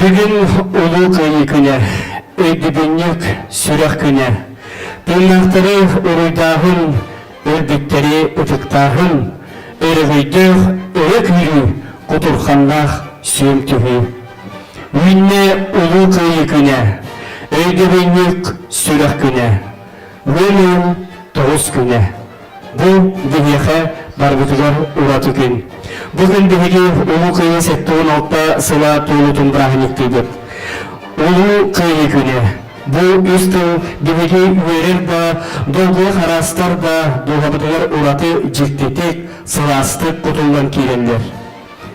Бүгүн Улуу Кыайыы күнэ, өйдөбүнньүк сүрэх күнэ. Тыыннаахтары уруйдааһын, өлбүттэри ытыктааһын, өрөгөйдөөх өрө күүрүү, кутурханнаах сүөм түһүү. Үүннэ Улуу Кыайыы күнэ, өйдөбүнньүк сүрэх күнэ. Ыам ыйын тоҕус күнэ. Бу биһиэхэ барбытыгар ураты күн. Бу күн биһиги Улуу Кыайыы 76 сыла туолуутун бырааһынньыктыыбыт. Улуу Кыайыы күнэ. Бу үс тыл биһиги үөрэр да, долгуйа хараастар да дууһабытыгар ураты дьиктитик, сылаастык кутуллан киирэллэр.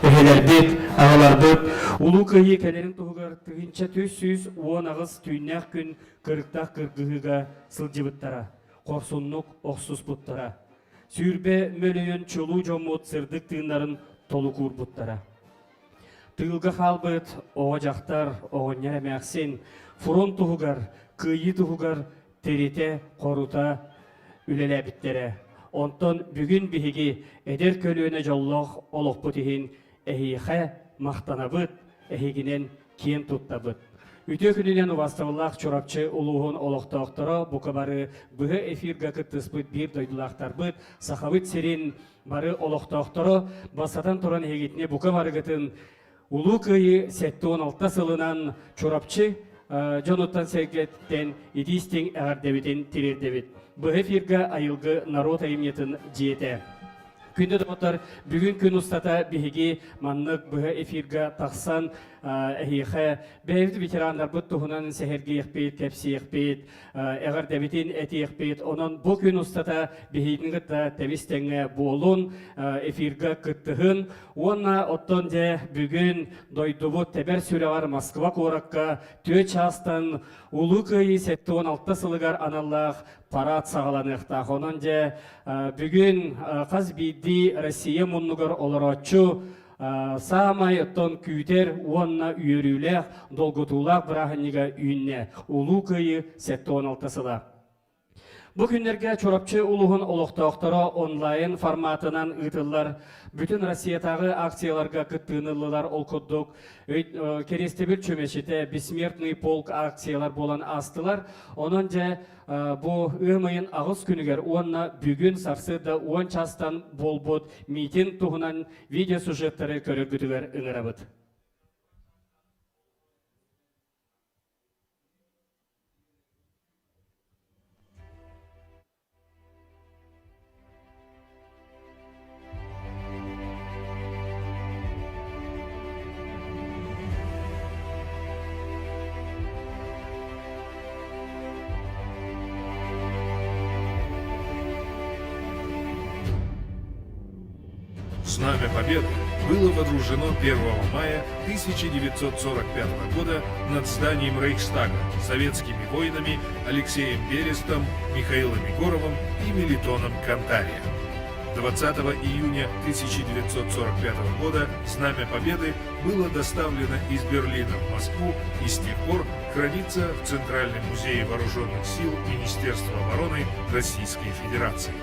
Эһэлэрбит, аҕаларбыт Улуу Кыайыы кэлэрин туһугар 1318 түүннээх күн кырыктаах кыргыһыыга сылдьыбыттара. Хорсуннук охсуспуттара. 20 мөлүйүөн чулуу дьоммут сырдык тыыннарын толук уурбуттара. Тыылга хаалбыт оҕо-дьахтар, оҕонньор эмээхсин фронт туһугар, кыайыы туһугар тиритэ-хорута үлэлээбиттэрэ. Онтон бүгүн биһиги эдэр көлүөнэ дьоллоох олохпут иһин эһиэхэ махтанабыт, эһигинэн киэн туттабыт. Үтүө күнүнэн убастабыллаах Чурапчы улууһун олохтоохторо бука бары быһа эфирга кыттыспыт биир дойдулаахтарбыт, Сахабыт сирин бары олохтоохторо бастатан туран эһигитини бука барыгытын Улуу Кыайыы 76 сылынан Чурапчы дьонуттан сэргэттэн итии-истиҥ эҕэрдэбитин тириэрдэбит. Быһа эфирга Айылгы норуот айымньытын дьиэтэ. Күндү доҕоттор, бүгүн күн устата биһиги маннык быһа эфирга тахсан эһиэхэ бэйэбит ветераннарбыт туһунан сэһэргиэхпит, кэпсиэхпит, эҕэрдэбитин этиэхпит. Онон бу күн устата биһигини кытта тэбис тэҥҥэ буолун, эфирга кыттыһын. Уонна оттон дьэ бүгүн дойдубут тэбэр сүрэҕэр Москва куоракка түөрт чаастан Улуу Кыайыы 76 сылыгар аналлаах парад саҕаланыахтаах. Онон дьэ бүгүн хас биирдии Россия муннугар олорооччу саамай оттон күүтэр уонна үөрүүлээх, долгутуулаах бырааһынньыга үүннэ. Улуу Кыайыы 76 сыла. Бу күннэргэ Чурапчы улууһун олохтоохторо онлайн форматынан ыытыллар бүтүн Россиятааҕы акцияларга кыттыыны ыллылар. Ол курдук Кириэстэбил чүмэчитэ, Бессмертный полк акциялар буолан аастылар. Онон дьэ Бу ыам ыйын аҕыс күнүгэр уонна бүгүн сарсыарда 10 чаастан буолбут митинг туһунан видеосюжеттары көрөргүтүгэр ыҥырабыт. Знамя Победы было водружено 1 мая 1945 года над зданием Рейхстага советскими воинами Алексеем Берестом, Михаилом Егоровым и Мелитоном Кантария. 20 июня 1945 года Знамя Победы было доставлено из Берлина в Москву и с тех пор хранится в Центральном музее Вооруженных сил Министерства обороны Российской Федерации.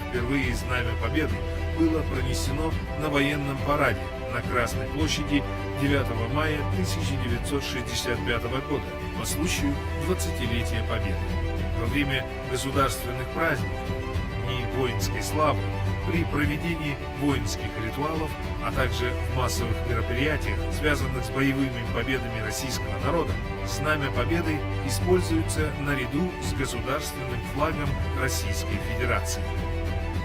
Впервые Знамя Победы было пронесено на военном параде на Красной площади 9 мая 1965 года по случаю 20-летия Победы. Во время государственных праздников, дней воинской славы, при проведении воинских ритуалов, а также в массовых мероприятиях, связанных с боевыми победами российского народа, Знамя Победы используется наряду с государственным флагом Российской Федерации.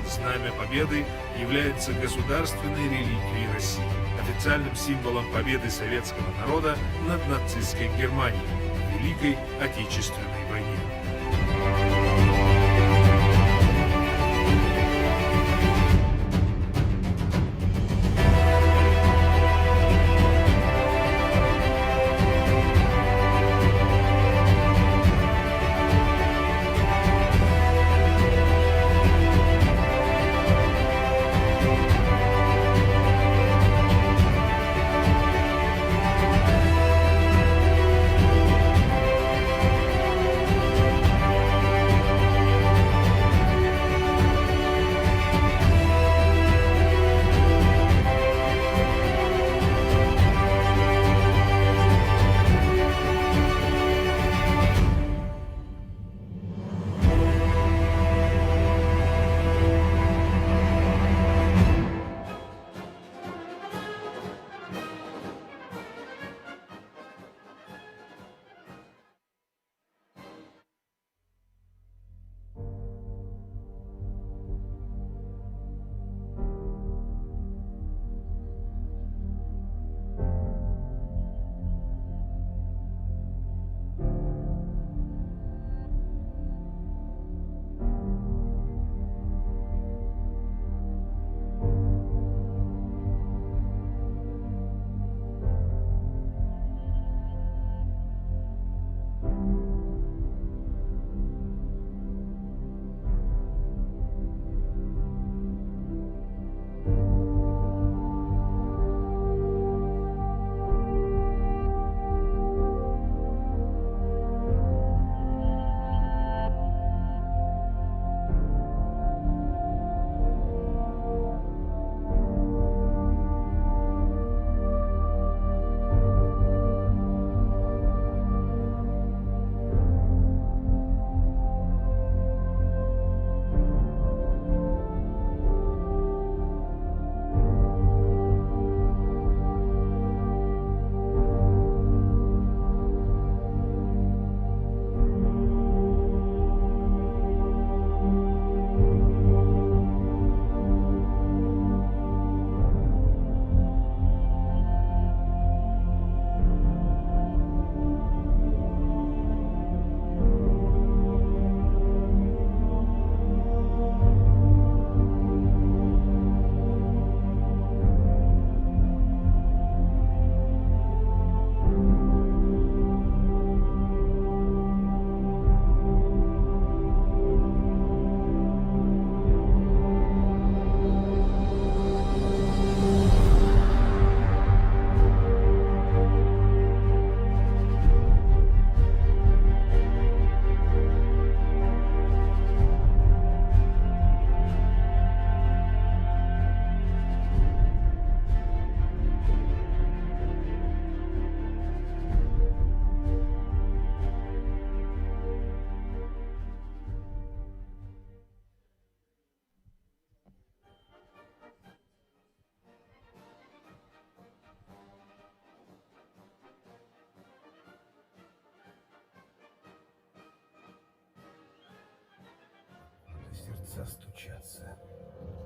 Знамя Победы является государственной реликвией России, официальным символом победы советского народа над нацистской Германией в Великой Отечественной войне.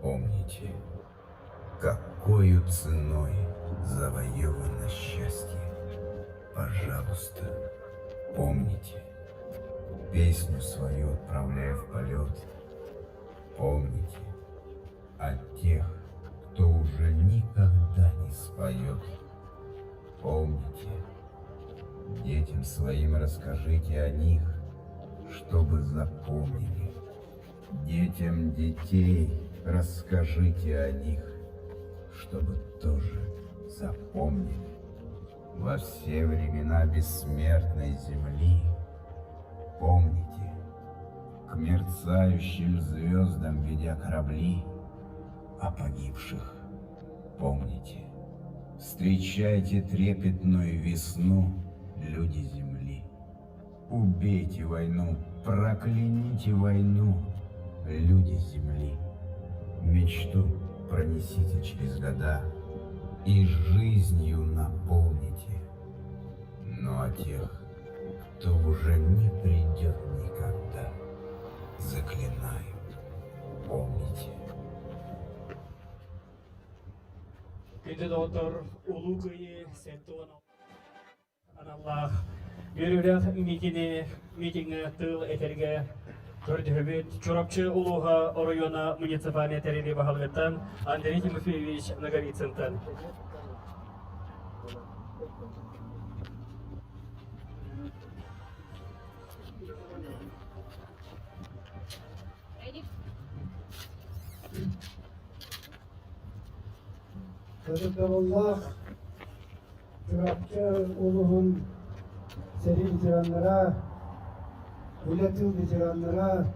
Помните, какою ценой завоевано счастье. Пожалуйста, помните. Песню свою отправляя в полет. Помните о тех, кто уже никогда не споет. Помните, детям своим расскажите о них, чтобы запомнили. Детям детей расскажите о них, чтобы тоже запомнили. Во все времена бессмертной земли помните, к мерцающим звездам ведя корабли, о погибших помните. Встречайте трепетную весну, люди земли. Убейте войну, прокляните войну, люди земли. Мечту пронесите через года и жизнью наполните. Но о тех, кто уже не придет никогда, заклинаю, помните. Күндү доҕоттор, Улуу Кыайыы 76 аналлаах үөрүүлээх миитини митиҥҥэ тыл этэргэ көрдөһөбүт. Чурапчы улууһа оройуона муниципальнай тэрилии баһылыгыттан Андрей Тимофеевич Ноговицынтан. Ытыктабыллаах Чурапчы улууһун сэрии ветераннара, үлэ тыыл ветераннара,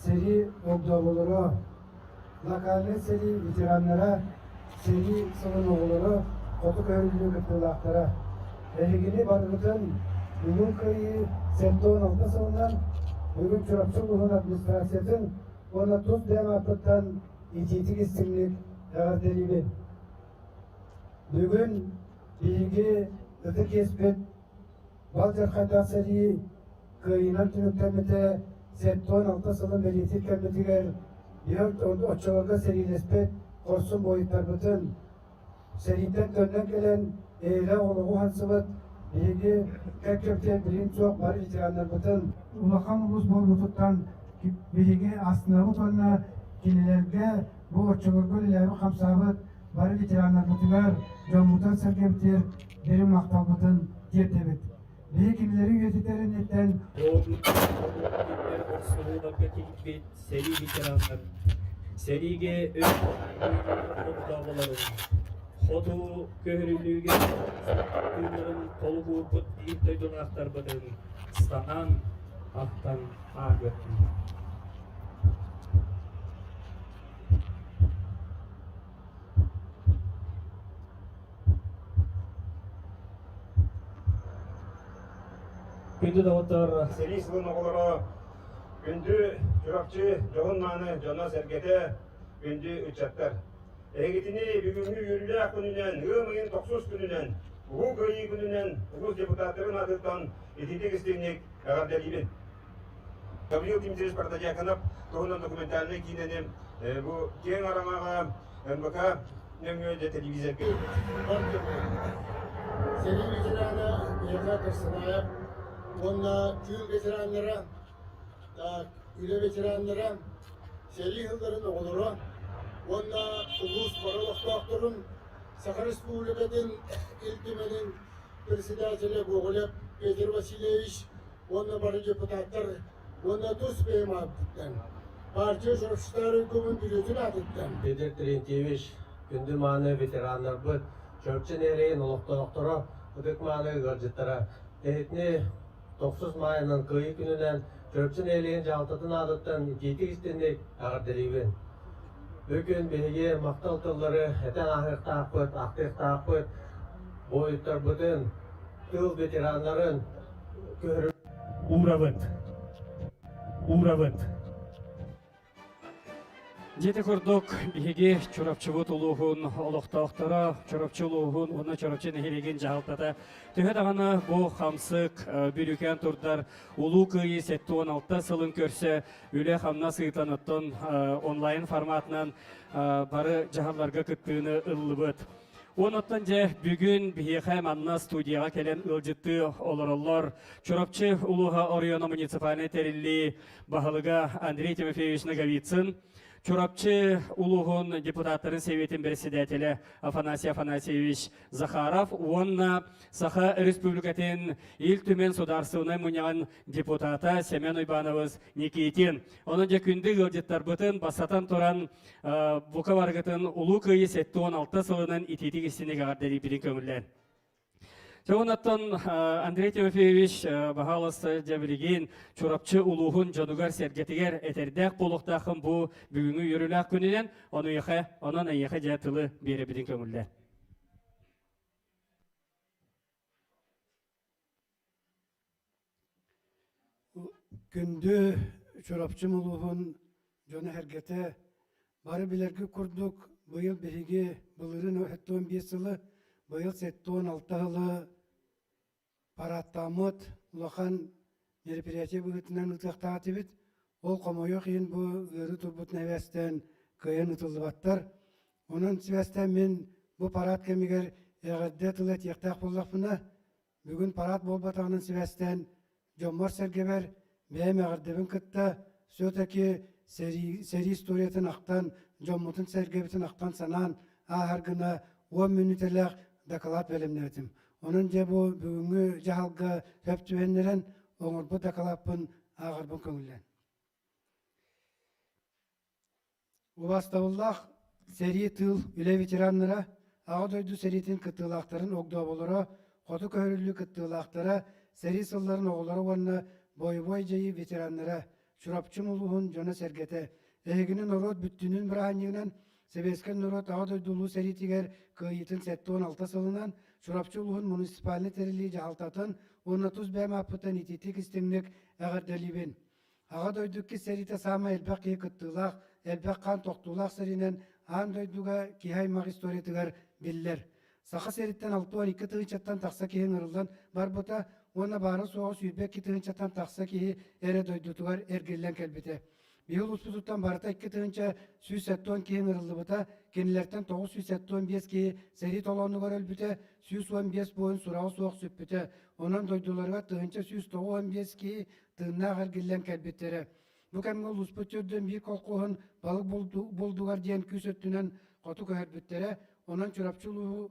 сэрии огдооболоро, локальнай сэрии ветераннара, сэрии сылын оҕолоро, хоту көһөрүллүү кыттыылаахтара. Эһигини барыгытын Улуу Кыайыы 76 сылынан бүгүн Чурапчы улууһун администрациятын уонна тус бэйэм ааппыттан итиитик истиҥник эҕэрдэлиибин. Бүгүн биһиги ытык иэспит Бал-Дьархайдаах сэрии кыайыынан түмүктэммитэ 76 сылын бэлиэтиир кэммитигэр оччолорго сэриилэспит хорсун буойуттарбытын сэрииттэн төннөн кэлэн эйэлээх олоҕу уһансыбыт биһиги кэккэбитигэр билигин суох бары ветераннарбытын улахан улуус буолбутуттан биһиги астынабыт уонна кинилэргэ бу оччолорго үлэлээбит-хамсаабыт бары ветераннарбытыгар, дьоммутугар-сэргэбитигэр дириҥ махталбытын тиэрдэбит. Биһи кинилэри үйэтитэр инниттэн охсуһууларга киирбит сэрии ветераннар сэриигэ өр огдооболорун, хоту көһөрүллүүгэ тыыннарын толук уурбут биир дойдулаахтарбытын санаан, ахтан ааһыахпын. Күндү доҕоттор, Сэрии сылын оҕолоро, күндү Чурапчы дьоһун-мааны дьоно-сэргэтэ, күндү ыччаттар! Эһигитини бүгүҥҥү үөрүүлээх күнүнэн, ыам ыйын тохсус күнүнэн, Улуу Кыайыы күнүнэн улуус депутаттарын аатыттан итиитик истиҥник эҕэрдэлиибин! Гаврил Дмитриевич Протодьяконов туһунан документальнай киинэни бу киэҥ араҥаҕа НВК нөҥүө дьэ телевизорга Сэрии ветерана Миэхэ Кырсынаев уонна тыыл ветераннара, так, үлэ ветераннара, сэрии сылларын оҕолоро уонна улуус бары олохтоохторун Саха Республикатын Ил Түмэнин председателэ Гоголев Петр Васильевич уонна бары депутаттар уонна тус бэйэм ааппыттан, партия Чурапчытаары көмөн бүрүөтүн аатыттан. Петр Терентьевич, күндү мааны ветераннарбыт, Чурапчы нэһилиэгин олохтоохторо, ытык-мааны ыалдьыттара. Эһитини тохсус маайынан Кыайыы күнүнэн Чурапчы нэһилиэгин дьаһалтатын аатыттан итиитик истинник эҕэрдэлиибин. Бу күн биһиги махтал тыллары этэн ааһыахтаахпыт, ахтыахтаахпыт, буойуттарбытын, тыыл ветераннарын Уурабыт. Уурабыт. Дьити курдук биһиги Чурапчыбыт улууһун олохтоохторо, Чурапчы улууһун уонна Чурапчы нэһилиэгин дьаһалтата төһө даҕаны бу хамсык бүрүүкээн турдар Улуу Кыайыы 76 сылын көрсө үлэ-хамнас ыытан оттон онлайн форматынан бары дьаһалларга кыттыыны ыллыбыт. Онуттан дьэ бүгүн биһиэхэ манна студияҕа кэлэн ыалдьыттыы олороллор. Чурапчы улууһа оройуона муниципальнай тэриллии баһылыга Андрей Тимофеевич Ноговицын, Чурапчы улууһун депутаттарын сэбиэтин председателэ Афанасий Афанасьевич Захаров уонна Саха Республикатын Ил Түмэн Судаарыстыбаннай мунньаҕын депутата Семен Уйбанович Никитин. Онон дьэ күндү ыалдьыттарбытын бастатан туран бука барыгытын Улуу Кыайыы 76 сылынан итиитик истиник эҕэрдэлиирбитин көҥүллээн. Онтон Андрей Тимофеевич баһаалыста дьэ билигин Чурапчы улууһун дьонугар-сэргэтигэр этэрдээх буолуохтааххын бу бүгүҥҥү үөрүүлээх күнүнэн онуйаха онон эйиэхэ дьэ тылы биэрэбитин көҥүллээ. Күндү Чурапчым улууһун дьоно-сэргэтэ, бары билэргит курдук, быйыл биһиги былырыын 75 сылы, быйыл 76 сылы парадтааммыт улахан мероприятие быһыытынан ыытыахтаах этибит. Ол хомойуох иһин бу ыарыы турбут нэбээстээн кыайан ыытыллыбаттар. Онон сибээстээн мин бу парад кэмигэр эҕэрдэ тыл этиэхтээх буоллахпына, Бүгүн парад буолбатаҕынан сибээстээн, дьоммор-сэргэбэр бэйэм эҕэрдэбин кытта все-таки сэрии, сэрии историятын ахтан, дьоммутун-сэргэбитин ахтан-санаан ааһар гына 10 мүнүүтэлээх дакылаат бэлэмнээтим. Онон дьэ бу бүгүҥҥү дьаһалга сөп түбэһиннэрэн оҥорбут дакылааппын ааҕарбын көҥүллээн. Убаастабыллаах сэрии, тыыл, үлэ ветераннара, Аҕа дойду сэриитин кыттыылаахтарын огдооболоро, хоту көһөрүллүү кыттыылаахтара, сэрии сылларын оҕолоро уонна бойобуой дьайыы ветераннара, Чурапчым улууһун дьоно-сэргэтэ, эһигини норуот бүттүүнүн бырааһынньыгынан Сэбиэскэй норуот Аҕа дойду Улуу сэриитигэр кыайыытын 76 сылынан Чурапчы улууһун муниципальнай тэриллии дьаһалтатын уонна тус бэйэм ааппыттан итиитик истиҥник эҕэрдэлиибин. Аҕа дойду иккис сэриитэ саамай элбэх киһи кыттыылаах, элбэх хаан тохтуулаах сэриинэн аан дойдуга киһи аймах историятыгар биллэр. Саха сириттэн 62 тыһыынчаттан тахса киһи ыҥырыллан барбыта уонна баара-суоҕа 22 тыһыынчаттан тахса киһи эрэ дойдутугар эргиллэн кэлбитэ. Биһи улууспутуттан барыта 2170 киһи ыҥырыллыбыта, кинилэртэн 975 киһи сэрии толоонугар өлбүтэ, 115 буойун сураҕа суох сүппүтэ. Онон дойдуларыгар 1195 киһи тыыннаах эргиллэн кэлбиттэрэ. Бу кэмҥэ улууспут төрдүн биир колхоһун балык булдугар диэн күүс өттүнэн хоту көһөрбүттэрэ. Онон Чурапчы улууһу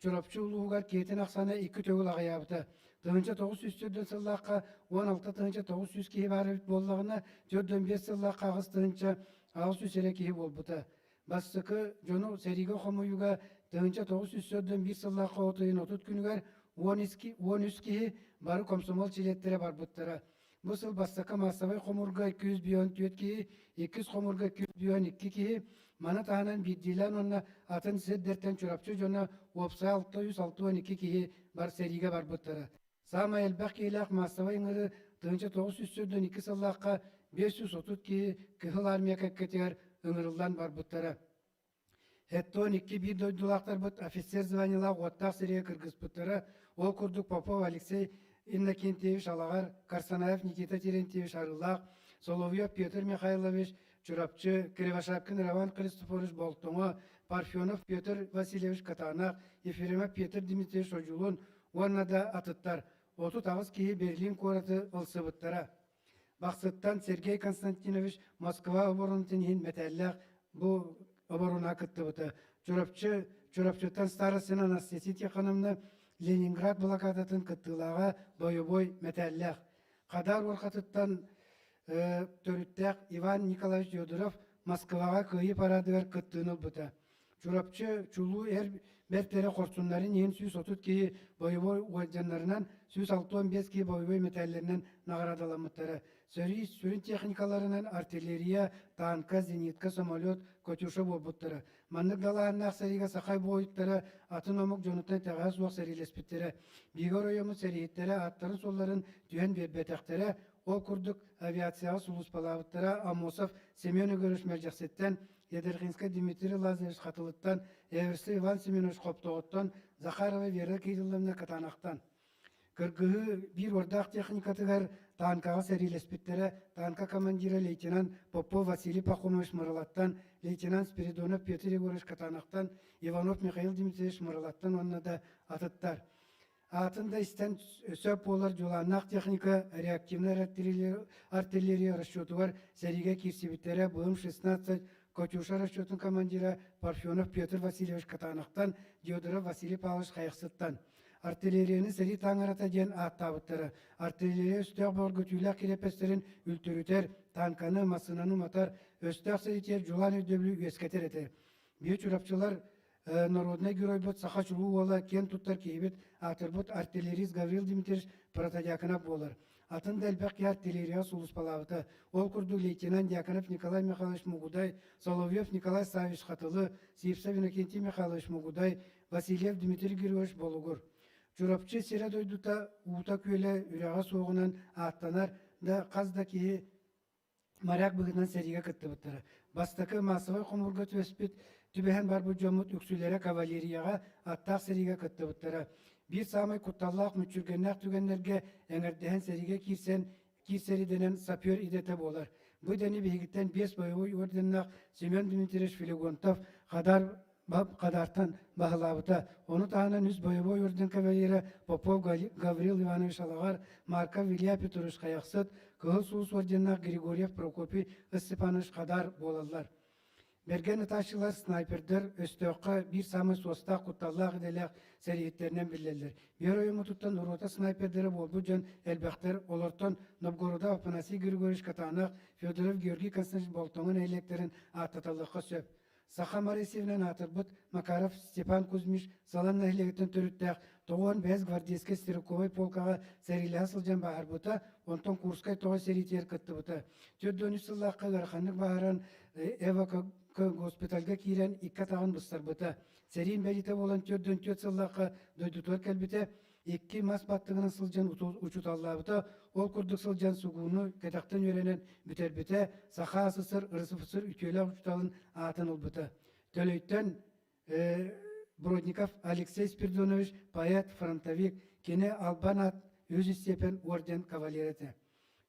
Чурапчы улууһугар киһитин ахсаана икки төгүл аҕыйаабыта. 1900 төрдүн сыллаахха 16 900 киһи баар эбит буоллаҕына, 45 сыллаахха 8 800 эрэ киһи буолбута. Бастакы дьону сэриигэ хомуйууга 1941 сыллаахха от ыйын 30 күнүгэр 13 киһи бары комсомол чилиэттэрэ барбыттара. Бу сыл бастакы маассабай хомуурга 254 киһи, иккис хомуурга 252 киһи, маны таһынан биирдиилээн уонна атын сирдэртэн Чурапчы дьоно уопсай 662 киһи бар сэриигэ барбыттара. Саамай элбэх киһилээх маассабай ыҥырыы 1942 сыллаахха 530 киһи Кыһыл Армия кэккэтигэр ыҥырыллан барбыттара. Эттон икки биир дойдулаахтарбыт офицер званиелаах уоттаах сиригэ кыргыспыттара. Ол курдук Попов Алексей Иннокентьевич Алаҕар, Карсанаев Никита Терентьевич Арыылаах, Соловьев Петр Михайлович Чурапчы, Кривошапкин Роман Христофорович Болтоҥо, Парфенов Петр Васильевич Катанах, Ефремов Петр Дмитриевич Одьулун уонна да атыттар 38 киһи Берлин куораты ылсыбыттара. Бахсыттан Сергей Константинович Москва оборонатын иһин мэтээллээх бу оборуна кыттыбыта. Чурапчы, Чурапчыттан старостина Анастасия Тихоновна Ленинград блокадатын кыттыылааҕа бойобуой мэтээллээх. Хадаар уорхатыттан төрүттээх Иван Николаевич Федоров Москваҕа Кыайыы параадыгар кыттыыны ылбыта. Чурапчы чулуу эр бэртэрэ хорсуннарын иһин 130 киһи бойобуой уордьаннарынан, 165 киһи бойобуой мэтээллэринэн наҕараадаламмыттара. Сэрии сүрүн техникаларынан артиллерия, танка, зенитка, самолет, Катюша буолбуттара. Маннык далааһыннаах сэриигэ саха буойуттара атын омук дьонуттан итэҕэһэ суох сэриилэспиттэрэ. Биһиги оройуоммут сэрииһиттэрэ ааттарын-суолларын түһэн биэрбэтэхтэрэ. Ол курдук авиацияҕа сулууспалаабыттара Аммосов Семен Егорович Мэлдьэхситтэн, Ядерхинскай Дмитрий Лазаревич Хатылыттан, Эверстов Иван Семенович Хоптоҕоттон, Захарова Вера Кирилловна Катанахтан. Кыргыһыы биир уордаах техникатыгар танкаҕа сэриилэспиттэрэ танка командира лейтенант Попов Василий Пахомович Мырылаттан, лейтенант Спиридонов Петр Егорович Катанахтан, Иванов Михаил Дмитриевич Мырылаттан уонна да атыттар. Аатын да истэн сөп буолар дьулааннаах техника реактивнай артиллерия расчетугар сэриигэ киирсибиттэрэ БМ-16 Катюша расчетун командира Парфенов Петр Васильевич Катанахтан, Диодоров Василий Павлович Хайахсыттан. Артиллерияны сэрии таҥарата диэн ааттаабыттара. Артиллерия өстөөх бөҕөргөтүүлээх кириэппэстэрин үлтүрүтэр, танканы, массыынаны уматар, өстөөх сэриитигэр дьулаан өйдөбүлү үөскэтэр этэ. Биир чурапчылар народнай геройбут саха чулуу уола киэн туттар киһибит аатырбыт артиллерист Гаврил Дмитриевич Протодьяконов буолар. Атын да элбэх киһи артиллерияҕа сулууспалаабыта. Ол курдук лейтенант Дьяконов Николай Михайлович Мугудай, Соловьев Николай Саввич Хатылы, Сивцев Иннокентий Михайлович Мугудай, Васильев Дмитрий Григорьевич Болугур. Чурапчы сирэ-дойдута уута-күөлэ үрэҕэ суоҕунан ааттанар да хас да киһи моряк быһыытынан сэриигэ кыттыбыттара. Бастакы маассабай хомуурга түбэспит, түбэһэн барбыт дьоммут үксүлэрэ кавалерияҕа аттаах сэриигэ кыттыбыттара. Биир саамай кутталлаах мүччүргэннээх түгэннэргэ эҥэрдэһэн сэриигэ киирсэн киирсэр идэнэн сапер идэтэ буолар. Бу идэни биһигиттэн биэс боевой орденнаах Семен Дмитриевич Филигонтов Хадар Хадаартан баһылаабыта. Ону таһынан үс боевой орден кавалера Попов Гаврил Иванович Алаҕар, Марков Илья Петрович Хайахсыт, Кыһыл Сулус орденнаах Григорьев Прокопий Степанович Хадар буолаллар. Бэргэн ытааччылар, снайпердар өстөөххө биир саамай суостаах, кутталлаах идэлээх сэрииһиттэринэн биллэллэр. Биир ойомутуттан рота снайпердара буолбут дьон элбэхтэр, олортон Новгородов Афанасий Григорьевич Катанах, Федоров Георгий Константинович Болтоҥо нэһилиэктэрин ааттаталлыахха сөп. Саха Маресьевинэн аатырбыт Макаров Степан Кузьмич Салан нэһилиэгиттэн төрүттээх 95 гвардейскай стрелковай полкаҕа сэриилэһэ сылдьан бааһырбыта, онтон Курскай тоҕо сэриитигэр кыттыбыта. 43 сыллаахха ыараханнык бааһыран Эвако госпитальга киирэн икки атаҕын быстарбыта. Сэриин бэлиитэ буолан 44 сыллаахха дойдутугар кэлбитэ, икки мас баттыгынан сылдьан учууталлаабыта, ол курдук сылдьан сугууну кэтэхтэн үөрэнэн бүтэрбитэ, Саха СССР РСФСР үтүөлээх учууталын аатын ылбыта. Төлөйтөн Бродников Алексей Спиридонович поэт, фронтовик, кини албан аат үһүс истиэпэн орден кавалера этэ.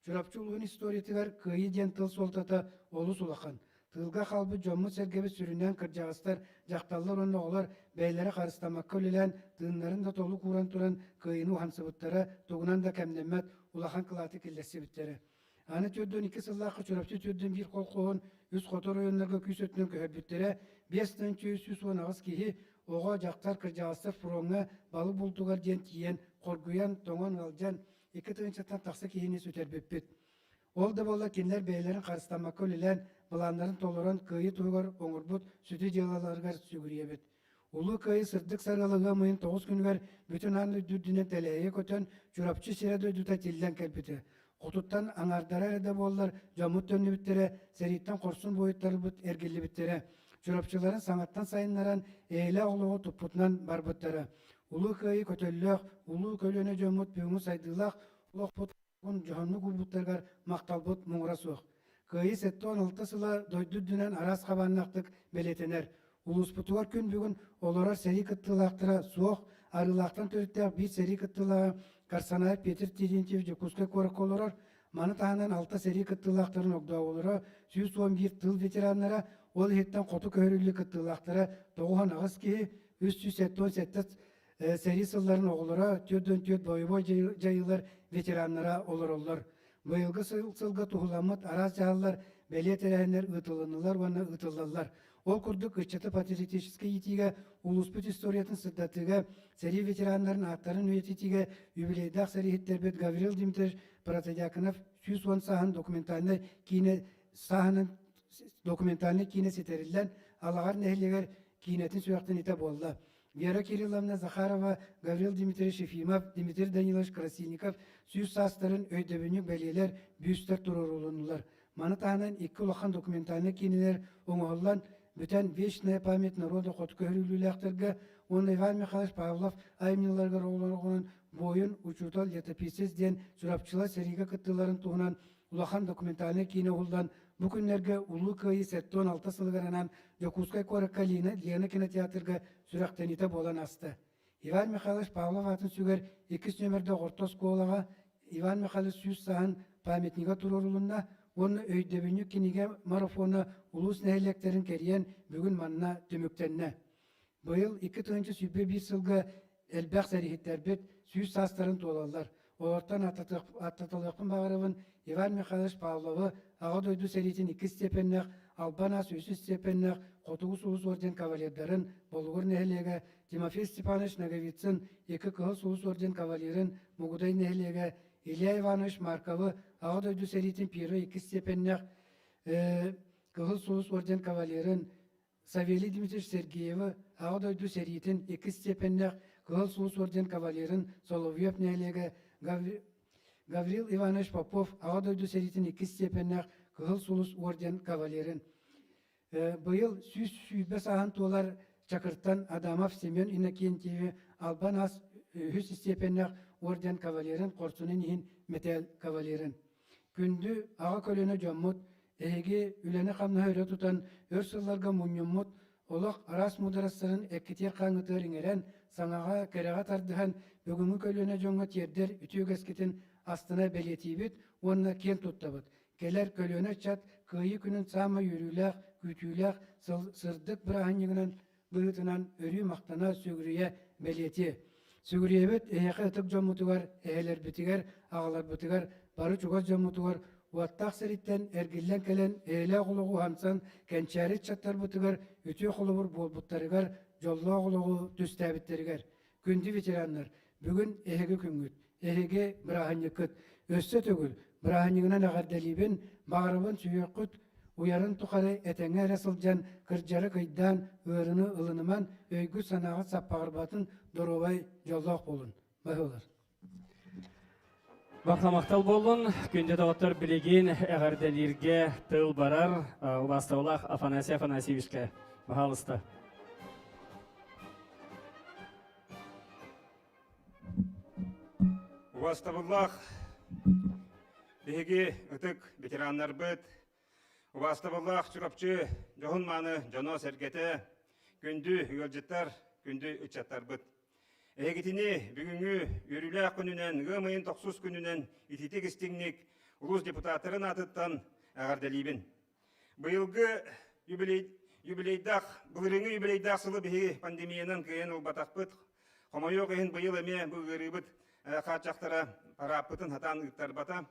Чурапчы улууһун историятыгар Кыайыы диэн тыл суолтата олус улахан. Тыылга хаалбыт дьоммут-сэргэбит сүрүннээн кырдьаҕастар, дьахталлар уонна оҕолор бэйэлэрэ харыстаммакка үлэлээн, тыыннарын да толук ууран туран кыайыыны уһансыбыттара тугунан да кэмнэммэт улахан кылааты киллэрсибиттэрэ. Аны 42 сыллаахха Чурапчы төрдүн биир колхоһун үс хоту оройуоннарга күүс өттүнэн көһөрбүттэрэ. 5318 киһи оҕо, дьахтар, кырдьаҕастар фроҥҥа балык бултугар диэн тиийэн, хоргуйан, тоҥон, ыалдьан, икки тыһыынчаттан тахса киһини сүтэрбиппит. Ол да буоллар кинилэр бэйэлэрин харыстаммакка үлэлээн, былааннарын толорон кыайыы туһугар оҥорбут сүдү дьыалаларыгар сүгүрүйэбит. Улуу Кыайыы сырдык сарыала ыам ыйын тоҕус күнүгэр бүтүн аан дойду үрдүнэн тэлээйэ көтөн, Чурапчы сирэ-дойдута тиллэн кэлбитэ. Хотуттан аҥаардара эрэ да буоллар дьоммут төннүбүттэрэ, сэрииттэн хорсун буойуттарбыт эргиллибиттэрэ. Чурапчыларын саҥаттан сайыннаран, эйэлээх олоҕу туппутунан барбыттара. Улуу Кыайыы көтөллөөх, улуу көлүөнэ дьоммут бүгүҥҥү сайдыылаах олохпут дьоһуннук уурбуттарыгар махталбыт муҥура суох. Кыайыы 76 сыла дойду үрдүнэн араас хабааннаахтык бэлиэтэнэр. Улууспутугар күн бүгүн олорор сэрии кыттыылаахтара суох, Арыылаахтан төрүттээх биир сэрии кыттыылааҕа Карсанаев Петр Терентьев Дьокуускай куоракка олорор. Маны таһынан алта сэрии кыттыылаахтарын огдооболоро, 111 тыл ветераннара, ол иһиттэн хоту көһөрүллүү кыттыылаахтара 98 киһи, 377 сэрии сылларын оҕолоро, 44 бойобуой дьайыылар ветераннара олороллор. Быйылгы сылга туһуламмыт араас дьаһаллар, бэлиэ тэрээһиннэр ыытылыннылар уонна ыытыллаллар. Ол курдук ыччаты патриотическай иитиигэ, улууспут историятын сырдатыыга, сэрии ветераннарын ааттарын үйэтитиигэ юбилейдаах сэрииһиттэрбит Гаврил Дмитриевич Протодьяконов 110 сааһын документальнай киинэ сааһынан документальнай киинэ ситэриллэн, Алаҕар нэһилиэгэр киинэтин сүрэхтэниитэ буолла. Вера Кирилловна Захарова, Гаврил Дмитриевич Ефимов, Дмитрий Данилович Красильников сүүс саастарын өйдөбүнньүк бэлиэлэр, бүүстэр туруорулуннулар. Маны таһынан икки улахан документальнай киинэлэр оҥоһуллан, бүтэн «Вечная память народа» хоту көһөрүлүүлээхтэргэ уонна Иван Михайлович Павлов айымньыларыгар оҕолорун. буойун, учуутал, летописец диэн Чурапчылар сэриигэ кыттыыларын туһунан улахан документальнай киинэ уһуллан, бу күннэргэ Улуу Кыайыы 76 сылыгар анаан Дьокуускай куоракка Лена кинотеатрга сүрэхтэниитэ буолан ааста. Иван Михайлович Павлов аатын сүгэр иккис нүөмэрдээх орто оскуолаҕа Иван Михайлович сүүс сааһын памятнига туруорулунна уонна өйдөбүнньүк кинигэ марафона улуус нэһилиэктэрин кэрийэн бүгүн манна түмүктэннэ. Быйыл 2021 сылга элбэх сэрииһиттэрбит сүүс саастарын туолаллар. Олортон аттаталыахпын баҕарабын Иван Михайлович Павловы Аҕа дойду сэриитин иккис степеннээх, Албан аас үсүс степеннээх Хотугу сулус орден кавалердарын Болугур нэһилиэгэ Тимофей Степанович Ноговицын икки Кыһыл Сулус орден кавалерын Мугудай нэһилиэгэ Илья Иванович Марковы Аҕа дойду сэриитин первый иккис степеннээх Кыһыл Сулус орден кавалерын Савелий Дмитриевич Сергеевы Аҕа дойду сэриитин иккис степеннээх Кыһыл Сулус орден кавалерын Соловьев нэһилиэгэ Гаврил Иванович Попов Аҕа дойду сэриитин иккис степеннээх Кыһыл Сулус орден кавалерын Быйыл 120 сааһын туолар Чакыртан Адамов Семен Иннокентьеви Албан аас үһүс степеннээх орден кавалерын хорсунун иһин мэтээл кавалерын. Күндү аҕа көлүөнэ дьоммут, эһиги үлэни-хамнаһы өрө тутан өр сылларга мунньуммут олох араас муударастарын эккитиэр хааҥҥытыгар иҥэрэн, саҥаҕа, кэрэҕэ тардыһан бүгүҥҥү көлүөнэ дьоҥҥо тиэрдэр үтүө үгэскитин астына бэлиэтиибит уонна киэн туттабыт. Кэлэр көлүөнэ ыччат Кыайыы күнүн саамай үөрүүлээх, күүтүүлээх сырдык бырааһынньыгынан быһыытынан өрүү махтана, сүгүрүйэ бэлиэтиэ. Сүгүрүйэбит эһиэхэ ытык дьоммутугар, эһэлэрбитигэр, аҕаларбытыгар, бары чугас дьоммутугар уоттаах сэриттэн эргиллэн кэлэн эйэлээх олоҕу уһансан кэнчээри ыччаттарбытыгар үтүө холобур буолбуттарыгар, дьоллоох олоҕу түстээбиттэригэр. Күндү ветераннар, бүгүн эһиги күҥҥүт, эһиги бырааһынньыккыт. Өссө төгүл бырааһынньыгынан эҕэрдэлиибин, баҕарабын сүһүөххүт уйарын тухары этэҥҥэ эрэ сылдьан, кырдьары кыйдаан, ыарыны ылыныман, өйгүт-санааҕыт саппаҕырбатын, доруобай, дьоллоох буолун. Баһылар. Бахамахтал буоллун, күндү доҕоттор билигин эҕэрдэлииргэ тыл барар убаастабылаах Афанасий Афанасьевичка. Пожалуйста. Убаастабыллаах биһиги ытык ветераннарбыт, убаастабыллаах Чурапчы дьоһун-мааны дьоно-сэргэтэ, күндү ыалдьыттар, күндү ыччаттарбыт. Эһигитини бүгүҥҥү үөрүүлээх күнүнэн, ыам ыйын тохсус күнүнэн ититик истиҥник улуус депутаттарын аатыттан эҕэрдэлиибин. Быйылгы юбилей, юбилейдаах, былырыыҥҥы юбилейдаах сылы биһиги пандемиянан кыайан ылбатахпыт. Хомойуох иһин быйыл эмиэ бу ыарыыбыт хааччахтара парааппытын сатаан ыыттарбата.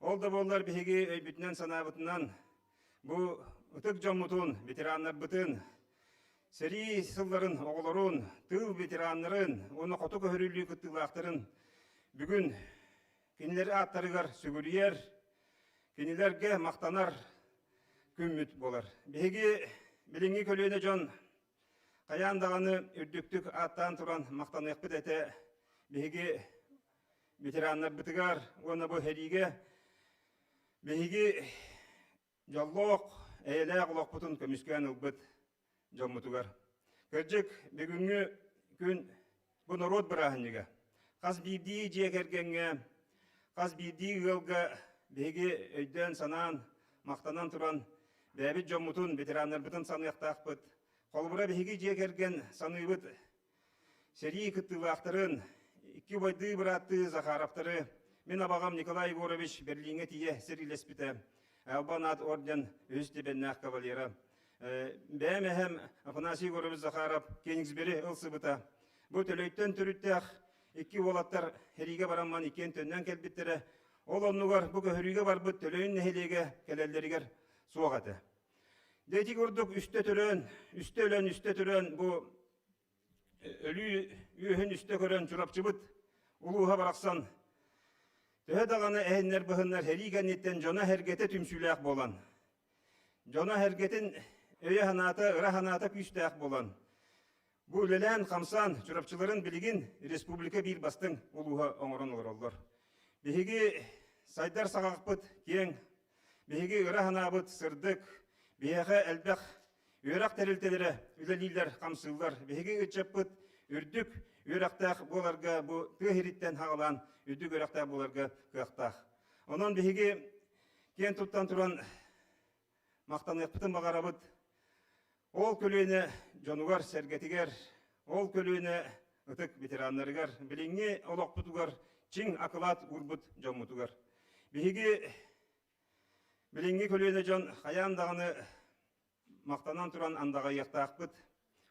Ол да буоллар биһиги өйбүтүнэн-санаабытынан бу ытык дьоммутун, ветераннарбытын Сэрии сылларын оҕолорун, тыыл ветераннарын уонна хоту көһөрүллүү кыттыылаахтарын бүгүн кинилэр ааттарыгар сүгүрүйэр, кинилэргэ махтанар күммүт буолар. Биһиги билиҥҥи көлүөнэ дьон хайаан даҕаны үрдүктүк ааттаан туран махтаныахпыт этэ. Биһиги ветераннарбытыгар уонна бу сэриигэ биһиги Дьоллоох, эйэлээх олохпутун көмүскээн ылбыт дьоммутугар. Кырдьык, бүгүҥҥү күн бу норуот бырааһынньыга. Хас биирдии дьиэ кэргэҥҥэ, хас биирдии ыалга биһиги өйдөөн-санаан, махтанан туран бэйэбит дьоммутун, ветераннарбытын саныахтаахпыт. Холобура, биһиги дьиэ кэргэн саныыбыт Сэрии кыттыылаахтарын, икки убайдыы бырааттыы Захаровтары мин абаҕам Николай Егорович Берлиҥҥэ тиийэ сэриилэспитэ. Албан аат орден үһүс степеннээх кавалера. Бэйэм эһэм Афанасий Егорович Захаров Кенигсбери ылсыбыта. Бу Төлөйтөн төрүттээх икки уолаттар сэриигэ барамман иккиэн төннөн кэлбиттэрэ. Ол оннугар бу көһөрүүгэ барбыт Төлөйүн нэһилиэгэ кэлэллэригэр суох этэ. Дьэ ити курдук үстэ төрөөн, үстэ өлөн, үстэ төрөөн бу өлүү үөһүн үстэ көрөн Чурапчыбыт улууһа барахсан төһө даҕаны эһиннэр-быһыннар сэрии кэнниттэн дьоно-сэргэтэ түмсүүлээх буолан, дьоно-сэргэтин өйө-санаата, ыра санаата күүстээх буолан, бу үлэлээн-хамсаан Чурапчыларын билигин республика биир бастыҥ улууһа оҥорон олороллор. Биһиги сайдар саҕахпыт киэҥ, биһиги ыра санаабыт сырдык, биһиэхэ элбэх Үөрэх тэрилтэлэрэ үлэлииллэр, хамсыыллар. Биһиги ыччаппыт үрдүк үөрэхтээх буоларга бу тыа сириттэн хаҕалаан үрдүк үөрэхтээх буоларга кыахтаах. Онон биһиги киэн туттан туран махтаныахпытын баҕарабыт. Ол көлүөнэ дьонугар-сэргэтигэр, ол көлүөнэ ытык ветераннарыгар, билиҥҥи олохпутугар чиҥ акылаат уурбут дьоммутугар. Биһиги билиҥҥи көлүөнэ дьон хайаан даҕаны махтанан туран андаҕайыахтаахпыт.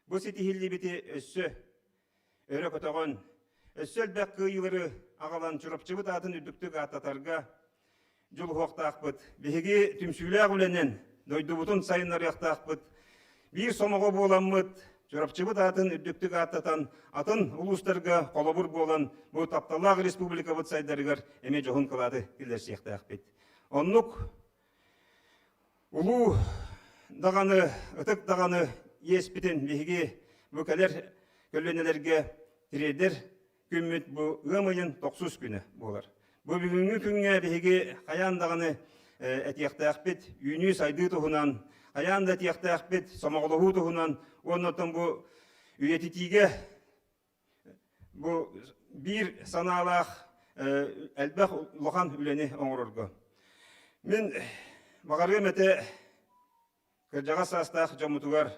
Бу ситиһиллибити өссө өрө көтөҕөн, өссө элбэх кыайыылары аҕалан Чурапчыбыт аатын үрдүктүк ааттатарга дьулуһуохтаахпыт. Биһиги түмсүүлээх үлэнэн дойдубутун сайыннарыахтаахпыт. Биир сомоҕо буоламмыт, Чурапчыбыт аатын үрдүктүк ааттатан, атын улуустарга холобур буолан, бу тапталлаах республикабыт сайдарыгар эмиэ дьоһун кылааты киллэрсиэхтээхпит. Оннук Улуу даҕаны, ытык даҕаны иэспитин биһиги бу кэлэр көлүөнэлэргэ тириэрдэр күммүт бу ыам ыйын тохсус күнэ буолар. Бу бүгүҥҥү күҥҥэ биһиги хайаан даҕаны этиэхтээхпит үүнүү-сайдыы туһунан, хайаан да этиэхтээхпит сомоҕолоһуу туһунан уонна оттон бу үйэтитиигэ Бу биир санаалаах элбэх улахан үлэни оҥорорго. Мин баҕарыам этэ кырдьаҕас саастаах дьоммутугар,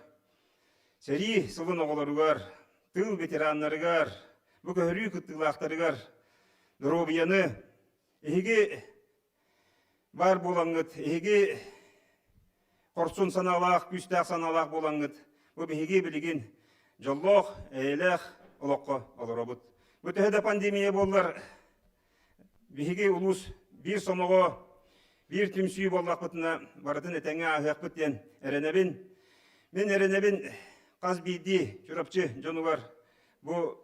сэрии сылын оҕолоругар, тыыл ветераннарыгар, бу көһөрүү кыттыылаахтарыгар доруобуйаны, эһиги баар буолаҥҥыт, эһиги хорсун санаалаах, күүстээх санаалаах буолаҥҥыт, бу биһиги билигин дьоллоох, эйэлээх олоххо олоробут. Бу төһө да пандемия буоллар, биһиги улуус биир сомоҕо, биир түмсүү буоллахпытына, барытын этэҥҥэ ааһыахпыт диэн эрэнэбин. Мин эрэнэбин хас биирдии Чурапчы дьонугар бу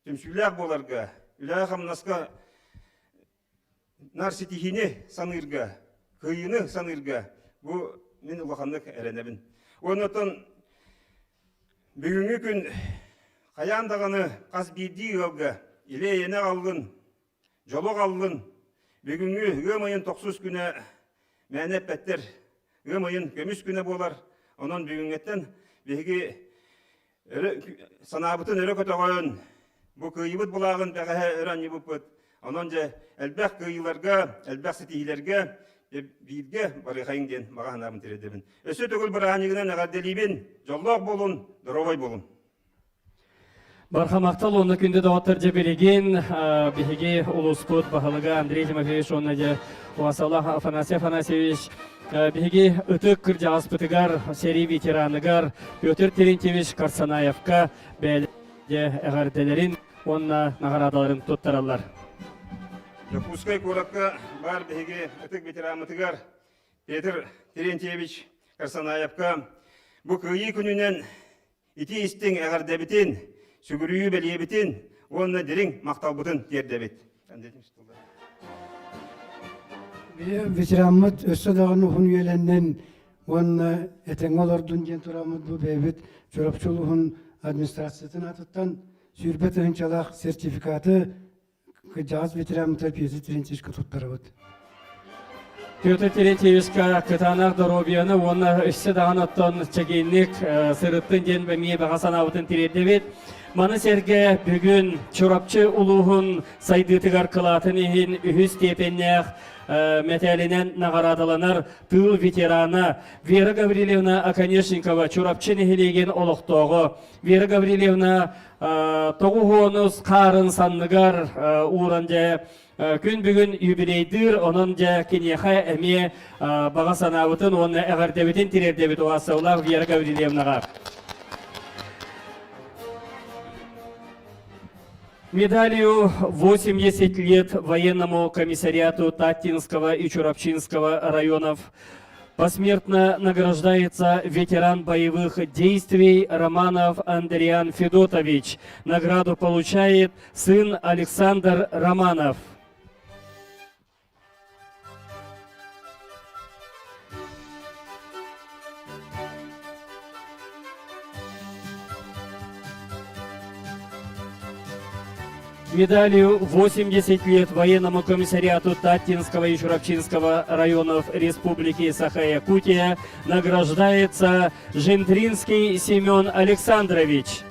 түмсүүлээх буоларга, үлэҕэ-хамнаска наар ситиһиини саныырга, кыайыыны саныырга бу мин улаханнык эрэнэбин. Уонна бүгүҥҥү күн хайаан даҕаны хас биирдии ыалга илэ-эйэни аҕаллын, дьолу аҕаллын. Бүгүҥҥү ыам ыйын тохсус күнэ мээнэ эппэттэр, ыам ыйын көмүс күнэ буолар. Онон бүгүҥҥэттэн биһиги өрө, санаабытын өрө көтөҕөн, бу кыайыыбыт былааҕын бэҕэһээ өрө анньыбыппыт. Онон дьэ элбэх кыайыыларга, элбэх ситиһиилэргэ бииргэ барыахайыҥ диэн баҕа санаабын тириэрдэбин. Өссө төгүл бырааһынньыгынан эҕэрдэлиибин, дьоллоох буолун, доруобай буолун. Барха махтал уонна күндү доҕоттор дьэ билигин биһиги улууспут баһылыга Андрей Тимофеевич уонна дьэ Уасалах Афанасий Афанасьевич биһиги ытык кырдьаҕаспытыгар сэрии ветераныгар Петр Терентьевич Карсанаевка бэйэлэрин эҕэрдэлэрин уонна наҕараадаларын туттараллар. Дьокуускай куоракка баар биһиги ытык ветераммытыгар Петр Терентьевич Карсанаевка бу Кыайыы күнүнэн Ити истиҥ эҕэрдэбитин, сүгүрүйүү бэлиэбитин уонна дириҥ махталбытын тиэрдэбит. Ветераммыт өссө даҕаны уһун үйэлэннин уонна этэҥҥэ олордун диэн тураммыт бу бэйэбит Чурапчы улууһун администрациятын аатыттан 20 тыһыынчалаах сертификаты Кырдьаҕас ветераммытыгар Петр Терентьевичка туттарабыт. Петр Терентьевичка кытаанах доруобуйаны уонна өссө даҕаны оттон чэгиинник сырыттын диэн эмиэ баҕа санаабытын тириэрдэбит. Маны сэргэ бүгүн Чурапчы улууһун сайдыытыгар кылаатын иһин үһүс степеннээх мэтээлинэн наҕараадаланар тыыл ветерана Вера Гаврильевна Оконешникова Чурапчы нэһилиэгин олохтооҕо. Вера Гаврильевна тоҕуһуонус хаарын санныгар ууран дьэ күн бүгүн юбилейдыыр, онон дьэ киниэхэ эмиэ баҕа санаабытын уонна эҕэрдэбитин тириэрдэбит уһассаллаах Вера Гаврильевнаҕа. Медалью 80 лет военному комиссариату Таттинского и Чурапчинского районов Посмертно награждается ветеран боевых действий Романов Андриан Федотович. Награду получает сын Александр Романов. Медалью 80 лет военному комиссариату Таттинского и Чурапчинского районов Республики Саха-Якутия награждается Жентринский Семен Александрович.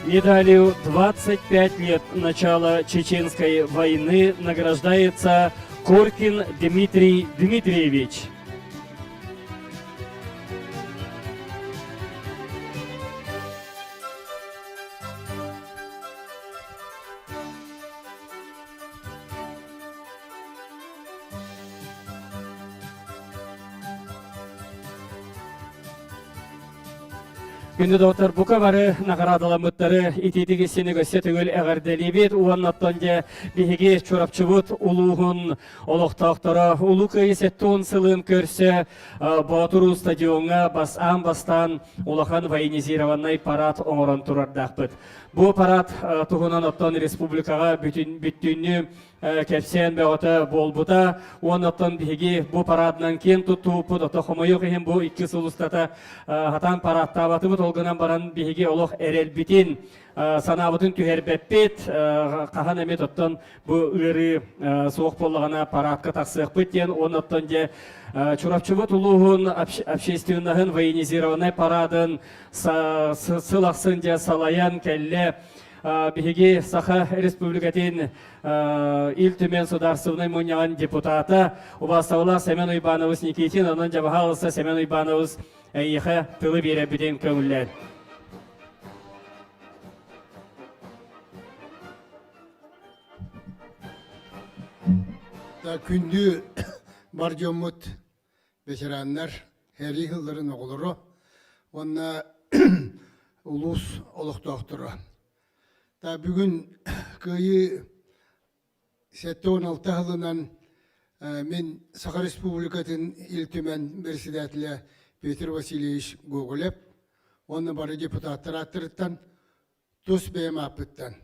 Медалью 25 лет начала Чеченской войны награждается Коркин Дмитрий Дмитриевич. Күндү доктор бука бары наҕараадаламмыттары итиитик истини өссө төгүл эҕэрдэлиибит уонна оттон дьэ биһиги Чурапчыбыт улууһун олохтоохторо Улуу Кыайыы 70 сылын көрсө Боотуруу стадиоҥҥа бас аан бастаан улахан военизированнай парад оҥорон турардаахпыт. Бу парад туһунан оттон республикаҕа бүтүн бүттүүннүү кэпсээн бөҕөтө буолбута. Уонна оттон биһиги бу парадынан киэн туттубуппут, ото хомойуох иһин бу икки сыл устата хатаан парадтаабатыбыт, ол гынан баран биһиги олох эрэлбитин, санаабытын түһэрбэппит, хаһан эмит оттон бу ыарыы суох буоллаҕына парадка тахсыахпыт диэн, уонна оттон дьэ Чурапчыбыт улууһун общественноһын военизированнай парадын сыл ахсын дьэ салайан кэллэ. Биһиги Саха Республикатын Ил Түмэн Судаарыстыбаннай мунньаҕын депутата убаастабылаах Семен Уйбанович Никитин, онон дьабаһаалыста Семен Уйбанович эйиэхэ тылы биэрэрбитин көҥүллээн. Күндү бар дьоммут ветераннар, сэрии сылларын оҕолоро уонна улуус олохтоохторо. Та бүгүн Кыайыы 76 сылынан мин Саха Республикатын Ил Түмэн председателэ Петр Васильевич Гоголев уонна бары депутаттар ааттарыттан тус бэйэм ааппыттан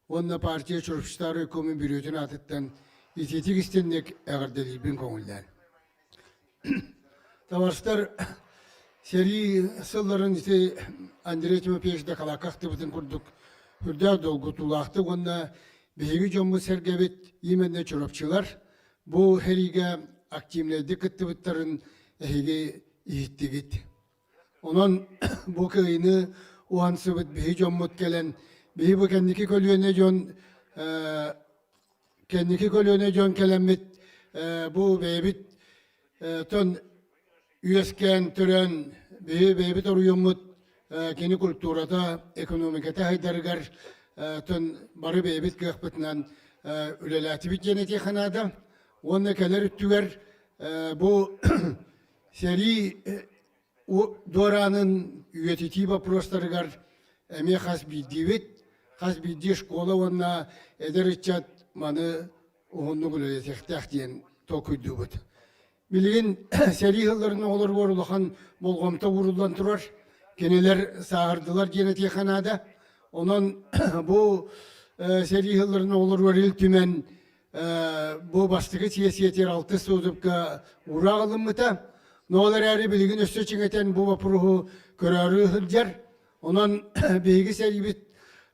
уонна партия Чурапчытаар райкомун бүрүөтүн аатыттан итиитик истинник эҕэрдэлиирбин көҥүллээн. Табаарыстар, сэрии сылларын ити Андрей Тимофеевич дакылаакка ахтыбытын курдук үрдээх долгутуулаахтык уонна биһиги дьоммут-сэргэбит именно чурапчылар бу сэриигэ активнайдык кыттыбыттарын эһиги иһиттигит. Онон бу кыайыыны уһансыбыт биһи дьоммут кэлэн, биһи бу кэнники көлүөнэ дьон кэнники көлүөнэ дьон кэлэммит бу бэйэбит тон үөскээн төрөөн биһи бэйэбит оруйуоммут кини культурата, экономиката сайдарыгар тон бары бэйэбит кыахпытынан үлэлээтибит диэн этиэххэ наада. Уонна кэлэр өттүгэр бу Сэрии дуораанын үйэтитии боппуруостарыгар эмиэ хас биирдиибит, хас биирдии школа уонна эдэр ыччат маны уһуннук үлэлэтиэхтээх диэн толкуйдуубут. Билигин сэрии сылларын оҕолоругар улахан болҕомто ууруллан турар. Кинилэр сааһырдылар диэн этиэххэ наада. Онон бу сэрии сылларын оҕолоругар Ил Түмэн бу бастакы сиэссийэтигэр алтыс суудупка уураах ылыммыта. Но ол эрээри билигин өссө чиҥэтэн бу боппуруоһу көрөөрү сылдьар. Онон биһиги сэриибит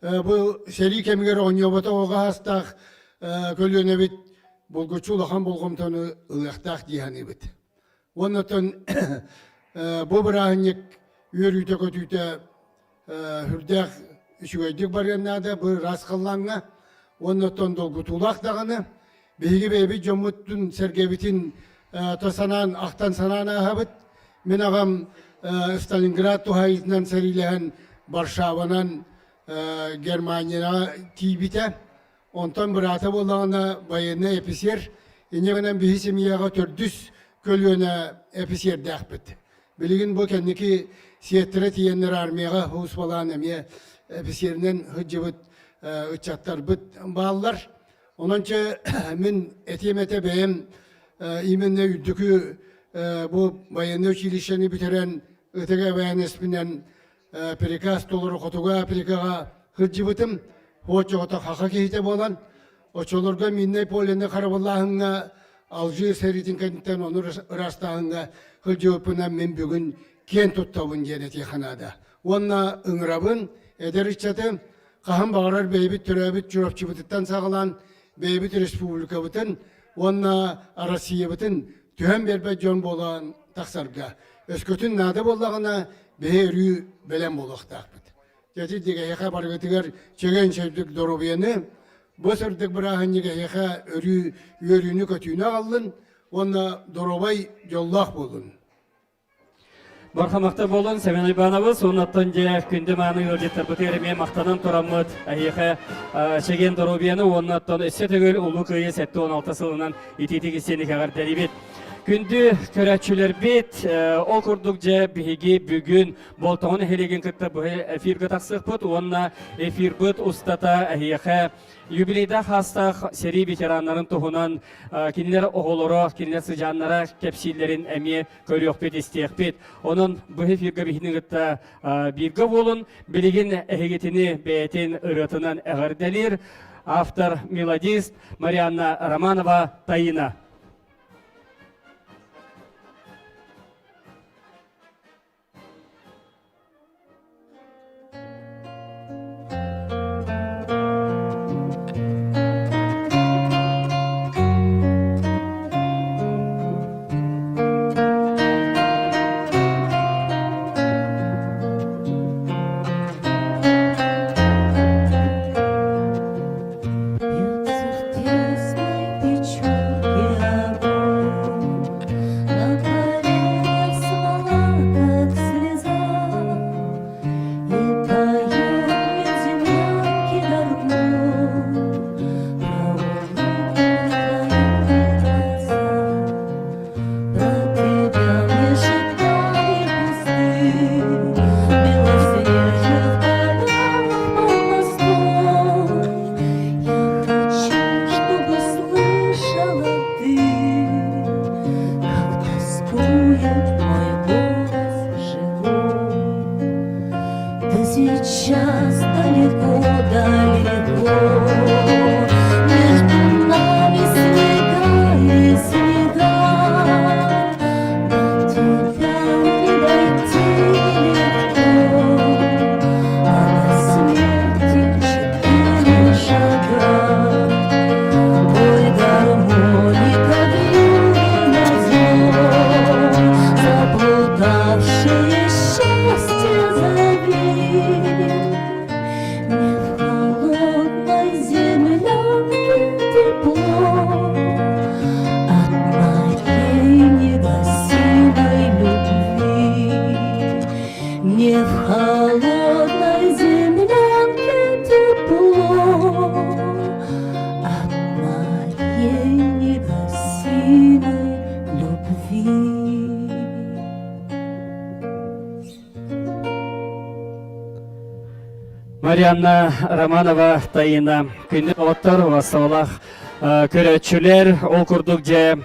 бу сэрии кэмигэр оонньооботох оҕо аастаах көлүөнэбит булгуччу улахан болҕомтону ылыахтаах дии саныыбыт. Уонна оттон бу бырааһынньык үөрүүтэ-көтүүтэ сүрдээх үчүгэйдик барыан наада бу ыраас халлааҥҥа уонна оттон долгутуулаах даҕаны биһиги бэйэбит дьоммутун сэргэбитин то санаан ахтан санаан ааһабыт мин аҕам Сталинград туһаайыытынан сэриилэһэн Варшаванан Германияҕа тиийбитэ Онтон быраата буоллаҕына военный эписиэр, инньэ гынан биһи семьяҕа төрдүс көлүөнэ эписиэрдээхпит. Билигин бу кэнники сиэттэрэ тиийэннэр армияҕа һуусбалаан эмиэ эписиэринэн сылдьыбыт ыччаттарбыт бааллар. Онон чэ мин этиэм этэ бэйэм именно үрдүкү бу военный училищены бүтэрэн ытык эбээнэспинэн приказ толору Хотугу Африкаҕа сылдьыбытым. Оччоҕото хаха киһитэ буолан, оччолорго миннэй полены харабыллааһыҥҥа Алжир сэриитин кэнниттэн ону ыраастааһыҥҥа сылдьыбыппынан мин бүгүн киэн туттабын диэн этиэххэ наада. Уонна ыҥырабын эдэр ыччаты хаһан баҕарар бэйэбит төрөөбүт Чурапчыбытыттан саҕалаан бэйэбит республикабытын уонна Россиябытын түһэн биэрбэт дьон буолан тахсарга өскөтүн наада буоллаҕына биһи өрүү бэлэм буолуохтаахпыт. Дьэ эһиэхэ барыгытыгар чэгиэн-чэбдик доруобуйаны, бу сырдык бырааһынньык эһиэхэ өрүү үөрүүнү-көтүүнү аҕаллын уонна доруобай, дьоллоох буоллун. Барха махтал буолун Семен Иванович, уоннаттан дьэ күндү мааны ыалдьыттарбытыгар эмиэ махтанан тураммыт эһиэхэ чэгиэн доруобуйаны уоннаттан өссө төгүл Улуу Кыайыы 76 сылынан итиитик истиэник эҕэрдэлиибит. Күндү көрөөччүлэрбит, ол курдук дьэ биһиги бүгүн Болтоҥо нэһилиэгин кытта быһа эфиргэ тахсыахпыт уонна эфирбыт устата эһиэхэ юбилейдаах аастаах сэрии ветераннарын туһунан кинилэр оҕолоро, кинилэр сыдьааннара кэпсииллэрин эмиэ көрүөхпүт, истиэхпит. Онон быһа эфиргэ биһини кытта бииргэ буолун. Билигин эһигитини бэйэтин ырыатынан эҕэрдэлиир автор мелодист Марианна Романова Таина. Бьется в тесной печурке огонь, На дворе смола, как слеза, И поет мне в землянке гармонь Про улыбку твою и глаза. Про тебя мне шептали кусты, Белоснежных полях под мостом. Я хочу, чтобы слышала ты, Как тоскует мой голос живой. Да сейчас далеко-далеко Между нами снега и снега. До тебя не дойти нелегко, А до смерти четыре шага. Ой, гармоника вьюги назло, Заплутавшее счастье зови. Мне в холодной землянке тепло От моей негасимой любви. Мне в холодной землянке тепло От моей негасимой любви. Марианна Романова Таина күндү доҕоттор урассалах көрөөччүлэр ол курдук дьэ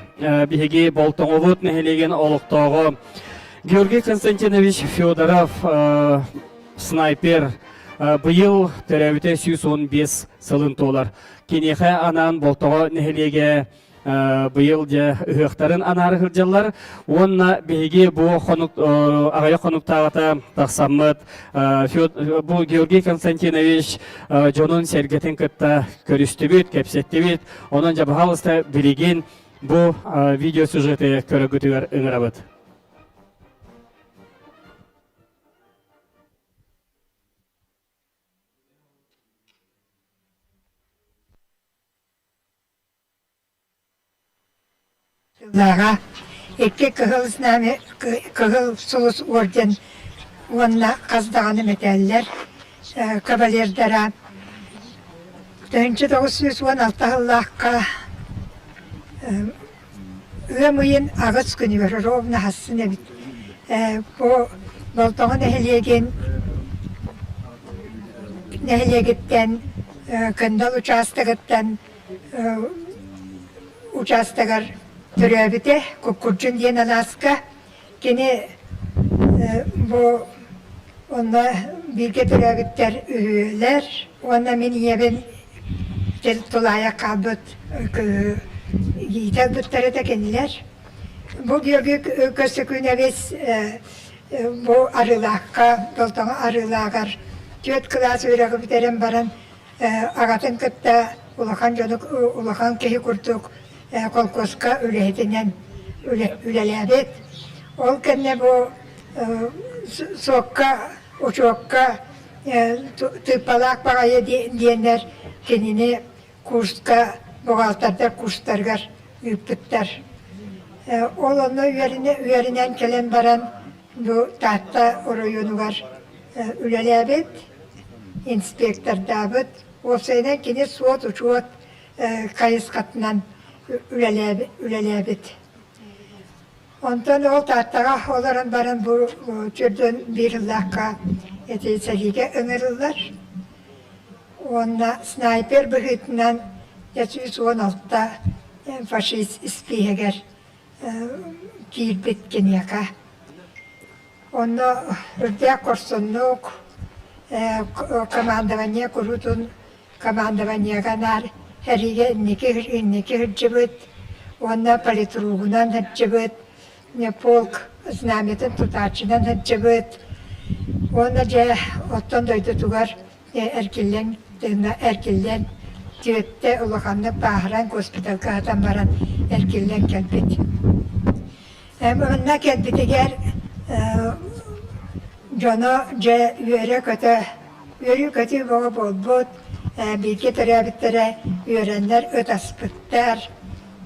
биһиги Болтоҥобут нэһилиэгин олохтооҕо Георгий Константинович Федоров снайпер быйыл төрөөбүтэ 115 сылын туолар. Киниэхэ анаан Болтоҕо нэһилиэгэ быйыл дьэ ыһыахтарын анаары сылдьаллар уонна биһиги бу хонук аҕыйах хонуктааҕыта тахсаммыт бу Георгий Константинович дьонун сэргэтин кытта көрүстүбүт, кэпсэттибит. Онон дьэ баһаалыста билигин бу видеосюжеты көрөгүтүгэр ыҥырабыт. Сыллааҕа икки Кыһыл Знамя, Кыһыл Сулус орден уонна хас даҕаны мэтээллэр кавалердара. 1916 сыллаахха ыам ыйын аҕыс күнүгэр ровно хассын эбит бу Болтоҥо нэһилиэгин нэһилиэгиттэн Кындал учаастагыттан учаастагар төрөөбүтэ Куккурдьун диэн алааска. Кини бу онно бииргэ төрөөбүттэр үһүөлэр уонна мин ийэбин тулаайах хаалбыт иитэ ылбыттар этэ кинилэр. Бу Георгий Көстөкүүнэбис бу Арыылаахха, Болтоҥо Арыылааҕар түөрт кылаас үөрэҕи бүтэрэн баран аҕатын кытта улахан дьону улахан киһи курдук холкуоска үлэһитинэн үлэлээбит. Ол кэннэ бу суокка, учуокка тыыппалаах баҕайы диэннэр кинини курска бухгалтердар курстарыгар ыыппыттар. Ол онно үөрэнэн кэлэн баран бу Таатта оройуонугар үлэлээбит, инспектордаабыт. Уопсайынан кини суот-учуот хайысхатынан үлэлээбит. Онтон ол Тааттаҕа олорон баран бу төрдүөн биир ыллаахха ити сэриигэ ыҥырыллар. Уонна снайпер быһыытынан 116 фашист испииһэгэр киирбит киниэхэ. Онно үрдээх хорсуннук командование куруутун командованиега наар сэриигэ инники инники сылдьыбыт уонна политругунан сылдьыбыт, полк знамятын тутааччынан сылдьыбыт уонна дьэ оттон дойдутугар эркиллэн эркиллэн түөттэ улаханнык бааһыран госпиталга сытан баран эркиллэн кэлбит. Манна кэлбитигэр дьоно дьэ үөрэ-көтө үөрүү-көтүү бөҕө буолбут, бииргэ төрөөбүттэрэ үөрэннэр ытаспыттар.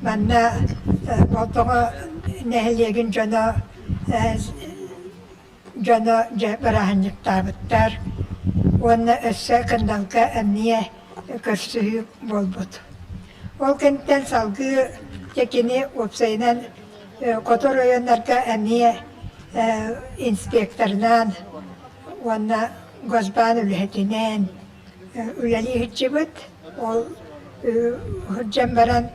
Манна Болтоҥо нэһилиэгин дьоно дьоно дьэ бырааһынньыктаабыттар уонна өссө Кындалга эмиэ көрсүһүү буолбут. Ол кэнниттэн салгыы дьэ кини уопсайынан хоту оройуоннарга эмиэ инспекторынан уонна госбаан үлэһитинэн үлэлии сылдьыбыт. Ол сылдьан баран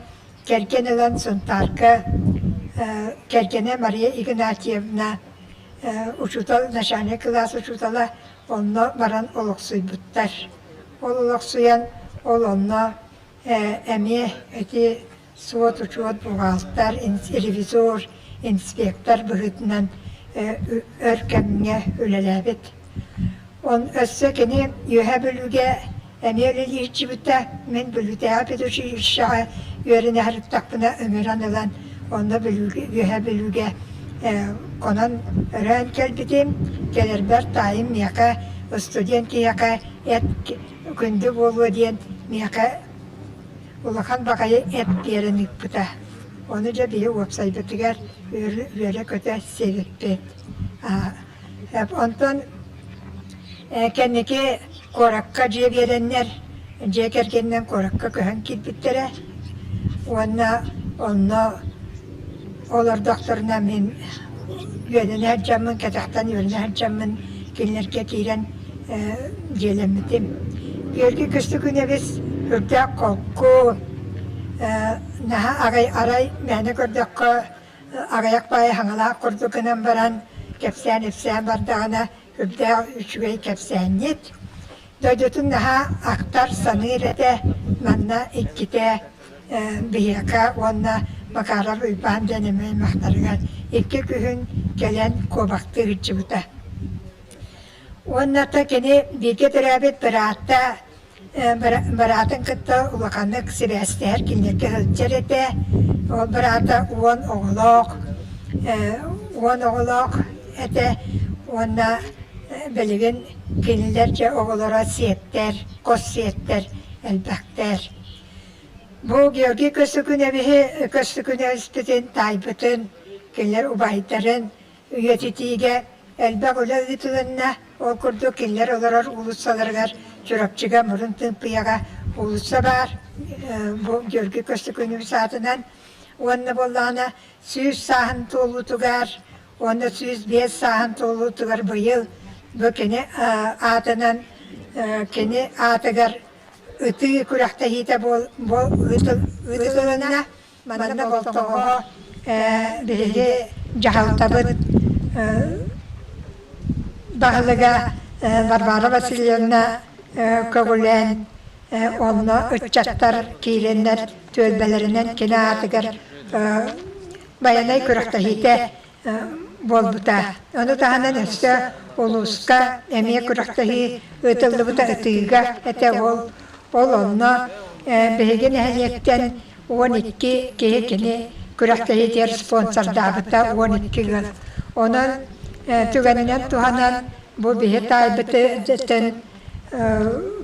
кэргэн ылан Сунтаарга кэргэнэ Мария Игнатьевна учуутал, начальник кылаас учуутала онно баран олохсуйбуттар. Ол олохсуйан, ол онно эмиэ ити суот-учуот бухгалтер, ревизор, инспектор быһыытынан өр кэмҥэ үлэлээбит. Он өссө кини Үөһээ Бүлүүгэ эмиэ үлэлиирчибитэ. Мин Бүлүүтээҕи педучилищеҕа үөрэнэ сырыттахпына ыҥыран ылан онно Бүлүүгэ, Үөһээ Бүлүүгэ хонон өрөөн кэлбитим. Кэлэрбэр таайым миэхэ студент киһиэхэ эт күндү буолуо диэн миэхэ улахан баҕайы эт биэрэн ыыппыта. Ону дьэ биһи уопсайбытыгар үөрэ-көтө сиэбиппит. Онтон кэнники куоракка дьиэ биэрэннэр, дьиэ кэргэнинэн куоракка көһөн киирбиттэрэ. Уонна онно олордохторуна мин үөрэнэ сылдьаммын, кэтэхтэн үөрэнэ сылдьаммын кинилэргэ киирэн дьиэлэммитим. Георгий Көстөкүүнэбис үрдээх холку, наһаа аҕай арай мээнэ көрдөххө аҕыйах баайы хаҥалаах курдук гынан баран кэпсээн-ипсээн бардаҕына үрдээх үчүгэй кэпсээнньит. Дойдутун наһаа ахтар, саныыр этэ. Манна иккитэ биһиэхэ уонна Макаров Уйбаан диэн эмиэ аймахтарыгар икки күһүн кэлэн куобахтыы сылдьыбыта. Уонна та кини бииргэ төрөөбүт быраата быраатын кытта улаханнык сибээстэһэр кинилэргэ сылдьар этэ. Ол быраата уон оҕолоох, уон оҕолоох этэ уонна билигин кинилэр дьэ оҕолоро сиэттэр, хос сиэттэр элбэхтэр. Бу Георгий Көстөкүүнэбиһи Көстөкүүнэбиспитин таайбытын, кинилэр убайдарын үйэтитиигэ элбэх үлэ ыытылынна. Ол курдук кинилэр олорор уулуссаларыгар Чурапчыга Мурун Тыымпыйаҕа уулусса баар, бу Георгий Көстөкүүнэбис аатынан. Уонна буоллаҕына 100 сааһын туолуутугар уонна 105 сааһын туолуутугар быйыл бу кини аатынан кини аатыгар ытыы күрэхтэһиитэ ыытылынна. Манна Болтоҕо биһиги дьаһалтабыт баһылыга Варвара Васильевна көҕүлээн онно ыччаттар киирэннэр түөлбэлэринэн кини аатыгар байанай күрэхтэһиитэ буолбута. Ону таһынан өссө улууска эмиэ күрэхтэһии ыытыллыбыта ытыыга этэ ол. Ол онно биһиги нэһилиэктэн 12 киһи кини күрэхтэһиитигэр спонсордаабыта 12 ыал. Онон түгэнинэн туһанан бу биһи таайбытын.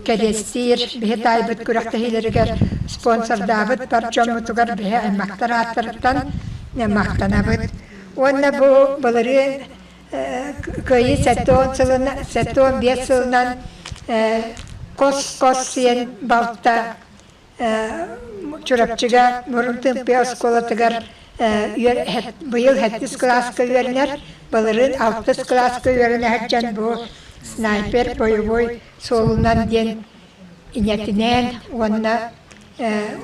кэриэстиир биһи таайбыт күрэхтэһиилэригэр спонсордаабыт бар дьоммутугар биһи аймахтар ааттарыттан махтанабыт. Уонна бу былырыын Кыайыы 70 сылынан, 75 сылынан кос-кос сиэн балта Чурапчыга Мурун Тымпы оскуолатыгар быйыл сэттис кылааска үөрэнэр, былырыын алтыс кылааска үөрэнэ сылдьан бу снайпер боевой суолунан диэн ийэтинээн уонна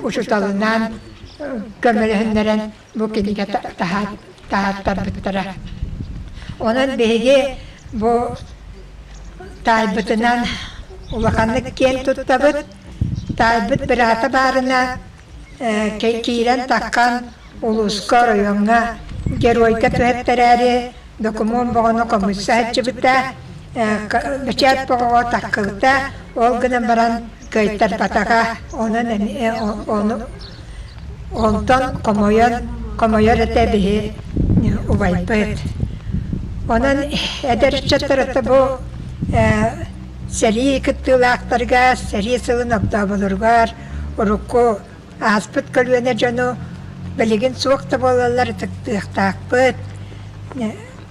учууталынаан көмөлөһүннэрэн бу кинигэ таһааттарбыттара. Онон биһиги бу таайбытынан улаханнык киэн туттабыт. Таайбыт быраата баарына киирэн таххан улууска, оройуоҥҥа геройга түһэттэрээри докумуон боҕону хомуйса сылдьыбыта, бэчээт боҕоҕо таххыбыта, ол гынан баран кыайтарбатаҕа. Онон ону онтон хомойон хомойор этэ биһи убайбыт. Онон эдэр ыччаттар это бу сэрии кыттыылаахтарыгар, сэрии сылын огдооболоругар урукку ааспыт көлүөнэ дьону билигин суох да буолаллар ытыктыахтаахпыт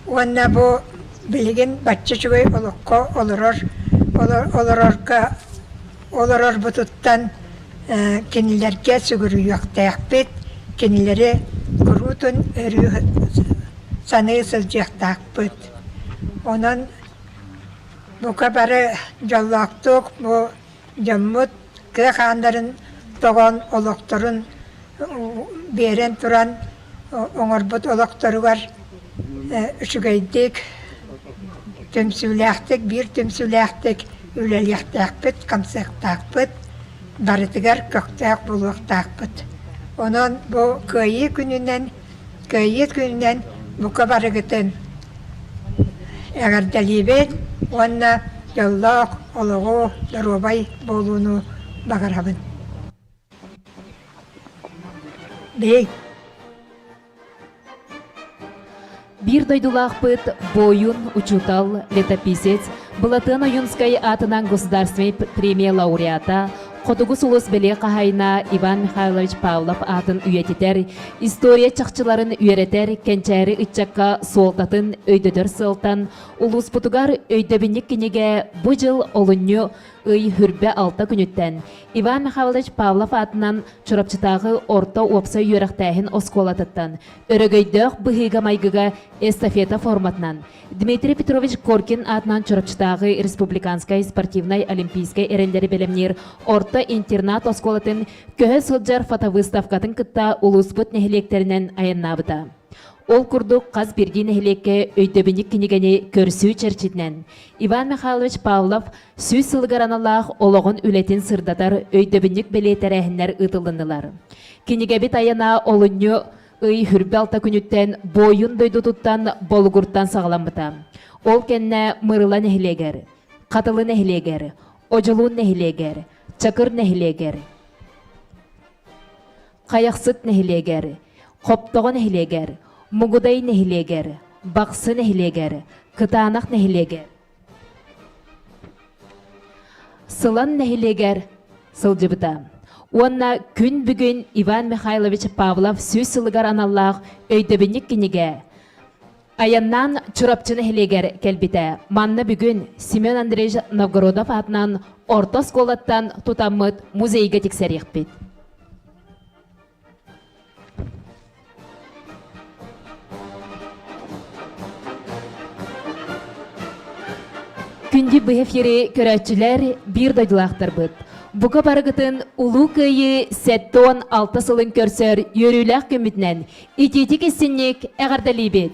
уонна бу билигин бачча үчүгэй олоххо олорор олорорго олорорбутуттан кинилэргэ сүгүрүйүөхтээхпит, кинилэри куруутун өрүү саныы сылдьыахтаахпыт. Онон бука бары дьоллоохтук бу дьоммут кыа хааннарын тоҕон олохторун биэрэн туран оҥорбут олохторугар үчүгэйдик, түмсүүлээхтик, биир түмсүүлээхтик үлэлиэхтээхпит, хамсыахтаахпыт, барытыгар көхтөөх буолуохтаахпыт. Онон бу Кыайыы күнүнэн, Кыайыы күнүнэн бука барыгытын эҕэрдэлиибин уонна дьоллоох олоҕу, доруобай буолууну баҕарабын. Биһиги Биир дойдулаахпыт буойун, учуутал, летописец Былатыан Ойуунскай аатынан государственнай премия лауреата, Хотугу сулус бэлиэ хаһаайына Иван Михайлович Павлов аатын үйэтитэр, история чахчыларын үөрэтэр, кэнчээри ыччакка суолтатын өйдөтөр сыалтан улууспутугар өйдөбүнньүк кинигэ бу дьыл олунньу ый хүрбэ алта күнүттэн Иван Михайлович Павлов аатынан Чурапчытааҕы орто уопсай үөрэхтээһин оскуолатыттан өрөгөйдөөх быһыыга-майгыга эстафета форматынан Дмитрий Петрович Коркин аатынан Чурапчытааҕы республиканскай спортивнай олимпийскай эрэллэри бэлэмниир орто интернат оскуолатын көһө сылдьар фотовыставкатын кытта улууспут нэһилиэктэринэн айаннаабыта. Ол курдук хас биирдии нэһилиэккэ өйдөбүнньүк кинигэни көрсүү чэрчитинэн Иван Михайлович Павлов 100 сылыгар аналлаах олоҕун үлэтин сырдатар өйдөбүнньүк бэлиэ тэрээһиннэр ыытылыннылар. Кинигэбит айана олунньу ый хүрбэ алта күнүттэн буойун дойдутуттан Болугуртан саҕаламмыта. Ол кэннэ Мырыла нэһилиэгэр, Хатылы нэһилиэгэр, Одьулуун нэһилиэгэр, Чакыр нэһилиэгэр, Хайахсыт нэһилиэгэр, Хоптоҕо нэһилиэгэр, Мугудай нэһилиэгэр, Бахсы нэһилиэгэр, Кытаанах нэһилиэгэр, Сылан нэһилиэгэр сылдьыбыта. Уонна күн бүгүн Иван Михайлович Павлов 100 сылыгар аналлаах өйдөбүнньүк кинигэ айаннаан Чурапчы нэһилиэгэр кэлбитэ. Манна бүгүн Семен Андреевич Новгородов аатынан орто оскуолаттан тутаммыт музейга тиксэриэхпит. Күндү быһа эфири көрөөччүлэр биир дойдулаахтарбыт. Бука барыгытын Улуу Кыайыы 76 сылын көрсөр үөрүүлээх күммүтүнэн итиитик истинник эҕэрдэлиибит!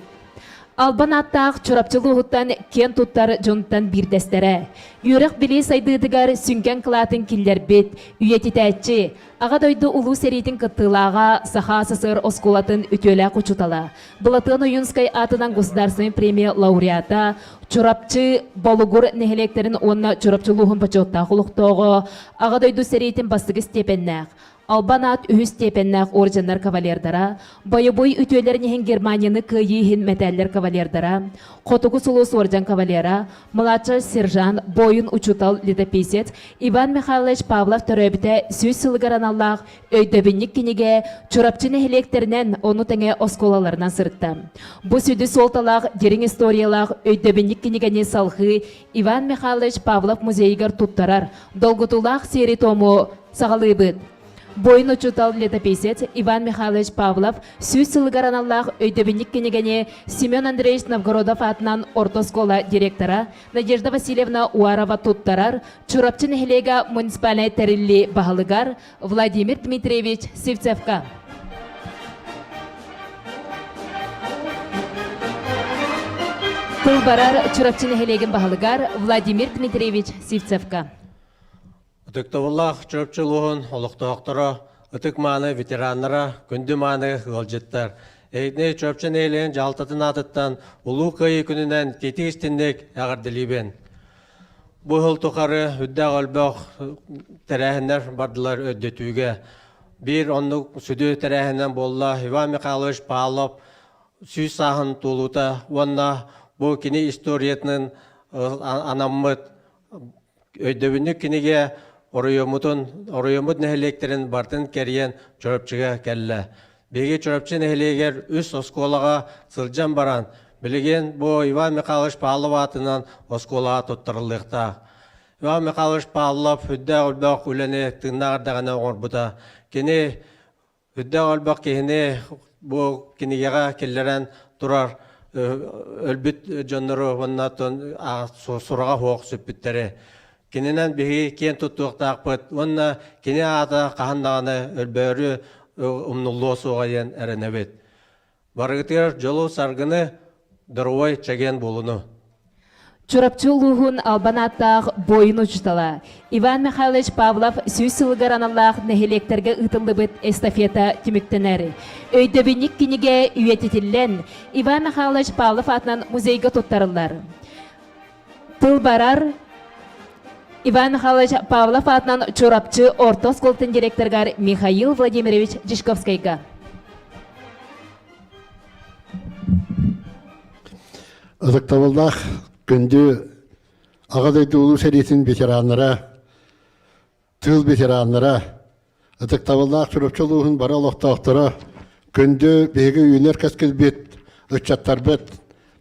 Албан ааттаах Чурапчы улууһуттан киэн туттар дьонтон биирдэстэрэ. Үөрэх-билии сайдыытыгар сүҥкэн кылаатын киллэрбит, үйэтитээччи, Аҕа дойду Улуу сэриитин кыттыылааҕа, Саха СССР оскуолатын үтүөлээх учуутала, Былатыан Ойуунскай аатынан Государственнай премия лауреата, Чурапчы, Болугур нэһилиэктэрин уонна Чурапчы улууһун бочуоттаах олохтооҕо, Аҕа дойду сэриитин бастакы степеннээх, Албан аат үһүс степеннээх орденнар кавалердара, бойобуой үтүөлэрин иһин Германияны кыайыы иһин мэтээллэр кавалердара, Хотугу сулус орден кавалера, младший сержант, буойун учуутал, летописец Иван Михайлович Павлов төрөөбүтэ 100 сылыгар аналлаах өйдөбүнньүк кинигэ Чурапчы нэһилиэктэринэн, ону тэҥэ оскуолаларынан сырытта. Бу сүдү суолталаах дириҥ историялаах өйдөбүнньүк кинигэни салҕыы Иван Михайлович Павлов музейыгар туттарар долгутуулаах сиэри-туому саҕалыыбыт. Буойун учуутал летописец Иван Михайлович Павлов 100 сылыгар аналлаах өйдөбүнньүк кинигэни Семен Андреевич Новгородов аатынан орто оскуола директора Надежда Васильевна Уарова туттарар Чурапчы нэһилиэгэ муниципальнай тэриллии баһылыгар Владимир Дмитриевич Сивцевка. Тыл барар Чурапчы нэһилиэгин баһылыгар Владимир Дмитриевич Сивцевка. Ытыктабыллаах Чурапчы улууһун олохтоохторо, ытык-мааны ветераннара, күндү-мааны ыалдьыттар! Эһигини Чурапчы нэһилиэгин дьаһалтатын аатыттан Улуу Кыайыы күнүнэн итии-истиҥник эҕэрдэлиибин! Бу сыл тухары үрдээх өлбөх тэрээһиннэр бардылар өйдөтүүгэ. Биир оннук сүдү тэрээһинэн буолла Иван Михайлович Павлов 100 сааһын туолуута уонна бу кини историятын анаммыт өйдөбүнньүк кинигэ оройуоммутун, оройуоммут нэһилиэктэрин барытын кэрийэн Чурапчыга кэллэ. Биһиги Чурапчы нэһилиэгэр үс оскуолаҕа сылдьан баран, билигин бу Иван Михайлович Павлов аатынан оскуолаҕа туттарыллыахтаах. Иван Михайлович Павлов үрдээх өлбөх үлэни тыыннаах эрдэҕинэ оҥорбута. Кини үрдээх өлбөх киһини бу кинигэҕэ киллэрэн турар өлбүт дьоннору уонна сураҕа суох сүппүттэри. Кининэн биһиги киэн туттуохтаахпыт уонна кини аата хаһан даҕаны өлбөөрү умнуллуо суоҕа диэн эрэнэбит. Барыгытыгар дьолу-саргыны, доруобай чэгиэн буолуну! Чурапчы улууһун албан ааттаах буойун учуутала Иван Михайлович Павлов 100 сылыгар аналлаах нэһилиэктэргэ ыытыллыбыт эстафета түмүктэнэр. Өйдөбүнньүк кинигэ үйэтитиллэн Иван Михайлович Павлов аатынан музейга туттарыллар. Тыл барар Иван Михайлович Павлов аатынан Чурапчы орто оскуолатын директорыгар Михаил Владимирович Дьячковскайга. Ытыктабыллаах күндү Аҕа дойду Улуу сэриитин ветераннара, тыыл ветераннара, ытыктабыллаах Чурапчы улууһун бары олохтоохторо, күндү биһиги үүнэр кэскилбит, ыччаттарбыт,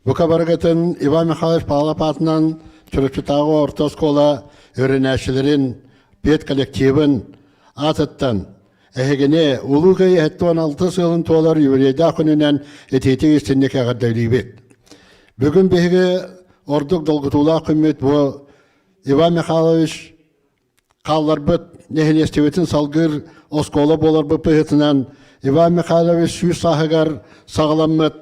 бука барыгытын Иван Михайлович Павлов аатынан Чурапчытааҕы орто оскуола үөрэнээччилэрин педколлективын аатыттан эһигини Улуу Кыайыы 76 сылын туолар юбилейдаах күнүнэн итиитик истинник эҕэрдэлиибит. Бүгүн биһиги ордук долгутуулаах күммүт бу Иван Михайлович хаалларбыт нэһилиэстибэтин салгыыр оскуола буоларбыт быһыытынан Иван Михайлович 100 сааһыгар саҕаламмыт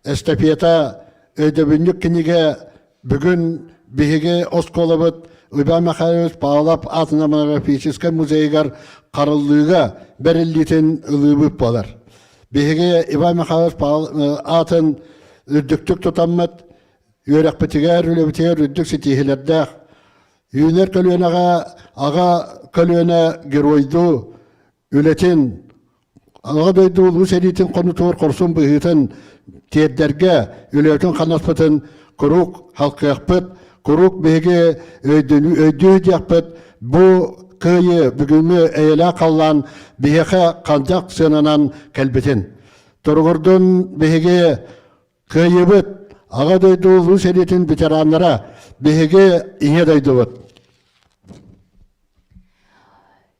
эстафета өйдөбүнньүк кинигэ бүгүн биһиги оскуолабыт Иван Михайлович Павлов аатынан монографическай музейыгар хараллыыга бэриллиитин ылыыбыт буолар. Биһиги Иван Михайлович аатын үрдүктүк тутаммыт, үөрэхпитигэр, үлэбитигэр үрдүк ситиһиилэрдээх Үүнэр көлүөнэҕэ аҕа көлүөнэ геройдуу үлэтин, Аҕа дойду улуу сэриитин хонутугар хорсун быһыытын тиэрдэргэ үлэтин ханаспытын куруук халкыахпыт, куруук биһиги өйдүү диэхпит бу кыайыы бүгүҥҥү эйэлээх халлаан биһиэхэ ханжах сыананан кэлбитин. Туругурдун биһиги Кыайыыбыт, Аҕа дойду Улуу сэриитин ветераннара, биһиги Ийэ дойдубут.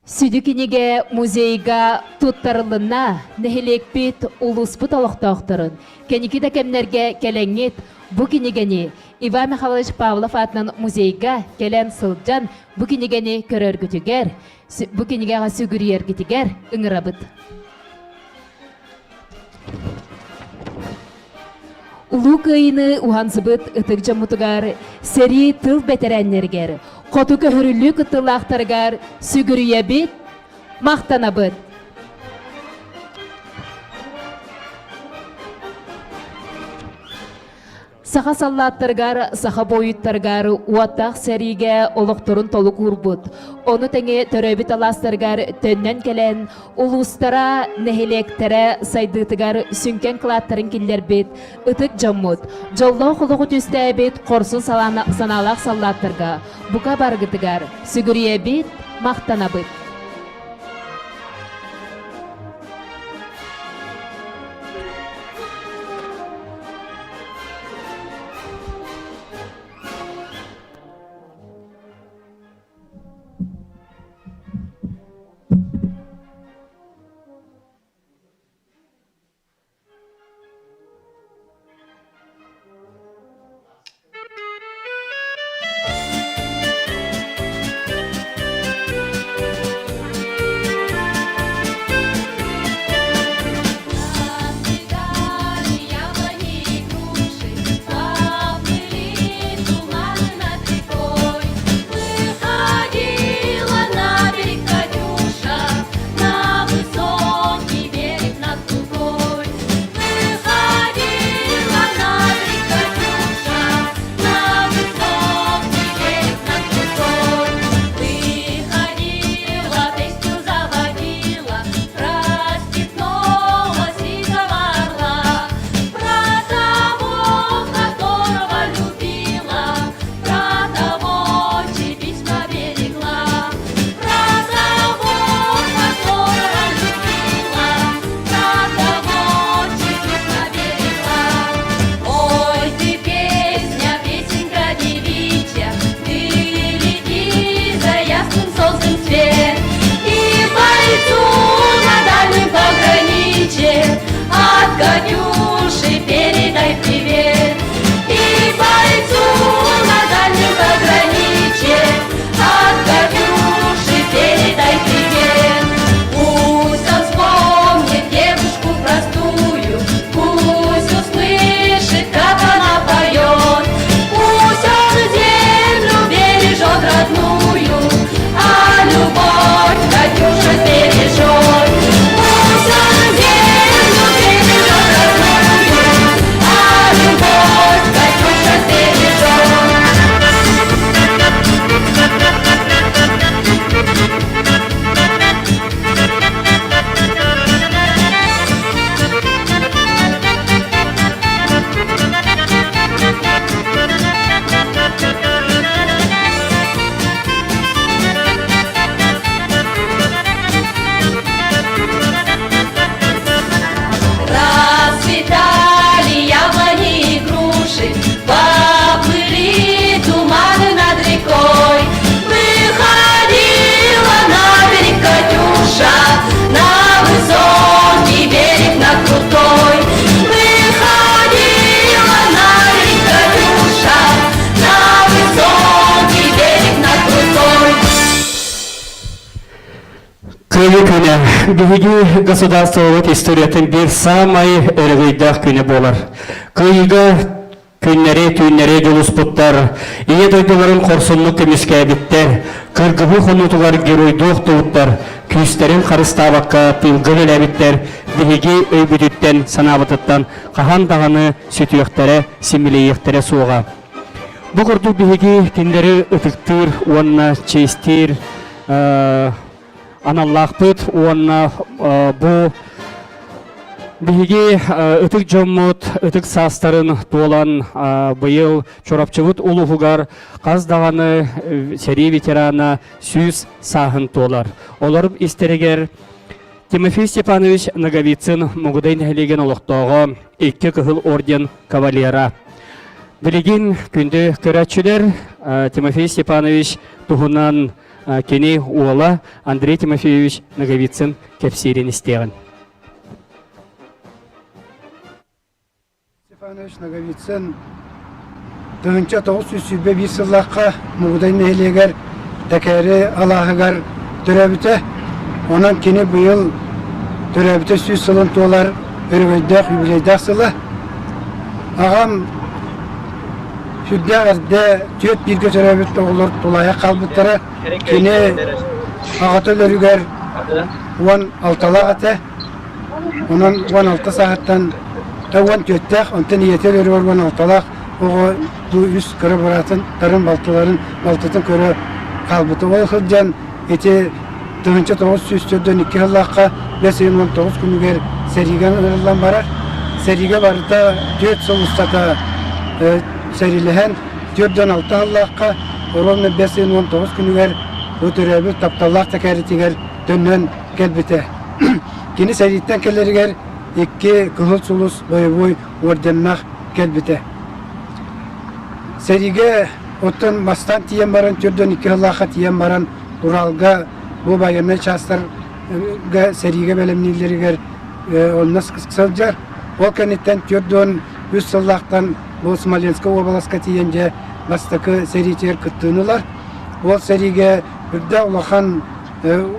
Сүдү кинигэ музейга туттарылынна нэһилиэкпит улууспут олохтоохторун кэнники да кэмнэргэ кэлэҥҥит бу кинигэни Иван Михайлович Павлов аатынан музейга кэлэн сылдьан бу кинигэни көрөргүтүгэр, бу кинигэҕэ сүгүрүйэргитигэр ыҥырабыт. Улуу Кыайыыны уһансыбыт ытык дьоммутугар, сэрии тыл бэтэрээннэригэр, хоту көһөрүллүү кыттыылаахтарыгар сүгүрүйэбит, махтанабыт! Саха саллааттарыгар, саха буойуттарыгар уоттаах сэриигэ олохторун толук уурбут. Ону тэҥэ төрөөбүт алаастарыгар төннөн кэлэн, улуустара, нэһилиэктэрэ сайдыытыгар сүҥкэн кылааттарын киллэрбит ытык дьоммут, дьоллоох олоҕу түстээбит хорсун санаалаах саллааттарга бука барыгытыгар сүгүрүйэбит, махтанабыт. Выходила на берег Катюша, на высокий берег над Лугой. Выходила на берег Катюша, на высокий берег над Лугой. Выходила, песню заводила про степного сизого орла, про того, которого любила, про того, чьи письма берегла, про того, которого любила, про того, чьи письма берегла. Ой, ты песня, песенка девичья, ты лети за ясным солнцем свет, и бойцу на дальнем пограничье от Катюши передай привет. И бойцу на дальнем пограничье от Катюши передай привет. Пусть он вспомнит девушку простую, пусть услышит, как она поет, пусть он землю бережет родную, а любовь Катюша бережет. Пусть он землю бережет родную, а любовь Катюша бережет. Расцветали яблони и груши, поплыли туманы над рекой. Выходила на берег Катюша, на высокий берег, на крутой. Выходила на берег Катюша, на высокий берег, на крутой. Кыайыы күнэ биһиги государствобыт историятын биир саамай өрөгөйдөөх күнэ буолар. Кыайыыга күннэри түүннэри дьулуспуттар, Ийэ дойдуларын хорсуннук көмүскээбиттэр, кыргыһыы хонуутугар геройдуу охтубуттар, күүстэрин харыстаабакка тыылга үлэлээбиттэр биһиги өйбүтүттэн, санаабытыттан хаһан даҕаны сүтүөхтэрэ, симэлийиэхтэрэ суоҕа. Бу курдук биһиги кинилэри ытыктыыр уонна чиэстиир аналлаахпыт уонна бу биһиги ытык дьоммут ытык саастарын туолан быйыл Чурапчыбыт улууһугар хас даҕаны сэрии ветерана 100 сааһын туолар. Олор истэригэр Тимофей Степанович Ноговицын Мугудай нэһилиэгин олохтооҕо икки кыһыл орден кавалера. Билигин күндү көрөөччүлэр Тимофей Степанович туһунан кини уола Андрей Тимофеевич Ноговицын кэпсиирин истиэҕин. Степанович Ноговицын 1921 сыллаахха Мугудай нэһилиэгэр Тэкээри алааһыгар төрөөбүтэ. Онон кини быйыл төрөөбүтэ 100 сылын туолар өрөгөйдөөх юбилейдаах сыла. Аҕам сүрдээх эрдэ түөрт бииргэ төрөөбүт оҕолор тулаайах хаалбыттара. Кини аҕата өлөрүгэр 16-лаах этэ. Онон 16 сааһыттан 14-тээх, онтон ийэтэ өлөрүгэр 16-лаах оҕо бу үс кыра быраатын, тарын балтыларын, балтытын көрө хаалбыта. Ол сылдьан. ити 1942 сыллаахха бэс ыйын 19 күнүгэр сэриигэ ыҥырыллан барар. Сэриигэ барыта түөрт сыл устата сэриилэһэн 46 сыллаахха ровно бэс ыйын 19 күнүгэр бу төрөөбүт тапталлаах Тэкээритигэр төннөн кэлбитэ. Кини сэрииттэн кэлэригэр икки Кыһыл Сулус бойобуой орденнаах кэлбитэ. Сэриигэ оттон бастаан тиийэн баран, 42 сыллаахха тиийэн баран Уралга бу байыаннай чаастарга сэриигэ бэлэмнииллэригэр онно сылдьар. Ол кэнниттэн 43 сыллаахтан бу Смоленскай уобаласка тиийэн дьэ бастакы сэриитигэр кыттыыны ылар. Ол сэриигэ үрдээх улахан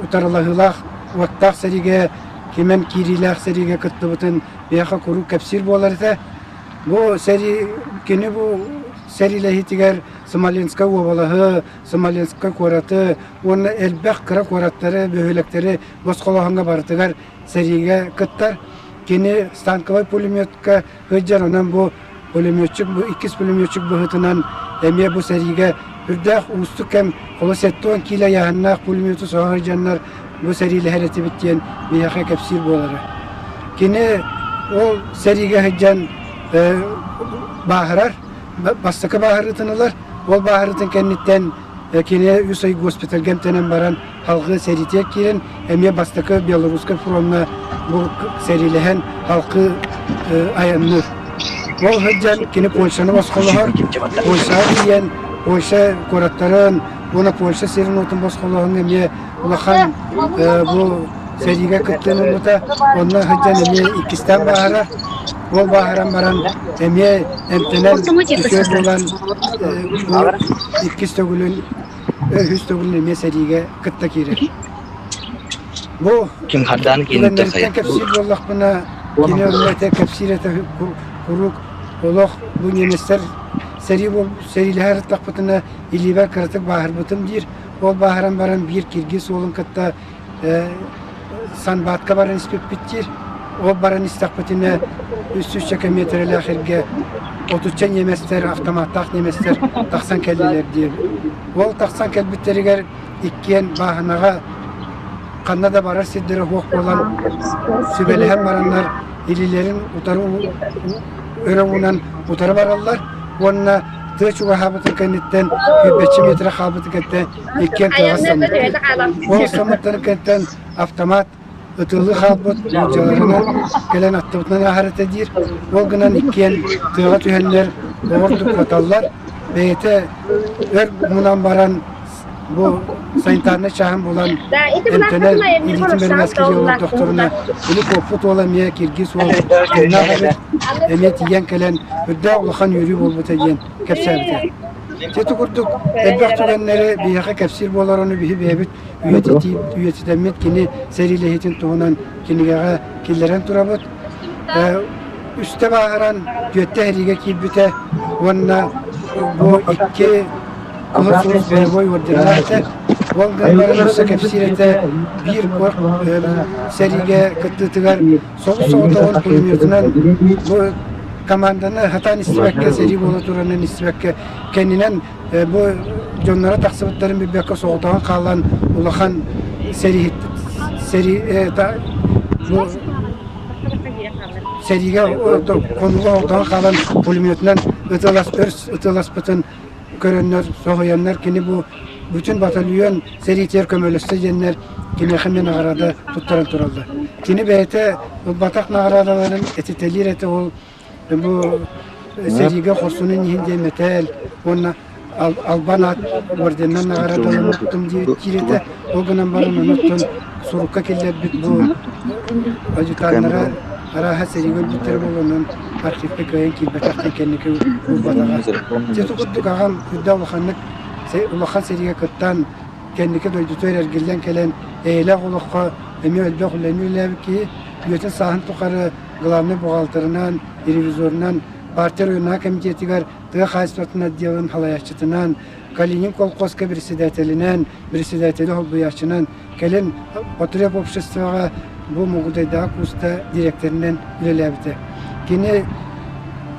утарылаһыылаах уоттаах сэриигэ кимэн киириилээх сэриигэ кыттыбытын биһиэхэ куруук кэпсиир буолар этэ. Бу сэрии кини бу сэриилэһиитигэр Смоленскай уобалаһы, Смоленскай куораты уонна элбэх кыра куораттары, бөһүөлэктэри босхолооһуҥҥа барытыгар сэриигэ кыттар. Кини станковай пулеметка сылдьар, онон бу пулеметчик, бу иккис пулеметчик быһыытынан эмиэ бу сэриигэ үрдээх уустук кэм, холо 70 киилэ ыйааһыннаах пулемету соһо сылдьаннар бу сэриилэһэр этибит диэн биһиэхэ кэпсиир буолара. Кини ол сэриигэ сылдьан бааһырар, бастакы бааһырыытын ылар. Ол бааһырыытын кэнниттэн кини үс ый госпитальга эмтэнэн баран салгыы сэриитигэр киирэн эмиэ бастакы Белорусскай фроҥҥа бу сэриилэһэн халкы айанныыр. Ол сылдьан кини Польшаны босхолоһор, Польшаҕа тиийэн Польша куораттарын уонна Польша сирин-уотун босхолоһон эмиэ улахан бу сэриигэ кыттыыны ылбыта. Онно сылдьан эмиэ иккистээн бааһырар. Ол бааһыран баран эмиэ эмтэнэн үтүө буолан бу иккис төгүлүн үһүс төгүлүн эмиэ сэриигэ кытта киирэр. Бу Ким хардаан киинин түгэннэриттэн кэпсиир буоллахпына, кини онно этэ кэпсиир этэ куруук олох бу немецтэр сэрии сэриилэһэр ырыттахпытына илиибэр кыратык бааһырбытым диир. Ол бааһыран баран биир киргиз уолун кытта Санбаатка баран испиппит диир. Ол баран истэхпитинэ үс сүүсчэкэ миэтэрэлээх эргэ отучча немецтэр, автоматтаах немецтэр тахсан кэллилэр диир. Ол тахсан кэлбиттэригэр иккиэн бааһынаҕа ханна да барар сирдэрэ суох буолан сүбэлэһэн бараннар илиилэрин утары өрө уунан утары бараллар уонна тыа чугаһаабытын кэнниттэн сүүрбэччэ миэтэрэ хаалбытын кэнниттэн иккиэн тыаҕа ыстаммыттар. Ол ыстаммыттарын кэнниттэн автомат ытыалыы хаалбыт дьаларынан кэлэн аттыбытынан ааһар этэ диир. Ол гынан иккиэн тыаҕа түһэннэр оҕордук куоталлар. Бэйэтэ өр мунан баран бу санитарнай чааһын булан эмтэнэн илиитин бэринээскилии олордохторуна били куоппут уола эмиэ киргиз уол тыыннаах эбит эмиэ тиийэн кэлэн үрдээх улахан үөрүү буолбута диэн кэпсээбитэ. Ити курдук элбэх түгэннэри биһиэхэ кэпсиир буолар ону биһи бэйэбит үйэтитэммит кини сэриилэһиитин туһунан кинигэҕэ киллэрэн турабыт. Үстэ бааһыран түөттэ сэриигэ киирбитэ уонна бу икки Кыһыл Сулус боевой орденнаах этэ. Ол гынан баран өссө кэпсиир этэ биир сэриигэ кыттыытыгар соҕус-соҕотоҕун пулеметунан бу команданы сатаан истибэккэ сэрии буола туранын истибэккэ кэннинэн бу дьонноро тахсыбыттарын билбэккэ соҕотоҕун хаалан улахан сэрииһит сэрии бу сэриигэ хонууга соҕотоҕун хаалан пулеметунан ытыалас өр ытыаласпытын көрөннөр соһуйаннар кини бу бүтүн батальон сэриитигэр көмөлөстө диэннэр киниэхэ эмиэ наҕараада туттаран тураллар. Кини бэйэтэ ылбатах наҕараадаларын этитэлиир этэ ол бу сэриигэ хорсунун иһин диэн мэтээл уонна албан аат орденынан наҕараадаланыттым диир этэ. Ол гынан баран онуттан сурукка киллэрбит бу адъютаннара арааһа сэриигэ өлбүттэрэ буолуонан архивка кыайан киирбэтэхтэн кэнники булбатаҕа. Дьэ ити курдук аҕам үрдэ улаханнык улахан сэриигэ кыттан кэнники дойдутугар эргиллэн кэлэн эйэлээх олоххо эмиэ элбэх үлэни үлэлээбит киһи үйэтин сааһын тухары главнай бухгалтерынан, ревизорунан, партия районнааҕы комитетыгар тыа хаһаайыстыбатын отделын салайааччытынан, Калинин колхозка председателинэн, председатели холбуйааччынан, кэлин потреб обществоҕа бу Мугудайдааҕы кууста дириэктэринэн үлэлээбитэ. Кини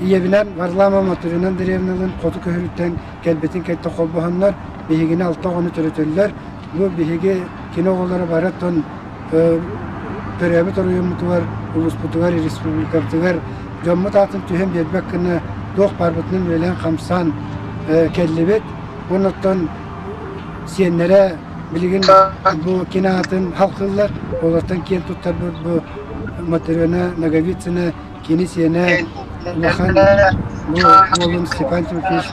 ийэбинэн Варлама Моторина Андреевналыын хоту көһөрүттэн кэлбитин кэннэ холбоһоннор биһигини алта оҕону төрөтөллөр. Бу биһиги кини оҕолоро бары оттон төрөөбүт оройуоммутугар, улууспутугар, республикабытыгар дьоммут аатын түһэн биэрбэт гына туох баарбытынан үлэлээн-хамсаан кэллибит. Уонна оттон сиэннэрэ билигин бу кини аатын халкыллар, олортон киэн туттарбыт бу Матрена Ноговицына кини сиэнэ улахан бу уолун Степан Тимофеевич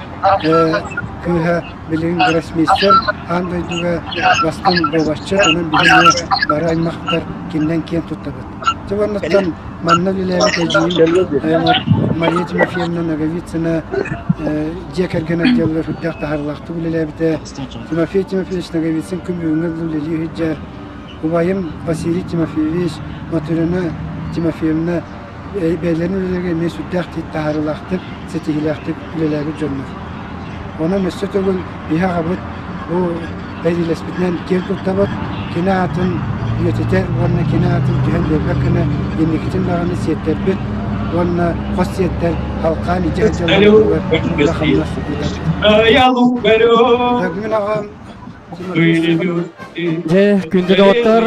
кыыһа билигин гроссмейстер аан дойдуга бастыҥ дуобатчыт, онон биһиги бары аймахтар кининэн киэн туттабыт. Дьэ уоннаттан манна үлэлээбит эдьиийим Мария Тимофеевна Ноговицына дьиэ кэргэн отделыгар сүрдээх таһаарыылаахтык үлэлээбитэ. Тимофей Тимофеевич Ноговицын күн бүгүҥҥэ дылы үлэлии сылдьар. Убайым Василий Тимофеевич, Матрена Тимофеевна бэйэлэрин үлэлэригэр эмиэ сүрдээх таһаарыылаахтык, ситиһиилээхтик үлэлээбит дьоннор. Онон өссө төгүл биһи аҕабыт бу сэриилэспитинэн киэн туттабыт, кини аатын үйэтитэр уонна кини аатын түһэн биэрбэт гына инникитин даҕаны сиэттэрбит уонна хос сиэттэр халкаан илдьэ сылдьалларыгар үлэ-хамнас ыытабыт. Мин аҕам Дьэ, күндү доҕоттор,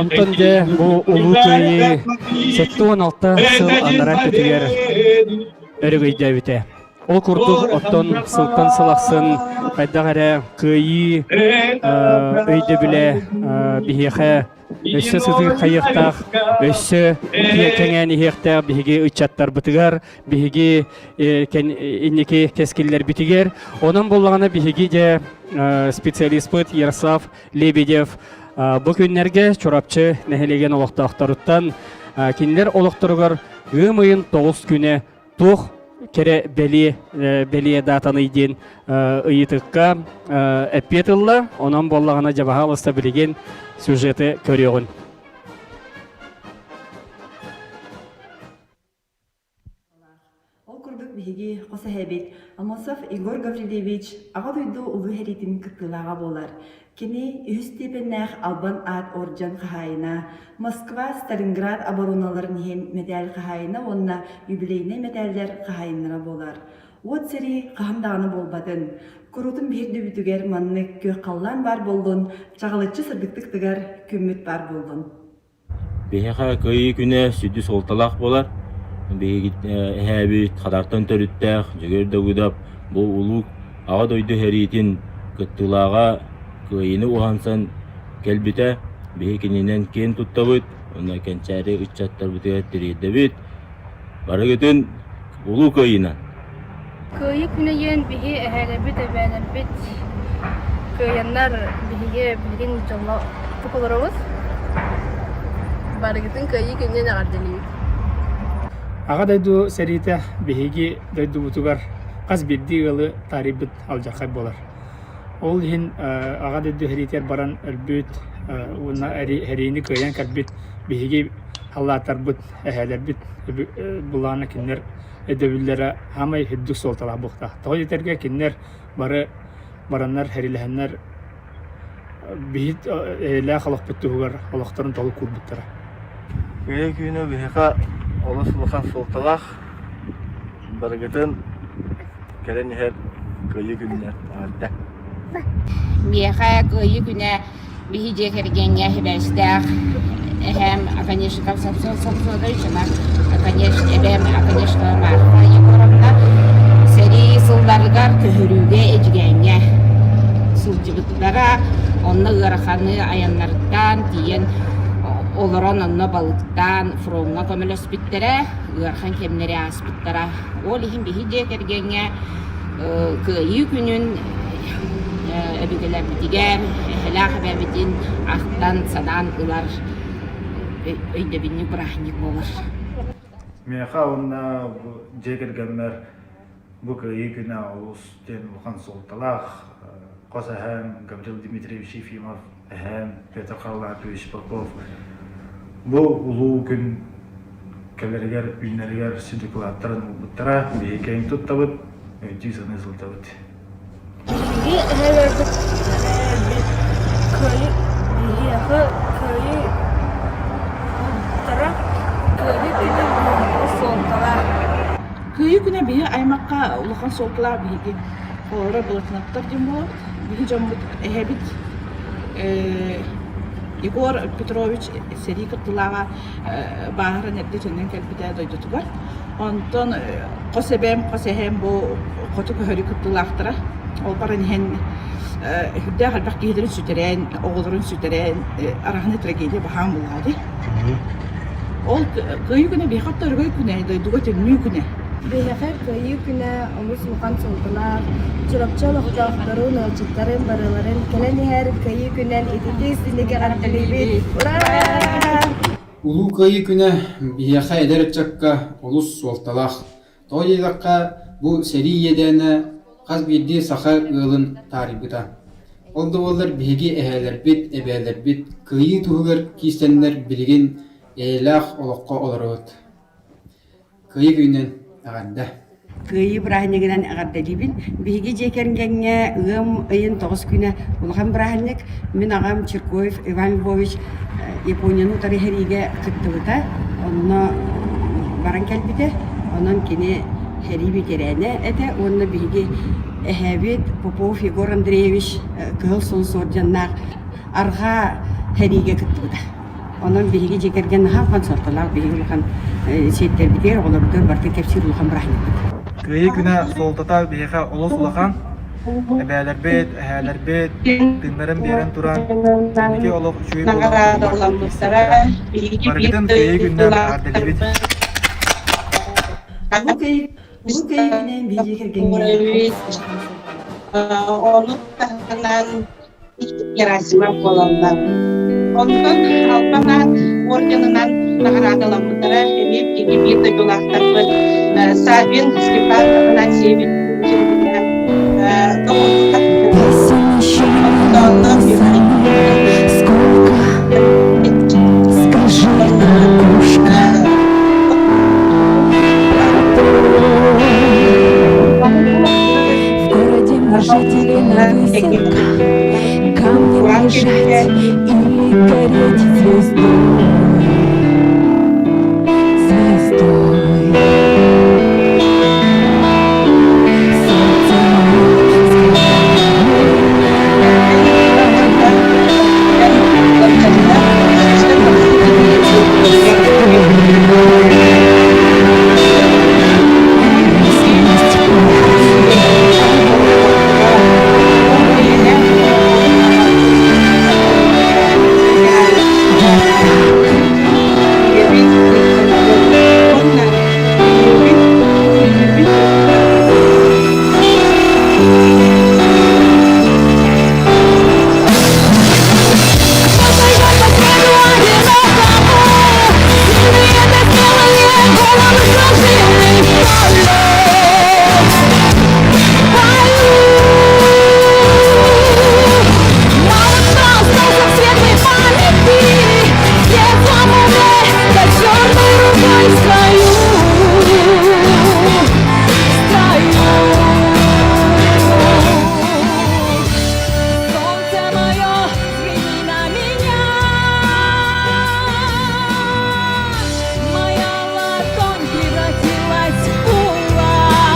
онтон дьэ бу Улуу Кыайыы 76 сыл анараа өттүгэр өрөгөйдөөбүтэ. Ол курдук оттон сылтан сыл ахсын хайдах эрэ кыайыы өйдөбүлэ биһиэхэ өссө сытыырхайыахтаах, өссө кэҥээн иһиэхтээх биһиги ыччаттарбытыгар, биһиги инники кэскиллэрбитигэр. Онон буоллаҕына биһиги дьэ специалиспыт Ярослав Лебедев бу күннэргэ Чурапчы нэһилиэгин олохтоохторуттан кинилэр олохторугар ыам ыйын 9 күнэ туох кэрэ бэлиэ бэлиэ даатаный диэн ыйытыкка эппиэт ылла. Онон буоллаҕына дьабаһаалыста билигин сюжеты көрүөҕүн. Ол курдук биһиги хос эһэбит Аммосов Егор Гаврильевич Аҕа дойду Улуу сэриитин кыттыылааҕа буолар. Кини үһүс степеннээх Албан аат орден хаһаайына, Москва, Сталинград обороналарын иһин мэтээл хаһаайына уонна юбилейнай мэтээллэр хаһаайыннара буолар. Уот сэрии хаһан даҕаны буолбатын. Куруутун биһирдибитигэр маннык күөх халлаан баар буоллун, чаҕылыччы сырдыктык тыгар күммүт баар буоллун. Биһиэхэ Кыайыы күнэ сүдү суолталаах буолар. Биһиги эһээбит Хадартан төрүттээх Дьөгүөр Дагыдап бу улуу Аҕа дойду сэриитин кыттыылааҕа Кыайыыны уһансан кэлбитэ. Биһи кининэн киэн туттабыт уонна кэнчээри ыччаттарбытыгар тириэрдэбит. Барыгытын Улуу Кыайыынан! Кыайыы күнэ диэн биһи эһээлэрбит, эбээлэрбит кыайаннар биһиги билигин дьоллоохтук олоробут. Барыгытын Кыайыы күнүнэн эҕэрдэлиибит. Аҕа дойду сэриитэ биһиги дойдубутугар хас биирдии ыалы таарыйбыт алдьархай буолар. Ол иһин Аҕа дойду сэриитигэр баран өлбүт уонна сэриини кыайан кэлбит биһиги халлааттарбыт, эһээлэрбит былаана кинилэр өйдөбүллэрэ саамай үрдүк суолталаах буолуохтаах. Тоҕо диэтэргэ кинилэр бары бараннар, сэриилэһэннэр биһи эйэлээх олохпут туһугар олохторун толук уурбуттара. Кыайыы күнэ биһиэхэ олус улахан суолталаах. Барыгытын кэлэн иһэр Кыайыы күнүнэн эҕэрдэ! Миэхэ Кыайыы күнэ Биһи дьиэ кэргэҥҥэ сибээстээх эһээм Оконешников Самсон Самсонович уонна эбээм Оконешникова Марфа Егоровна сэрии сылларыгар көһөрүүгэ Эдьигээҥҥэ сылдьыбыттара. Онно ыараханы айаннарыттан тиийэн олорон онно балыктаан фроҥҥа көмөлөспүттэрэ, ыарахан кэмнэри ааспыттара. Ол иһин биһи дьиэ кэргэҥҥэ Кыайыы күнүн өбүгэлэрбитигэр эһэлээх эбэбитин ахтан, санаан ылар өйдөбүнньүк бырааһынньык буолар. Миэхэ уонна дьиэ кэргэммэр бу Кыайыы күнэ олус диэн улахан суолталаах. Хос эһээм Гаврил Дмитриевич Ефимов, эһээм Петр Харлампьевич Попов бу улуу күн кэлэригэр, үүнэригэр сүдү кылааттарын ылбыттара. Биһиги киэҥ туттабыт, өйдүү-саныы сылдьабыт. Биһиги эһэлэрбит эбээлэрбит кыайыы биһиэхэ кыайыы ылбыттара кыайыы күнэ биһиэхэ суолталаах. Кыайыы күнэ биһи аймахха улахан суолталаах биһиги оҕолоро Былатынаптар диэн буолабыт. Биһи дьоммут эһэбит. Егор Петрович сэрии кыттыылааҕа бааһыран эрдэ төннөн кэлбитэ дойдутугар. Онтон хос эбээм, хос эһээм бу хоту көһөрүү кыттыылаахтара. Ол баран иһэн үрдээх элбэх киһилэрин сүтэрэн, оҕолорун сүтэрэн, араһаны трагедия баһаам булаа дии. Ол Кыайыы күнэ биһиэхэ өрөгөй күнэ, дойдуга төннүү күнэ. Биһиэхэ Кыайыы күнэ олус улахан суолталаах. Чурапчы олохтоохторун, ыалдьыттарын барыларын кэлэн иһэр Кыайыы күнүнэн ититии-истиҥник эҕэрдэлиибит! Ура! Улуу Кыайыы күнэ биһиэхэ эдэр ыччакка олус суолталаах. Тоҕо диэтэххэ, бу сэрии иэдээнэ хас биирдии саха ыалын таарыйбыта. Ол да буоллар биһиги эһээлэрбит, эбээлэрбит кыайыы туһугар киирсэннэр билигин эйэлээх олоххо олоробут. Кыайыы күнүнэн эҕэрдэ! Кыайыы бырааһынньыгынан эҕэрдэлиибин. Биһиги дьиэ кэргэҥҥэ ыам ыйын тоҕус күнэ улахан бырааһынньык. Мин аҕам Чиркоев Иван Львович Японияны утары сэриигэ кыттыбыта. Онно баран кэлбитэ. Онон кини сэрии бэтэрээнэ этэ уонна биһиги эһээбит Попов Егор Андреевич Кыһыл Сулус орденнаах арҕаа сэриигэ кыттыбыта. Онон биһиги дьиэ кэргэн наһаа улахан суолталаах, биһиги улахан сиэттэрбитигэр, оҕолорбутугар барытын кэпсиир улахан бырааһынньыкпыт. Кыайыы күнэ суолтата биһиэхэ олус улахан. Эбээлэрбит, эһээлэрбит тыыннарын биэрэн туран, инники олох үчүгэй буоларын туһугар Барыгытын Кыайыы күнүнэн эҕэрдэлиибит! Улуу Кыайыы Улуу Кыайыы күнүнэн биһиги кэргэҥҥэ олус улахан суолталаах. Ону таһынан Герасимов буолаллар. Онтон Албан аат орденынан наҕараадаламмыттара эмиэ биһиги биир дойдулаахтарбыт Саввин Степан Афанасьевич Скажи, кукушка, В городе мы жители на выселках, Камнем лежать или гореть звездой, звездой. Солнце мое, Солнце мое, взгляни на меня. Моя ладонь превратилась в кулак.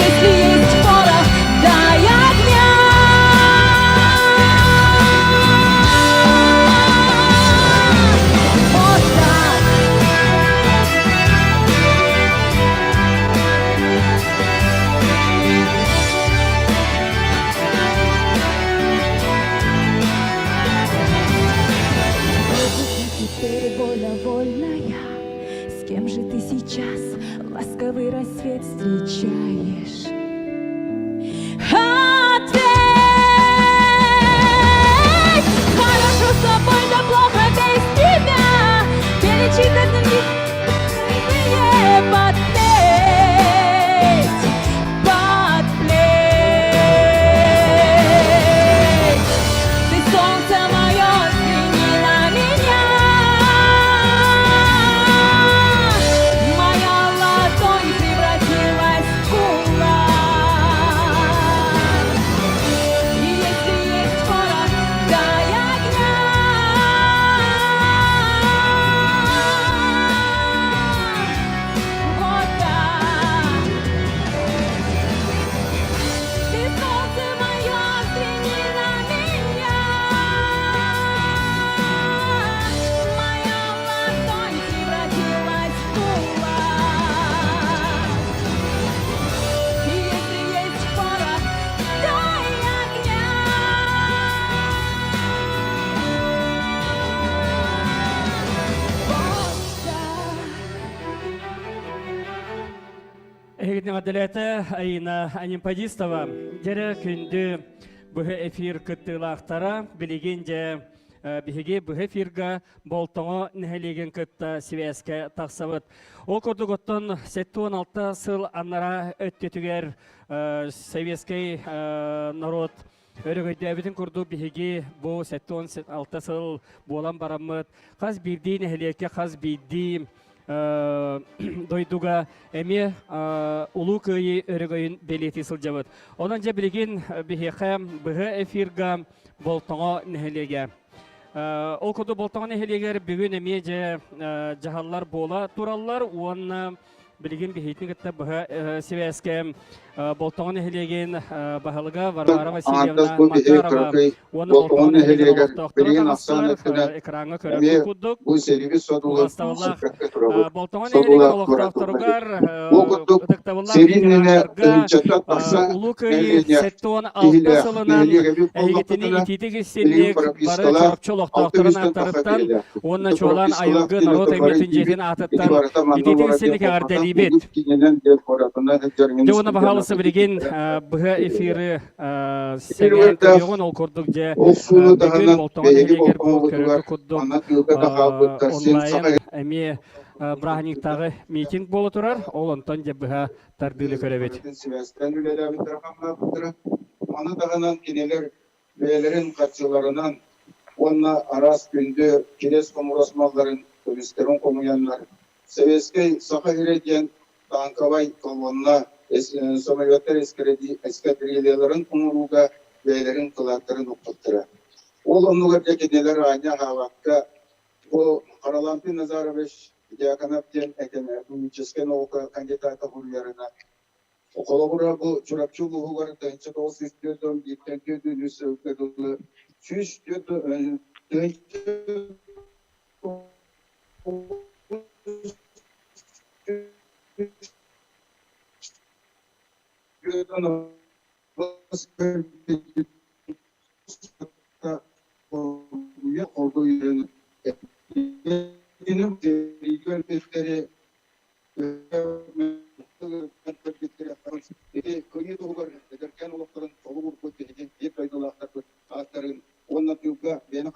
Если есть порох, дай огня. Вот так. Теперь воля вольная, с кем же ты сейчас ласковый рассвет встречаешь? Ответь! Хорошо с тобой, да плохо без тебя. Перечит под плеть, под плеть. Ты солнце мое, взгляни на меня. Моя ладонь превратилась в кулак. эҕэрдэлээтэ Аина Анемподистова. Дьэрэ күндү быһа эфир кыттыылаахтара билигин дьэ биһиги быһа эфирга Болтоҥо нэһилиэгин кытта сибээскэ тахсабыт. Ол курдук оттон 76 сыл анараа өттүтүгэр советскай народ Өрөгөйдөөбүтүн курдук биһиги бу 76 сыл буолан бараммыт хас биирдии нэһилиэккэ хас биирдии дойдуга эмиэ Улуу Кыайыы өрөгөйүн бэлиэтии сылдьабыт. Онон дьэ билигин биһиэхэ быһа эфирга Болтоҥо нэһилиэгэ. Ол курдук Болтоҥо нэһилиэгэр бүгүн эмиэ дьэ дьаһаллар буола тураллар уонна Билигин биһиитин кытта быһа сибээскэ Болтоҥо нэһилиэгин баһылыга Варвара Васильевна Макарова уонна Болтоҥо нэһилиэгин олохтоохторо таҕыстылар. Экраҥҥа көрөр курдук. Убаастабыллаах Болтоҥо нэһилиэгин олохтоохторугар ытыктабыллаах ветераннарга Улуу Кыайыы 76 сылынан эһигитини итиитик истинник бары Чурапчы олохтоохторун ааттарыттан уонна чуолаан Айылгы норуот айымньытын дьиэтин аатыттан итиитик истинник эҕэрдэлиибит. Дьэ уонна баһаалыста билигин быһа эфиры сэҥээрэн көрүөҕүн ол курдук дьэ бүгүн Болтоҥо нэһилиэгэр бу көрөргө курдук онлайн эмиэ бырааһынньыктааҕы митинг буола турар. Ол онтон дьэ быһа тардыыны көрөбүт. Сибээстээн үлэлээбиттэрэ хамнаабыттара. Маны таһынан кинилэр бэйэлэрин харчыларынан уонна араас күндү кириэс-хомуруос малларын көмүстэрин хомуйаннар, Советскай Саха сирэ диэн танковай колонна самолеттар эскадрильяларын оҥорууга бэйэлэрин кылааттарын укпуттара. Ол оннугар дьэ кинилэр аанньа аһаабакка бу Харалампий Назарович Дьяконов диэн экономическай наука кандидата суруйарынан Холобура, бу Чурапчы улууһугар 1941 43 сылга дылы 104 тыһыынча Кыайыы туһугар эдэркээн олохторун толук уурбут биһиги биир дойдулаахтарбыт ааттарын уонна тыылга бэйэни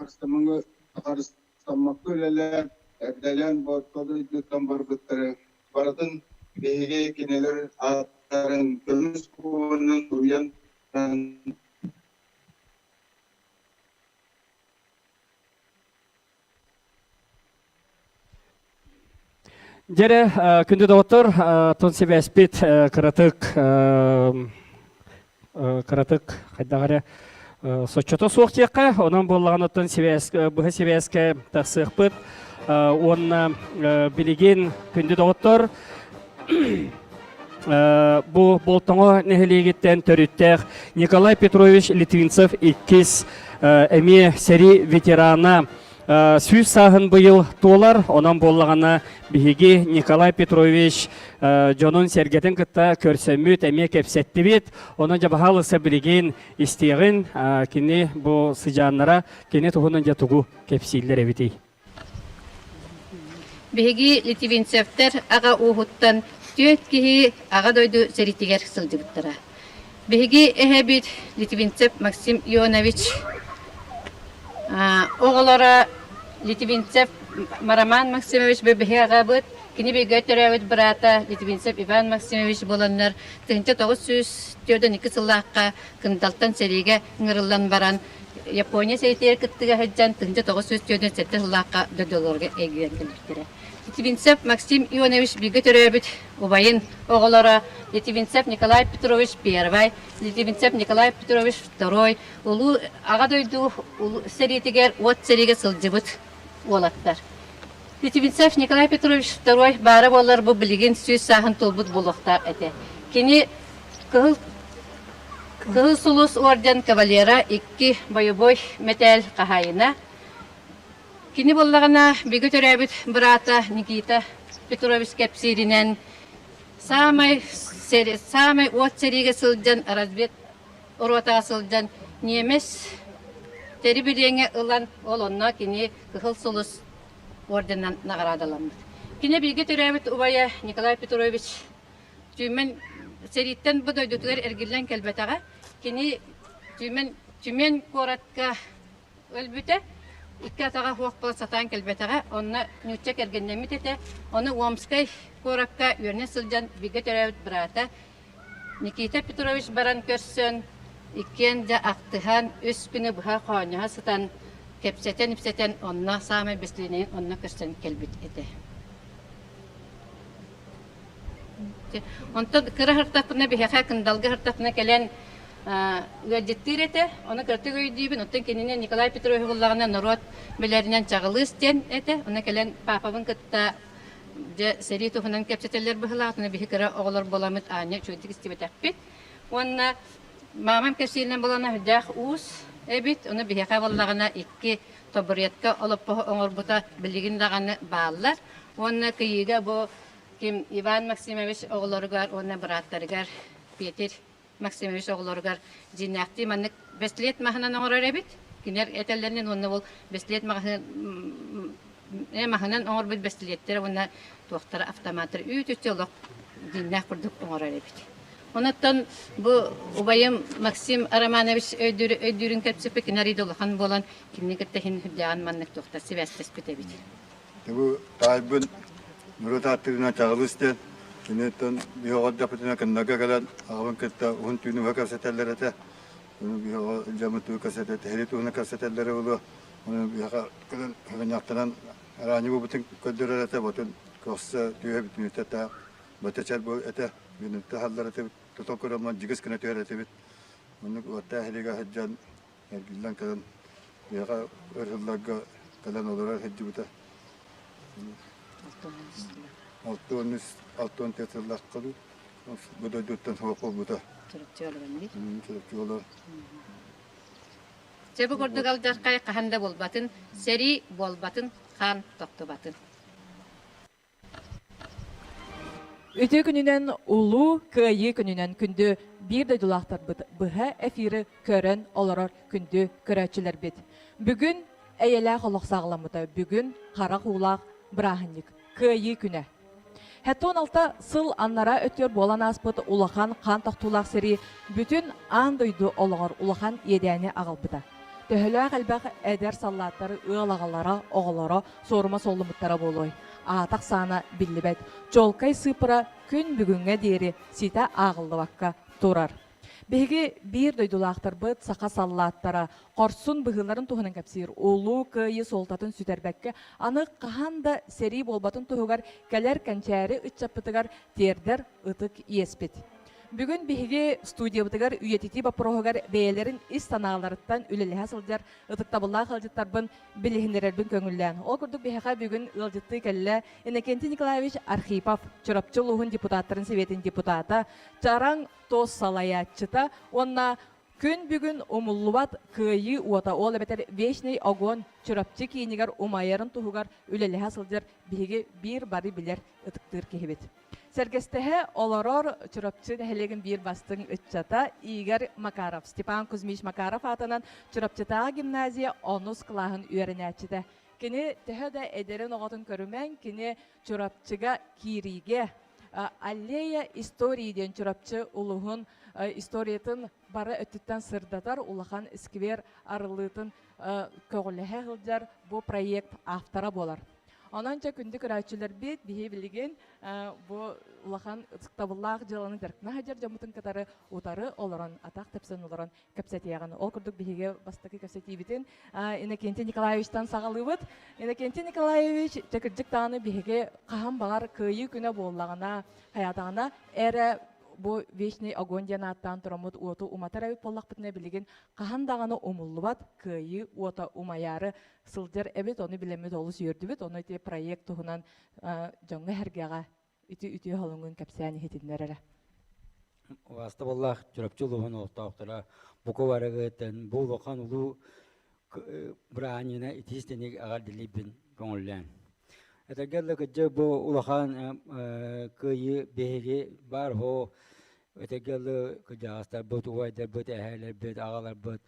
харыстаммакка үлэлээн, эрдэлээн Орто дойдуттан барбыттары барытын биһиги кинилэр ааттарын көмүс куонан суруйан Дьэрэ, күндү доҕоттор, тон сибээспит кыратык кыратык хайдах эрэ соччото суох диэххэ, онон буоллаҕына оттон сибээс быһа сибээскэ тахсыахпыт уонна билигин күндү доҕоттор бу Болтоҥо нэһилиэгиттэн төрүттээх Николай Петрович Литвинцев иккис эмиэ сэрии ветерана 100 сааһын быйыл туолар. Онон буоллаҕына биһиги Николай Петрович дьонун-сэргэтин кытта көрсөммүт, эмиэ кэпсэттибит. Онон дьэ баһаалыста билигин истиэҕин кини бу сыдьааннара кини туһунан дьэ тугу кэпсииллэр эбитий? Биһиги Литвинцевтэр аҕа ууһуттан түөрт киһи Аҕа дойду сэриитигэр сылдьыбыттара. Биһиги эһэбит Литвинцев Максим Ионович оҕолоро Литвинцев Роман Максимович биһиги аҕабыт, кини бииргэ төрөөбүт быраата Литвинцев Иван Максимович буоланнар 1942 сыллаахха Кындалтан сэриигэ ыҥырыллан баран Япония сэриитигэр кыттыга сылдьан 1947 сыллаахха дойдуларыгар эргийэн кэлбиттэрэ. Литвинцев Максим Ионович бииргэ төрөөбүт убайын оҕолоро Литвинцев Николай Петрович Первай, Литвинцев Николай Петрович Второй Улуу Аҕа дойду сэриитигэр уот сэриигэ сылдьыбыт уолаттар. Литвинцев Николай Петрович Второй баара буоллар бу билигин 100 сааһын туолбут буолуохтаах этэ. Кини Кыһыл Кыһыл Сулус орден кавалера, икки бойобуой мэтээл хаһаайына. Кини буоллаҕына бигэ төрөөбүт быраата Никита Петрович кэпсииринэн саамай саамай уот сэриигэ сылдьан развед ротаҕа сылдьан ньиэмэс тэри билиэҥҥэ ылан ол онно кини Кыһыл Сулус орденынан наҕараадаламмыт. Кини бииргэ төрөөбүт убайа Николай Петрович Түмэн. Сэрииттэн бу дойдутугар эргиллэн кэлбэтэҕэ. Кини Түмэн, Түмэн куоратка өлбүтэ. Икки атаҕа суох буола сатаан кэлбэтэҕэ. Онно нуучча кэргэннэммит этэ. Ону Омскай куоракка үөрэнэ сылдьан бииргэ төрөөбүт быраата Никита Петрович баран көрсөн, иккиэн дьэ ахтыһан, үс күнү быһа хоонньоһо сытан, кэпсэтэн-ипсэтэн онно саамай бэстилиэнэйин онно көрсөн кэлбит этэ. Онтон кыра сыртахпына биһиэхэ Кындалга сыртахпына кэлэн ыалдьыттыыр этэ. Ону кыратык өйдүүбүн. Оттон кинини Николай Петрович буллаҕына норуот билэринэн чаҕылыыс диэн этэ. Ону кэлэн паапабын кытта дьэ сэрии туһунан кэпсэтэллэр быһыылаах. Ону биһи кыра оҕолор буоламмыт аанньа үчүгэйдик истибэтэхпит. Уонна маамам кэпсииринэн буолан үрдээх уус эбит. Ону биһиэхэ буоллаҕына икки табуретка олоппоһу оҥорбута билигин даҕаны бааллар. Уонна кыйыыга бу ким Иван Максимович оҕолоругар уонна бырааттарыгар Петр Максимович оҕолоругар дьиҥнээхтии маннык бэстилиэт маһынан оҥорор эбит. Кинилэр этэллэринэн уонна ол бэстилиэт маҕаһыын маһынан оҥорбут бэстилиэттэрэ уонна туохтара автоматтар үүт-үччү олох дьиҥнээх курдук оҥорор эбит. Онуттан бу убайым Максим Романович өйдүүрүн кэпсэппит, кини арыйда улахан буолан кинини кытта иһин үрдээҕин маннык туохтар сибээстэспит эбит. Бу таайбын норуот ааттыырынан Чаҕылыс диэн киниттэн биһиэхэ кыннарга кэлэн аҕабын кытта уһун түүнү быһа кэпсэтэллэр этэ. Ону биһиэхэ дьаммыт тугу кэпсэтэ, тэһили туһунан кэпсэтэллэрэ буолуо. Ону биһиэхэ кэлэн хагынньахтанан араанньы буолбутун көрдөрөр этэ, ботун көхсө түөһэ бүтүнүтэ таах бөтөчөр бу этэ, бүтүнүтэ хааллар этибит, тутан көрөммөн дьигис гына түһэр этибит. Оннук уоттаах илиигэ сылдьан Эргиллэн кэлэн биһиэхэ өр сылларга кэлэн олорор сылдьыбыта. 63 64 сыллаахха дуу бу дойдуттан суох буолбута. Чурапчы олорон. Чэ бу курдук алдьархай хаһан да буолбатын, сэрии буолбатын, хаан тохтубатын. Үтүө күнүнэн Улуу Кыайыы күнүнэн күндү биир дойдулаахтарбыт быһа эфиры көрөн олорор күндү көрөөччүлэрбит. Бүгүн эйэлээх олох саҕаламмыта. Бүгүн харах уулаах бырааһынньык. Кыайыы күнэ. 76 сыл аннараа өттүгэр буолан ааспыт улахан хаан тохтуулаах сэрии бүтүн аан дойду олоҕор улахан иэдээни аҕалбыта. Төһөлөөх элбэх эдэр саллааттар ыал аҕалара, оҕолоро суорума суолламмыттара буолуой? Аата-ахсаана биллибэт. Чуолкай сыыппара күн бүгүҥҥэ диэри ситэ ааҕыллыбакка турар. Биһиги биир дойдулаахтарбыт саха саллааттара хорсун быһыыларын туһунан кэпсиир Улуу Кыайыы суолтатын сүтэрбэккэ, аны хаһан да сэрии буолбатын туһугар кэлэр кэнчээри ыччаппытыгар тиэрдэр ытык иэспит. Бүгүн биһиги студиябытыгар үйэтитии боппуруоһугар бэйэлэрин ис санааларыттан үлэлэһэ сылдьар ытыктабыллаах ыалдьыттарбын билиһиннэрэрбин көҥүллээн. Ол курдук биһиэхэ бүгүн ыалдьыттыы кэллэ Иннокентий Николаевич Архипов, Чурапчы улууһун депутаттарын сэбиэтин депутата, Чараҥ ТОС салайааччыта уонна күн бүгүн умуллубат кыайыы уота, ол эбэтэр Вечный огонь Чурапчы киинигэр умайарын туһугар үлэлэһэ сылдьар биһиги биир бары билэр ытыктыыр киһибит. Сэргэстэһэ олорор Чурапчы нэһилиэгин биир бастыҥ ыччата Игорь Макаров, Степан Кузьмич Макаров аатынан Чурапчытааҕы гимназия онус кылааһын үөрэнээччитэ. Кини төһө да эдэрин оҕотун көрүмэҥ, кини Чурапчыга киириигэ Аллея истории диэн Чурапчы улууһун историятын бары өттүттэн сырдатар улахан сквер арыллыытын көҕүлэһэ сылдьар бу проект автора буолар. Онон дьэ күндү көрөөччүлэрбит биһи билигин бу улахан ытыктабыллаах дьыаланы дьарыктана сылдьар дьоммутун кытары утары олорон, атах тэпсэн олорон кэпсэтиэҕин. Ол курдук биһиги бастакы кэпсэтиибитин Иннокентий Николаевичтан саҕалыыбыт. Иннокентий Николаевич, дьэ кырдьык даҕаны биһиги хаһан баҕар кыайыы күнэ буоллаҕына, хайаатаҕына эрэ бу Вечный огонь диэн ааттаан тураммыт уоту уматар эбит буоллахпытына билигин хаһан даҕаны умуллубат кыайыы уота умайаары сылдьар эбит, ону билэммит олус үөрдүбүт. Ону ити проект туһунан дьоҥҥо-сэргэҕэ ити үтүө холоҥун кэпсээн иһитиннэр эрэ. Убаастабыллаах Чурапчы улууһун олохтоохторо бука барыгытын бу улахан улуу бырааһынньыгына итиис тэник эҕэрдэлиибин көҥүллээн. Этэргэ дылы кырдьык бу улахан кыайыы биһиги баар һоо этэргэ дылы кырдьаҕастарбыт, убайдарбыт, эһээлэрбит, аҕаларбыт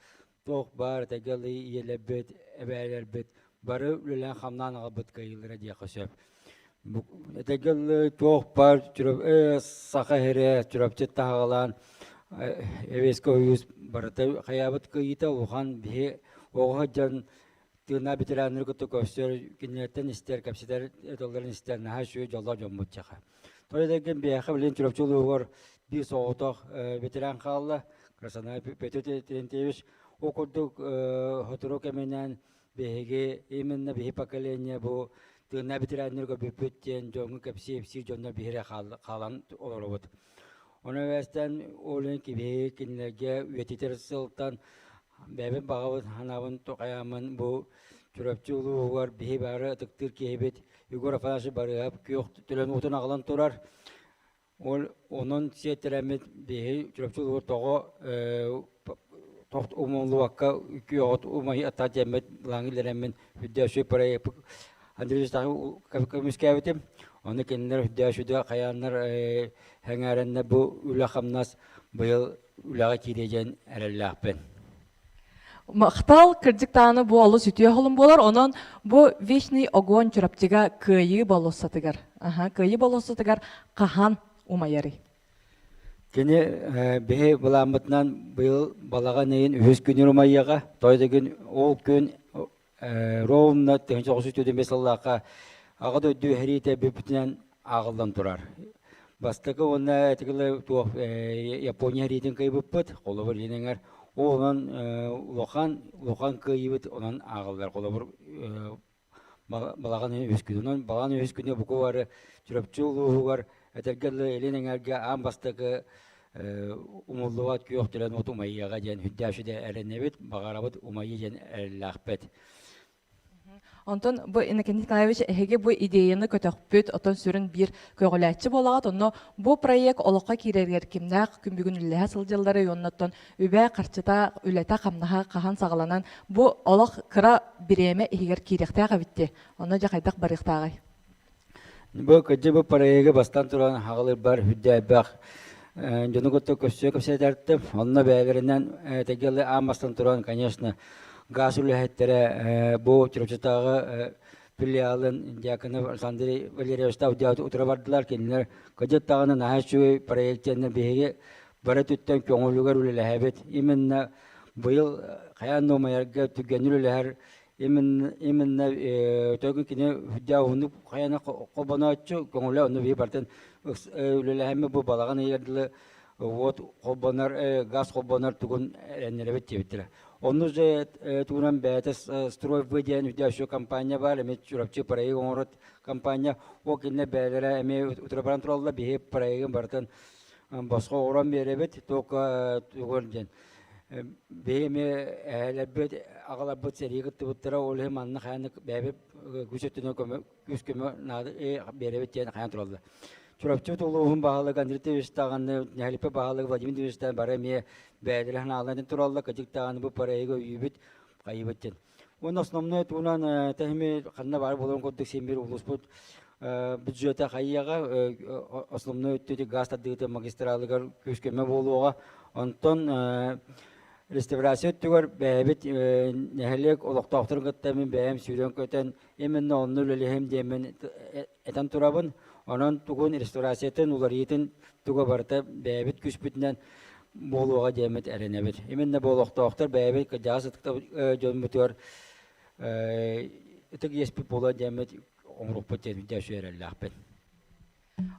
туох баар этэргэ дылы ийэлэрбит, эбээлэрбит бары үлэлээн-хамнаан аҕалбыт кыайыылара диэххэ сөп. Этэгэл туох баар Саха сирэ Чурапчы таһаҕалаан Эбиэскэ ойуус барыта хайаабыт кыайыыта улахан биһи оҕо сылдьан тыыннаах ветераннары кытта көрсөр, кинилэртэн истэр, кэпсэтэр тылларын истэр наһаа үчүгэй дьоллоох дьоммут чаха. Тоҕо диэтэргин биһиэхэ билигин Чурапчы улууһугар биир соҕотох ветеран хаалла, Красанай Петр Терентьевич. Ол курдук сотору кэминэн биһиги именно биһи поколение бу тыыннаах ветераннарга бүппүт диэн дьоҥҥо кэпсии-ипсии дьоннор биһири хаалан олоробут. Ону эбэстэн ол иһин киһи кинилэргэ үйэтитэр сылтан бэйэбин баҕабын санаабын хайааммын бу Чурапчы улууһугар биһи бары ытыктыыр киһибит Егор Афанасьевич Барыһап күөх төлөн уутун аҕалан турар. Ол онон сиэттэрэммит биһи Чурапчы улууһугар тоҕо тохт умуллубакка күөҕүт умайы ата диэммит былааҥҥа киллэрэммин үрдээшүй проект Андрей көмүскээбитим. Ону кинилэр үрдээшүйдэ хайааннар сэҥээрэннэр бу үлэ-хамнас быйыл үлэҕэ киириэ диэн эрэллээхпин. Махтал, кырдьык даҕаны бу олус үтүө холун буолар. Онон бу Вечный огонь Чурапчыга Кыайыы болуоссатыгар, аха, Кыайыы болуоссатыгар хаһан умайарый? Кини биһи былааммытынан быйыл балаҕан ыйын үһүс күнүр умайыаҕа. Той да күн ол күн ровно 1945 сыллаахха Аҕа дойду сэриитэ бүппүтүнэн ааҕыллан турар. Бастакы уонна этигилэ туох Япония сэриитин кыайбыппыт, холобур илин эҥэр. Ол онон улахан улахан кыайыыбыт онон ааҕыллар. Холобур балаҕан үһүс күнү. Онон балаҕан үһүс күнү бука бары Чурапчы улууһугар этэргэ дылы илин эҥэргэ аан бастакы умуллубат күөх төлөн от умайыаҕа диэн үрдээх сүдэ эрэнэбит, баҕарабыт умайыы диэн эрэллээхпит. Онтон бу Иннокентий Николаевич эһиги бу идеяны көтөхпүт, оттон сүрүн биир көҕүлээччи буолаҕыт. Онно бу проект олоххо киирэригэр кимнээх күн бүгүн үлэлэһэ сылдьалларый уонна оттон үбэ, харчыта, үлэтэ, хамнаһа хаһан саҕаланан бу олох кыра бириэмэ иһигэр киириэхтээх эбит дии. Онно дьэ хайдах барыахтааҕый? Бу кырдьык бу проегы бастан туран хаҕылырбар үрдээбэх дьону кытта көрсө кэпсэтэртим. Онно бэйэлэринэн тэгелы аан бастан туран, конечно, газ үлэһиттэрэ бу Чурапчытааҕы филиалын Дьяконов Александр Валерьевич Тавдиат утура бардылар. Кинилэр кырдьык даҕаны наһаа үчүгэй проект диэннэр биһиги бары өттүттэн көҥүлүгэр үлэлэһэбит. Именно быйыл хайаан да умайарга түргэнник үлэлэһэр именно именно төгүн кини үрдээх уһуннук хайана холбонооччу көҥүлэ онно биһи бартын үлэлэһэммит бу балаҕан ыйыгар дылы уот холбонор газ холбонор тугун эрэннэрэбит диэбиттэрэ. Онну же тугунан бэйэтэ строй В диэн үрдээх компания баар эмиэ Чурапчы проект оҥорор компания ол кинилэр бэйэлэрэ эмиэ утары баран тураллар биһи проегын барытын босхо оҥорон биэрэбит только тугун диэн Биһи эмиэ эһээлэрбит, аҕаларбыт сэриигэ кыттыбыттара, ол иһин манна хайаан бэйэбит күүс өттүнэн көмө, күүс көмө наада биэрэбит диэн хайаан тураллар. Чурапчыбыт улууһун баһылыга Андрей Тевич даҕаны, нэһилиэкпит баһылыга Владимир Дмитриевич бары эмиэ бэйэлэрэ санааларын тураллар, кырдьык даҕаны бу проегы өйүүбүт, хайыыбыт диэн. Уонна основной туһунан тэһими ханна баар буоларын курдук син биир улууспут бюджета хайыаҕа основной өттүтү газ тардыыта магистралыгар күүс-көмө буолуоҕа. Онтон реставрация өттүгэр бэйэбит нэһилиэк олохтоохторун кытта мин бэйэм сүүрэн-көтөн именно онно үлэлэһим диэммин этэн турабын. Онон тугун реставрациятын, уларыйыытын туга барыта бэйэбит күүспүтүнэн буолуоҕа диэммит эрэнэбит. Именно бу олохтоохтор бэйэбит кырдьаҕас ытык дьоммутугар ытык иэспит буолуо диэммит оҥоруохпут диэн үрдээшү эрэллээхпин.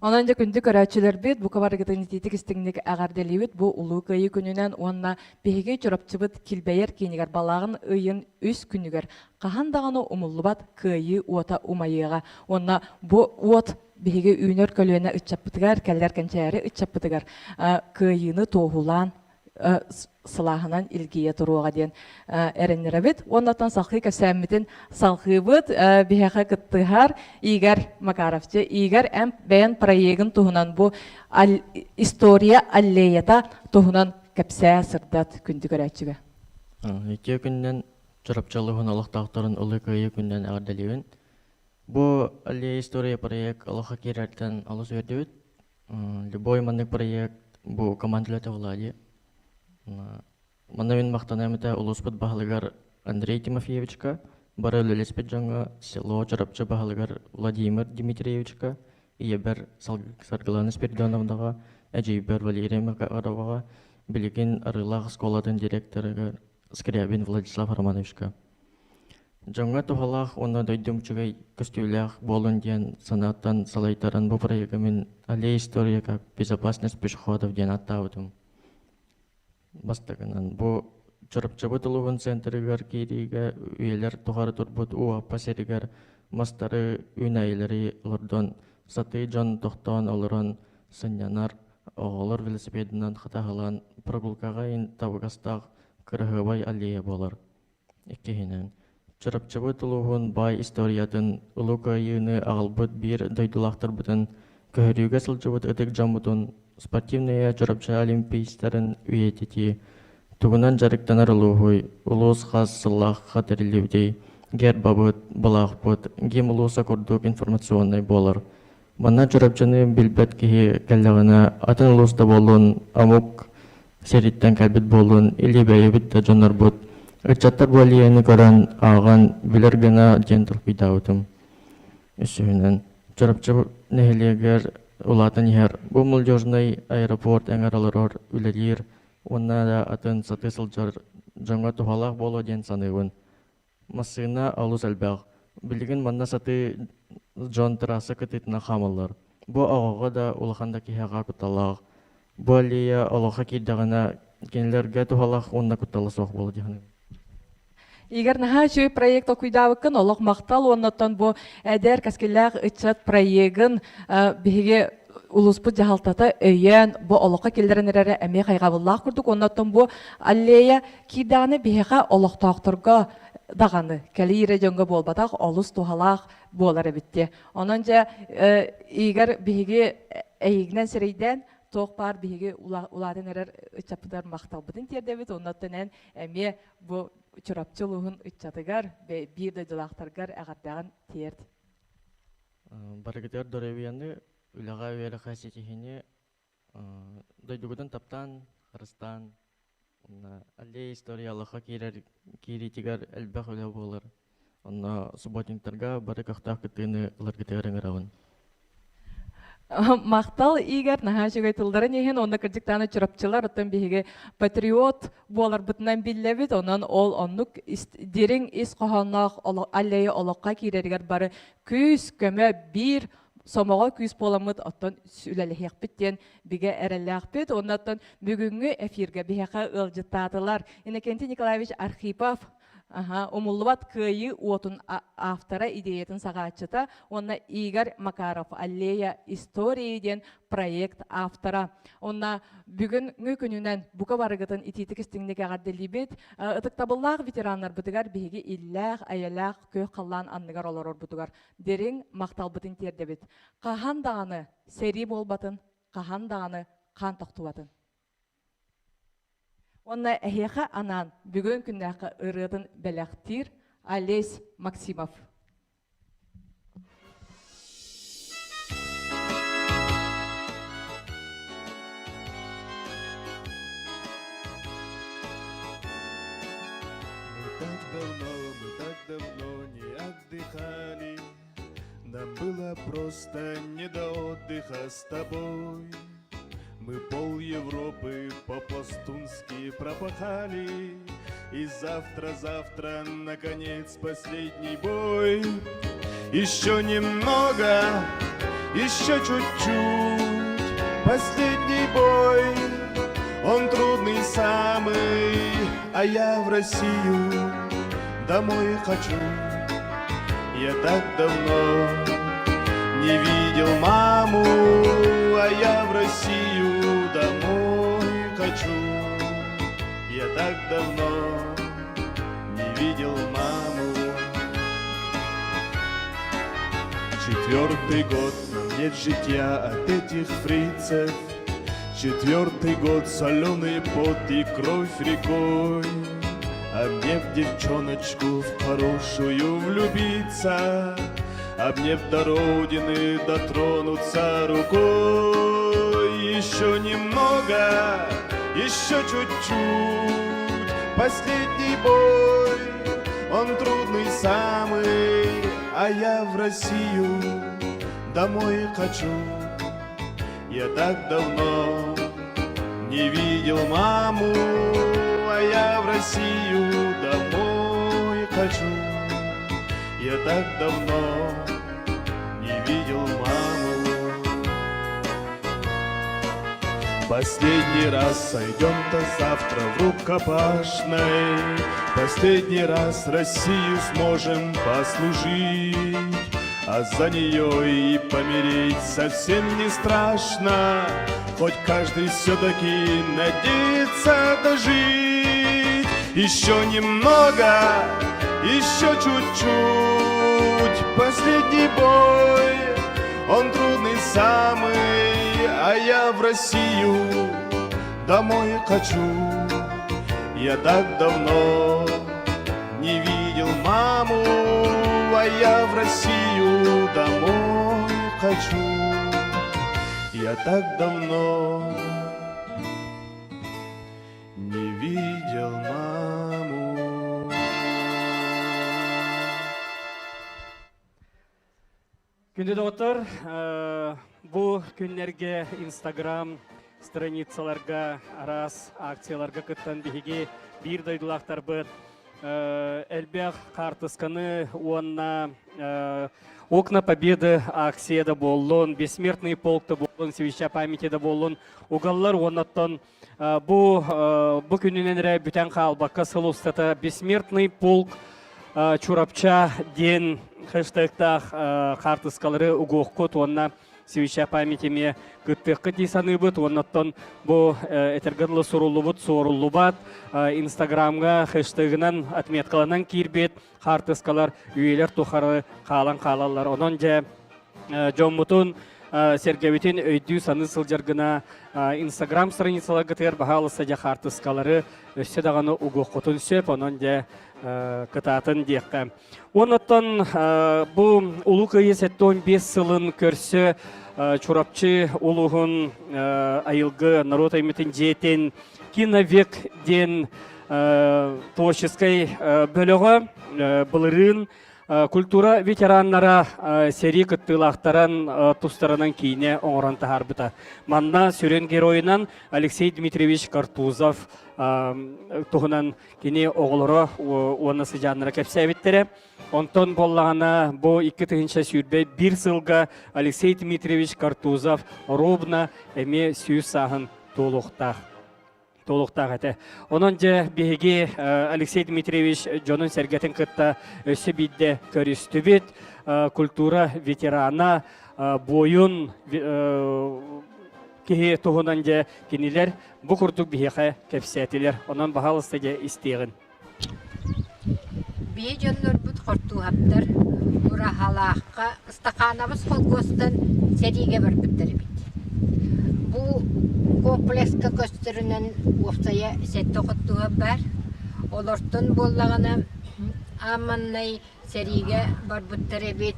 Онон дьэ күндү көрөөччүлэрбит, бука барыгытын итиитик истиҥник эҕэрдэлиибит бу Улуу Кыайыы күнүнэн уонна биһиги Чурапчыбыт килбэйэр киинигэр балаҕан ыйын үс күнүгэр хаһан даҕаны умуллубат Кыайыы уота умайыаҕа уонна бу уот биһиги үүнэр көлүөнэ ыччаппытыгар, кэлэр кэнчээри ыччаппытыгар кыайыыны туоһулаан сылааһынан илгийэ туруоҕа диэн эрэннэрэбит. Уоннаттан салхыы кэпсээммитин салхыыбыт. Биһиэхэ кыттыһар Игорь Макаровчы. Игорь, эн бэйэн проегын туһунан бу история аллеята туһунан кэпсээ сырдат күндү көрөөччүгэ. Үтүө күнүнэн Чурапчы улууһун олохтоохторун Улуу Кыайыы күнүнэн эҕэрдэлиибин. Бу аллея история проект олоххо киирэртэн олус үөрдүбүт. Любой маннык проект бу команда үлэтэ буолаа дии. Манна мин махтаныам этэ улууспут баһылыгар Андрей Тимофеевичка. Бары үлэлэспит дьоҥҥо село Чурапчы баһылыгар Владимир Дмитриевичка, ийэбэр Саргылана Спиридоновнаҕа, эдьиийбэр Валерия Макароваҕа, билигин Арыылаах оскуолатын директорыгар Скрябин Владислав Романовичка. Дьоҥҥо туһалаах уонна дойдум үчүгэй көстүүлээх буолун диэн санааттан салайтаран бу проегы мин «Аллея истории как безопасность пешеходов» диэн ааттаабытым. Бастакынан, бу Чурапчыбыт улууһун центрыгар киириигэ үйэлэр тухары турбут уу аппа сиригэр мастары, үүнээйилэри олордон, сатыы дьон тохтоон олорон сынньанар, оҕолор велосипедынан хатаһылаан прогулкаҕа табыгастаах кыраһыабай аллея буолар. Иккиһинэн, Чурапчыбыт улууһун баай историятын, Улуу Кыайыыны аҕалбыт биир дойдулаахтарбытын, көһөрүүгэ сылдьыбыт ытык дьоммутун, спортивная Чурапчы олимпийцтарын үйэтитии, тугунан дьарыктанар улууһуй, улуус хас сыллаахха тэриллибитий, гербабыт, былаахпыт, гимн улууса курдук информационнай буолар. Манна Чурапчыны билбэт киһи кэллэҕинэ, атын улуус да буоллун, омук сириттэн кэлбит буоллун, или бэйэбит да дьоннорбут, ыччаттар бу аллеяны көрөн, ааҕан, билэр гына диэн толкуйдаабытым. Үсүһүнэн, Чурапчы нэһилиэгэр улаатан иһэр бу молодежнай аэропорт эҥэр олорор, үлэлиир уонна да атын сатыы сылдьар дьоҥҥо туһалаах буолуо диэн саныыбын. Массыына олус элбэх. Билигин манна сатыы дьон трасса кытыытынан хаамаллар. Бу оҕоҕо да, улахан да киһиэхэ кутталлаах. Бу аллея олоххо киирдэҕинэ, кинилэргэ туһалаах уонна куттала суох буолуо дии саныыбын. Игорь, наһаа үчүгэй проект толкуйдаабыккын, олох махтал уоннаттан бу эдэр кэскиллээх ыччат проегын биһиги улууспут дьаһалтата өйөөн бу олоххо киллэрэн эрэрэ эмиэ хайҕабыллаах курдук. Оннуттан бу аллея киирдэҕинэ биһиэхэ олохтоохторго даҕаны кэлии эрэ дьоҥҥо буолбатах олус туһалаах буолар эбит дии. Онон дьэ Игорь биһиги эйигинэн сирэйдээн туох баар биһиги улаатан эрэр ыччаппытыгар махталбытын тиэрдэбит. Оннуттан эн эмиэ бу Чурапчы улууһун ыччатыгар биир дойдулаахтаргар эҕэрдэҕин тиэрт. Барыгытыгар доруобуйаны, үлэҕэ үөрэххэ ситиһиини, дойдугутун таптаан, харыстаан, уонна аллея история олоххо киирэр киириитигэр элбэх үлэ буолар. Онно субботниктарга бары көхтөөх кыттыыны ыларгытыгар ыҥырабын. Махтал Игорь, наһаа үчүгэй тылларын иһин, уонна кырдьыктааны чурапчылар, оттон биһиги патриот буоларбытынан биллэбит, онон ол оннук дириҥ ис хоһоонноох аллея олоххо киирэригэр бары күүс, көмө биир сомоҕо күүс буоламмыт оттон үлэлэһиэхпит диэн бигэ эрэллээхпит. Уонна оттон бүгүҥҥү эфиргэ биһиэхэ ыалдьыттаатылар Иннокентий Николаевич Архипов, Аха, умуллубат кыайыы уотун автора, идеятын саҕааччыта уонна Игорь Макаров «Аллея истории» диэн проект автора. Онна бүгүҥҥү күнүнэн бука барыгытын итиитик истиҥник эҕэрдэлиибит. Ытыктабыллаах ветераннарбытыгар биһиги иллээх, эйэлээх күөх халлаан анныгар олорорбутугар дириҥ махталбытын тиэрдэбит. Хаһан даҕаны сэрии буолбатын, хаһан даҕаны хаан тохтубатын. Уонна эһиэхэ анаан бүгүн күннээххэ ырыатын бэлэхтиир Олесь Максимов. Мы так давно, мы так давно не отдыхали, Нам было просто не до отдыха с тобой. Мы пол Европы по-пластунски пропахали, И завтра-завтра, наконец, последний бой. Еще немного, еще чуть-чуть, Последний бой, он трудный самый, А я в Россию домой хочу. Я так давно не видел маму, а я в Россию домой хочу. Я так давно не видел маму. Четвертый год нам нет житья от этих фрицев. Четвертый год соленый пот и кровь рекой. А мне в девчоночку в хорошую влюбиться, А мне в до родины дотронуться рукой. Еще немного, еще чуть-чуть, последний бой. он трудный самый, а я в Россию домой хочу. Я так давно не видел маму, а я в Россию домой хочу. Я так давно не видел маму. Последний раз сойдем-то завтра в рукопашной, Последний раз Россию сможем послужить, А за нее и помереть совсем не страшно, Хоть каждый все-таки надеется дожить. Еще немного, еще чуть-чуть, Последний бой, он трудный самый, А я в Россию домой хочу. Я так давно не видел маму, А я в Россию домой хочу. Я так давно не видел маму. Күндү доҕоттор, бу күннэргэ Инстаграм страницаларга араас акцияларга кыттан биһиги биир дойдулаахтарбыт элбэх хаартысканы уонна Окна Победы акция да буоллун, Бессмертный полк да буоллун, Свеча памяти да буоллун угаллар уоннаттан бу бу күнүнэн эрэ бүтэн хаалбакка сыл устата Бессмертный полк Чурапча диэн хэштегтаах хаартыскалары угуоххут уонна Свеча памяти эмиэ кыттыаххыт дии саныыбыт уонна оттон бу этэргэ дылы суруллубут суоруллубат Инстаграмҥа хэштегынан отметкаланан киирбит хаартыскалар үйэлэр тухары хаалан хаалаллар. Онон дьэ дьоммутун сэргэбитин өйдүү-саныы сылдьар гына Инстаграм страницаларгытыгар баһаалыста дьэ хаартыскалары өссө даҕаны угуоххутун сөп, онон дьэ кытаатын диэххэ. Оннуттан бу Улуу Кыайыы 75 сылын көрсө Чурапчы улууһун айылгы норуот аймытын дьиэтин Киновек диэн творческай бөлөҕө былырыын культура ветераннара сэрии кыттыылаахтарын тустарынан киинэ оҥорон таһаарбыта. Манна сүрүн геройунан Алексей Дмитриевич Картузов туһунан кини оҕолоро уонна сыдьааннара кэпсээбиттэрэ. Онтон буоллаҕына бу 2021 сылга Алексей Дмитриевич Картузов ровно эмиэ 100 сааһын туолуохтаах туолуохтаах этэ. Онон дьэ биһиги Алексей Дмитриевич дьонун-сэргэтин кытта өссө биирдэ көрүстүбүт. Культура ветерана, буойун киһи туһунан дьэ кинилэр бу курдук биһиэхэ кэпсээтилэр. Онон баһаалыста дьэ истиэҕин. Бии дьоннорбут хортууһаптар Ураһалаахха Ыстахаанабыс холкуостан сэриигэ барбыттар эбит. Бу комплекска көстөрүнэн уопсайа сэттэ хортууһап баар. Олортон буоллаҕына ааманнай сэриигэ барбыттар эбит.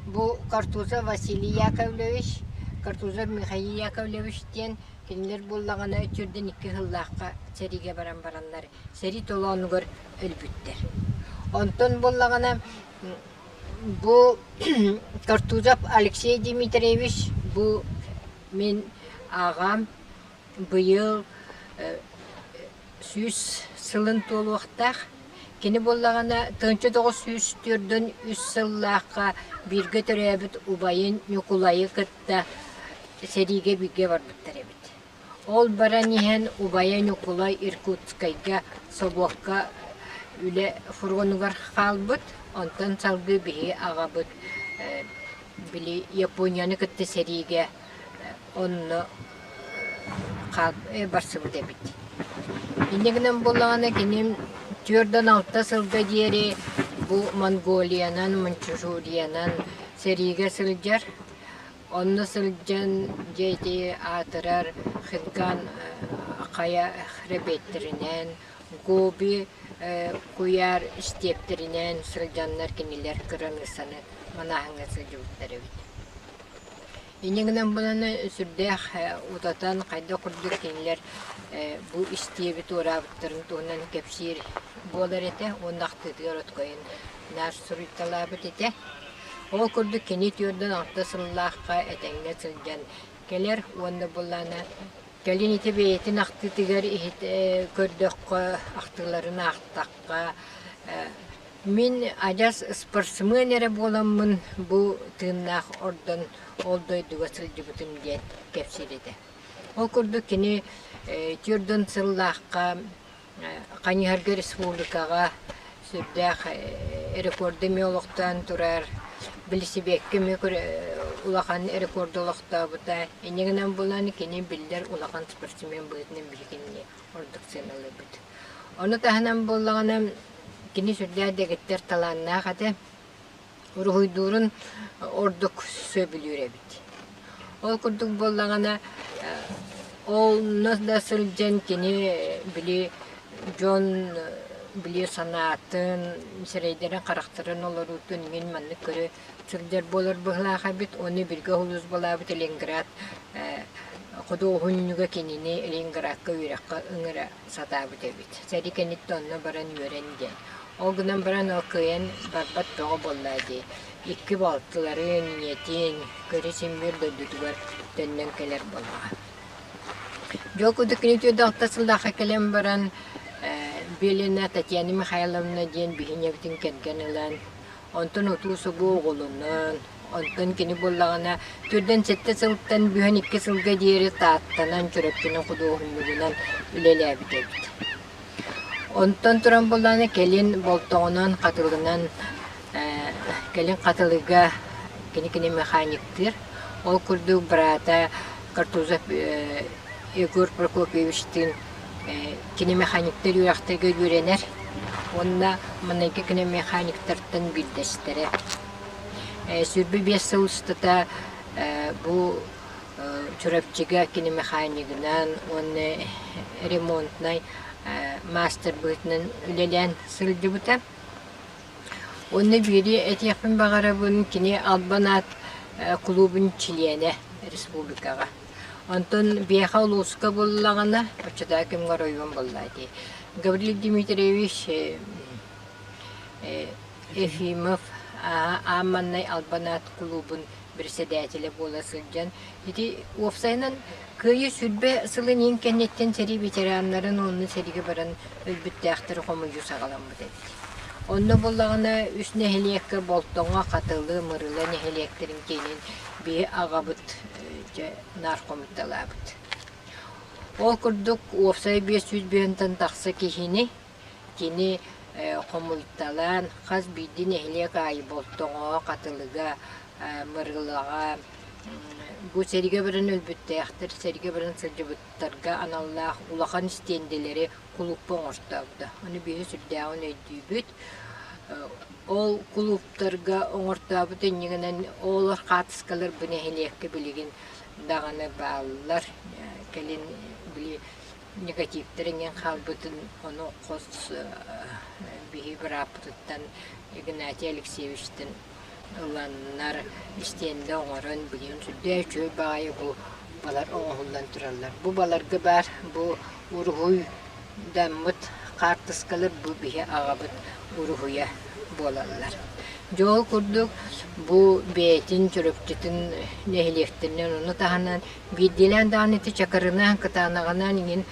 Бу Картузов Василий Яковлевич, Картузов Михаил Яковлевич диэн кинилэр буоллаҕына үчүрдэн икки сыллаахха сэриигэ баран бараннар сэрии толоонугар өлбүттэр. Онтон буоллаҕына бу Картузов Алексей Дмитриевич бу мин аҕам быйыл 100 сылын туолуохтаах. Кини буоллаҕына 1943 сыллаахха бииргэ төрөөбүт убайын Ньукулайы кытта сэриигэ бииргэ барбыттар эбит. Ол баран иһэн убайа Ньукулай Иркутскайга собуокка үлэ фронугар хаалбыт, онтон салгыы биһиги аҕабыт били Японияны кытта сэриигэ онно барсыбыт эбит. Инньэ гынан буоллаҕына кини 46 сылга диэри бу Монголиянан, Маньчжуриянан сэриигэ сылдьар. Онно сылдьан дьэ ити аатырар Хинган хайа хребеттэринэн, Гоби куйаар Инньэ гынан буланы сүрдээх утатан хайдах курдук кинилэр бу истиэби туораабыттарын туһунан кэпсиир буолар этэ уонна ахтыытыгар откойун наар суруйталаабыт этэ. Ол курдук кини түөрдэн алта сыллаахха этэҥҥэ сылдьан кэлэр уонна буллаана кэлин ити бэйэтин ахтыытыгар иһит көрдөххө ахтыыларын аахтахха Мин адьас спортсмен эрэ буоламмын бу тыыннаах ордон ол дойдуга сылдьыбытым диэн кэпсиир этэ. Ол курдук кини түөрт сыллаахха Хайыһарга республикаҕа сүрдээх рекорды эмиэ олохтоон турар, билисибиэккэ эмиэ улахан рекорду олохтообута. Инньэ гынан булан кини биллэр улахан спортсмен быһыытынан биһигини ордук сыаналыыбыт. Ону таһынан буоллаҕына кини сүрдээх дэгиттэр талааннаах этэ. Уруһуйдуурун ордук сөбүлүүр эбит. Ол курдук буоллаҕына онно да сылдьан кини били дьон били санаатын, сирэйдэрин-харахтарын олоруутун мин маннык көрө сылдьар буолар быһыылаах эбит. Ону бииргэ сулууспалаабыт Ленинград худуоһунньуга кинини Ленинградка үөрэххэ ыҥыра сатаабыт эбит. Сэрии кэнниттэн онно баран үөрэн диэн. Ол гынан баран ол кыайан барбат бөҕө буолла дии. Икки балтыларын, ийэтин көрө симмир дойдутугар төннөн кэлэр буоллаҕа. Дьол курдук кини түөрт алта сыллаахха кэлэн баран Белина Татьяна Михайловна диэн биһиги кэргэн ылан Онтон утуу-субуу оҕолонон, онтон кини буоллаҕына төрдөн сэттэ сылтан бүһэн икки сылга диэри Тааттанан, Чурапчынан худуоһунньугунан үлэлээбит эбит. Онтон туран буоллаҕына кэлин Болтоҕонон, Хатылынан, кэлин Хатылыга кини кини механиктыыр. Ол курдук быраата Картузов Егор Прокопьевичтыын кини механиктар үөрэхтэргэ үөрэнэр уонна маҥнайгы кини механиктартан биирдэстэрэ. 25 сыл устата бу Чурапчыга кини механигынан уонна ремонтнай маастар быһыытынан үлэлээн сылдьыбыта. Уонна биири этиэхпин баҕарабын, кини Албан аат кулуубун чилиэнэ республикаҕа. Онтон биһиэхэ улууска буллаҕына, оччотооҕу кэмҥэ оройуон буолла дии. Гаврил Дмитриевич Ефимов аан маҥнай Албан аат кулуубун председателэ буола сылдьан, ити уопсайынан Кыайыы сүүрбэ сылын иһин кэнниттэн сэрии ветераннарын уонна сэриигэ баран өлбүттээхтэри хомуйуу саҕаламмыт эбит. Онно буоллаҕына үс нэһилиэккэ Болтоҥо, Хатылы, Мырыла нэһилиэктэрин киинин биһи аҕабыт дьэ наар хомуйталаабыт. Ол курдук уопсай 500 быһыантан тахса киһини кини хомуйталаан хас биирдии нэһилиэк аайы Болтоҥоҕо, Хатылыга, Мырылаҕа бу сэриигэ баран өлбүттээхтэр, сэриигэ баран сылдьыбыттарга аналлаах улахан истиэндэлэри кулуупка оҥортообута. Ону биһи сүрдээҕин өйдүүбүт. Ол кулууптарга оҥортообут иннигинэн оҕолор хаартыскалар бу нэһилиэккэ билигин даҕаны бааллар. Кэлин били негативтэр иҥэн хаалбытын ону хос биһи бырааппытыттан Игнатий Алексеевичтан ыланнар истиэндэ оҥорон билигин сүрдээх үчүгэй баҕайы бу балар оҥоһуллан тураллар. Бу баларга баар бу уруһуйдаммыт хаартыскалар бу биһи аҕабыт уруһуйа буолаллар. Дьэ ол курдук бу бэйэтин Чурапчытын нэһилиэктэринэн ону таһынан биирдиилээн даҕаны ити Чакырынан, Кытаанаҕынан иҥин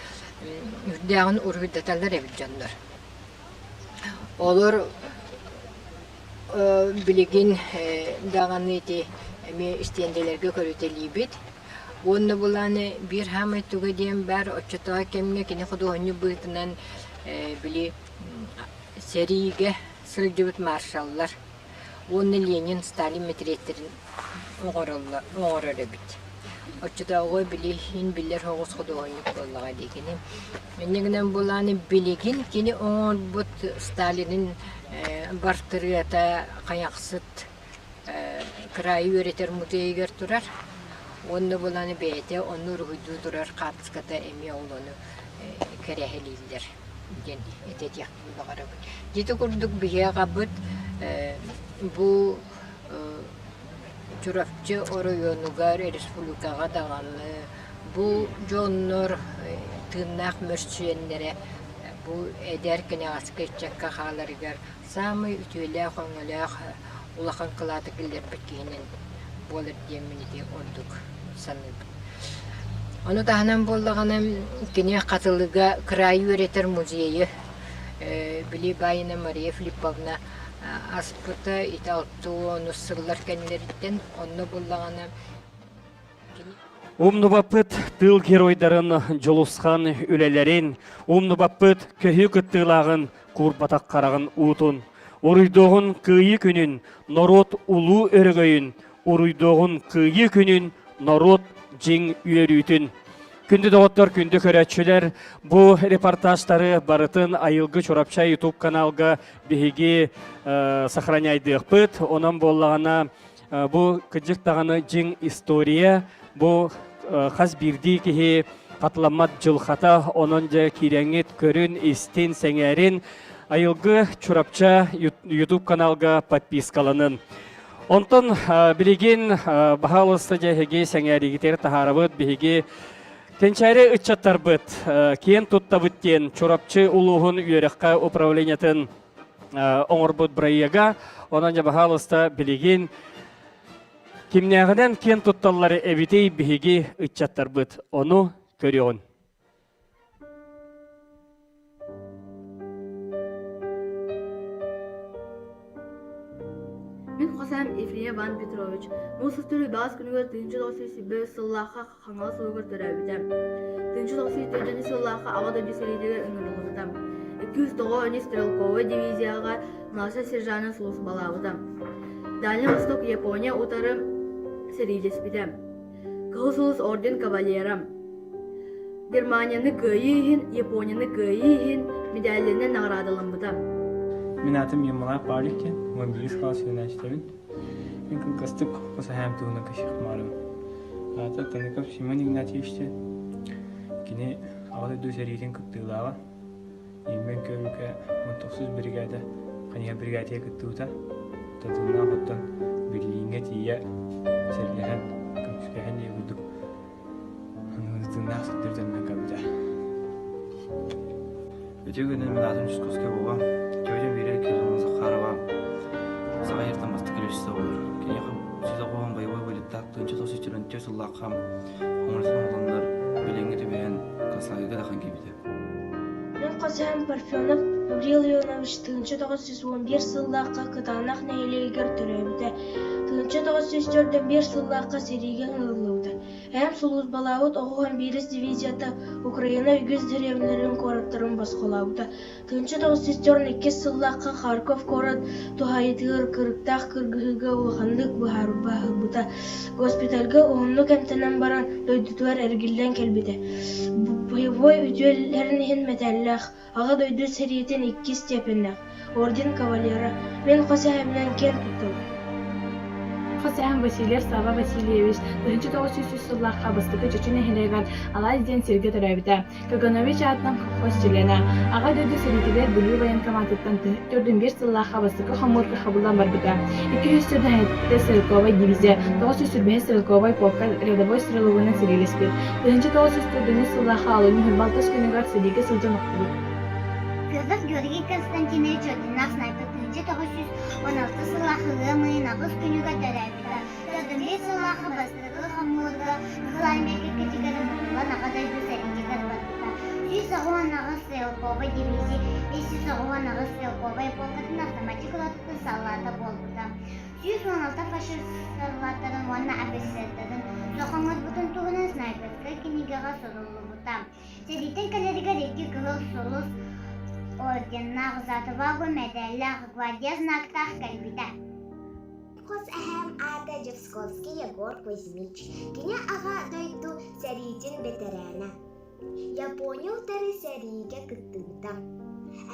үрдээҕин уруһуйдаталлар эбит дьоннор. Олор Билигин даҕаны ити эмиэ истиэндэлэргэ көрүтэлиибит. Уонна былааны биир саамай туга диэн баар, оччотооҕу кэмҥэ кини худуоһунньук быһыытынан били сэриигэ сылдьыбыт маршаллар уонна Ленин, Сталин мэтириэттэрин оҥороллор оҥорор эбит. Оччотооҕу били иһин биллэр соҕус худуоһунньук буоллаҕа дии кини. Инньэ гынан былааны билигин кини оҥорбут Сталинын бартырыата Хайахсыт кыраайы үөрэтэр музейыгар турар. Уонна былааны бэйэтэ онно уруһуйдуу турар хаартыската эмиэ ол ону кэрэһэлииллэр диэн этиэхпин баҕарабын. Ити курдук биһиэхэ бу. Чурапчы оройуонугар, республикаҕа даҕаны бу дьоннор тыыннаах мөрсүөннэрэ бу эдэр кэнэҕэски ыччакка хааларыгар саамай үтүөлээх-өҥөлөөх улахан кылааты киллэрбит киһинэн буолар диэммин ити ордук саныыбын. Ону таһынан буоллаҕына кини Хатылыга кыраайы үөрэтэр музейы били баайына Мария Филипповна аспыта ити 60 сыллар кэннилэриттэн онно буллаҕына Умнубаппыт тыыл геройдарын дьулусхан үлэлэрин, умнубаппыт көһүү кыттыылааҕын куурбатах хараҕын уутун, уруйдуоҕун кыайыы күнүн, норуот улуу өрөгөйүн, уруйдуоҕун кыайыы күнүн, норуот дьиҥ үөрүүтүн. Күндү доҕоттор, күндү көрөөччүлэр, бу репортажтары барытын Айылгы Чурапча YouTube каналга биһиги сохраняйдыахпыт. Онон буоллаҕына бу кыдьык даҕаны дьиҥ история, бу хас биирдии киһи хатыламмат дьылхата, онон дьэ киирэҥҥит көрүн, истин, сэҥээрин. Айылгы Чурапча YouTube каналга подпискаланын. Онтон билигин баһаалыста дьэ эһиги сэҥээригитигэр таһаарабыт биһиги кэнчээри ыччаттарбыт киэн туттабыт диэн Чурапчы улууһун үөрэххэ управлениетын оҥорбут бырайыага. Онон дьэ баһаалыста билигин кимнээҕинэн киэн тутталлар эбитий биһиги ыччаттарбыт. Ону көрүөҕүн. Мин хос эһэм Ефимов Иван Петрович муус устар үбэҕэс күнүгэр 1921 сыллаахха Хаҥалас улууһугар төрөөбүтэ. 1904 сыллаахха Аҕа дойду сэриитигэр ыҥырыллыбыта. 209 стрелковай дивизияҕа младшай сержанын сулууспалаабыта. Дальний Восток Япония утары сэриилэспитэ. Кыһыл Сулус орден кавалера. Германияны кыайыы иһин, Японияны кыайыы иһин медалларынан наҕараадаламмыта. Мин аатым Ермолаев Павлик диэн, 11 класс үөрэнээччитэбин. Мин кылгастык хос эһээм туһунан кэпсиэх Аата Таныков Семен Игнатьевич диэн. Кини Аҕа дойду сэриитин кыттыылааҕа. Ииммэн көрүүгэ 19 биригээдэ хайыһар биригээдэтигэр кыттыбыта. Татыылаах оттон Берлиҥҥэ тиийэ сэргэһэн, көмүскэһэн диye курдук тыыннаах сыттыр төннөн кэлбитэ. Үтүө күнүн мин аатым Чускускай Вова. Тетям Вера Кирилловна Захарова Саха сиртэн бастакы режиссер буолар. Киниэхэ сүүс оҕоһун боевой вылеттаах 1944 сыллаахха Хоҥорсон оҕолоннор билиҥҥи түбэһэн концлагерьга дахан киирбитэ. Мин хос эһэм Парфенов Гаврил Ионович 1911 сыллаахха Кытаанах нэһилиэгэр төрөөбүтэ. 1941 сыллаахха сэриигэ ыҥырыллыбыта. Эһэм сулууспалаабыт оҕо биирис дивизията Украина үгүс дэриэбинэлэрин куораттарын босхолообута. 1942 сыллаахха Харьков куорат туһаайыытыгар кырыктаах кыргыһыыга улаханнык быһаарбыта. Госпитальга уһуннук эмтэнэн баран дойдутугар эргиллэн кэлбитэ. Боевой үтүөлэрин иһин мэтээллээх, Аҕа дойду сэриитин иккис степеннээх, орден кавалера. Мин хос эһэбинэн киэн туттабын. Хос эһэм Васильев Савва Васильевич 1903 сыллаахха Бастакы Чочу нэһилиэгэр Алаас диэн сиргэ төрөөбүтэ. Каганович аатынан колхоз чилиэнэ, Аҕа дойду сэриитигэр Бүлүү военкоматыттан 45 сыллаахха бастакы хомуурга хабыллан барбыта. 247 стрелковай дивизия, 925 стрелковай полка рядовой стрелогунан сэриилэспит. 1944 сыллаахха олунньу алтыс күнүгэр сэриигэ сылдьан охтубут. Федор Георгий Константинович Одиннах снайпер 1916 сыллаах ыам ыйын аҕыс күнүгэр төрөөбүтэ. Төрдүмүс сыллаахха бастакы хомуурга Кыһыл Армия кэккэтигэр ыҥырыллан Аҕа дойду сэриитигэр барбыта. 198 стрелковай дивизия 598 стрелковай полкатын автоматик ротатын саллаата буолбута. 116 фашист саллааттарын уонна офицердарын суох оҥорбутун туһунан снайперскай кинигэҕэ суруллубута. Сэрииттэн кэлэригэр икки Кыһыл Сулус орденнаах, За отвагу мэдээллээх, гвардия знактаах кэлбитэ. Хос эһээм аата Жевсковский Егор Кузьмич. Кини Аҕа дойду сэриитин бэтэрээнэ. Япония утары сэриигэ кыттыбыта.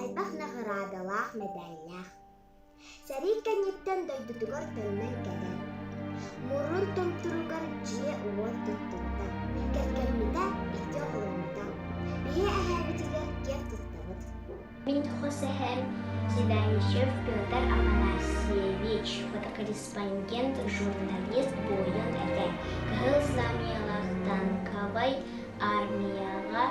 Элбэх наҕараадалаах мэдээллээх. Сэрии кэнниттэн дойдутугар төннөн кэлэн, мурун томторугар дьиэ-уот туттубута, кэргэммитэ, икки оҕоломмута. Биһи эһээбитигэр киэн туттабыт. Мин хос эһээм. Седалищев Петр Афанасьевич, фотокорреспондент, журналист, буойун этэ. Кыһыл Знамялаах танковай армияҕа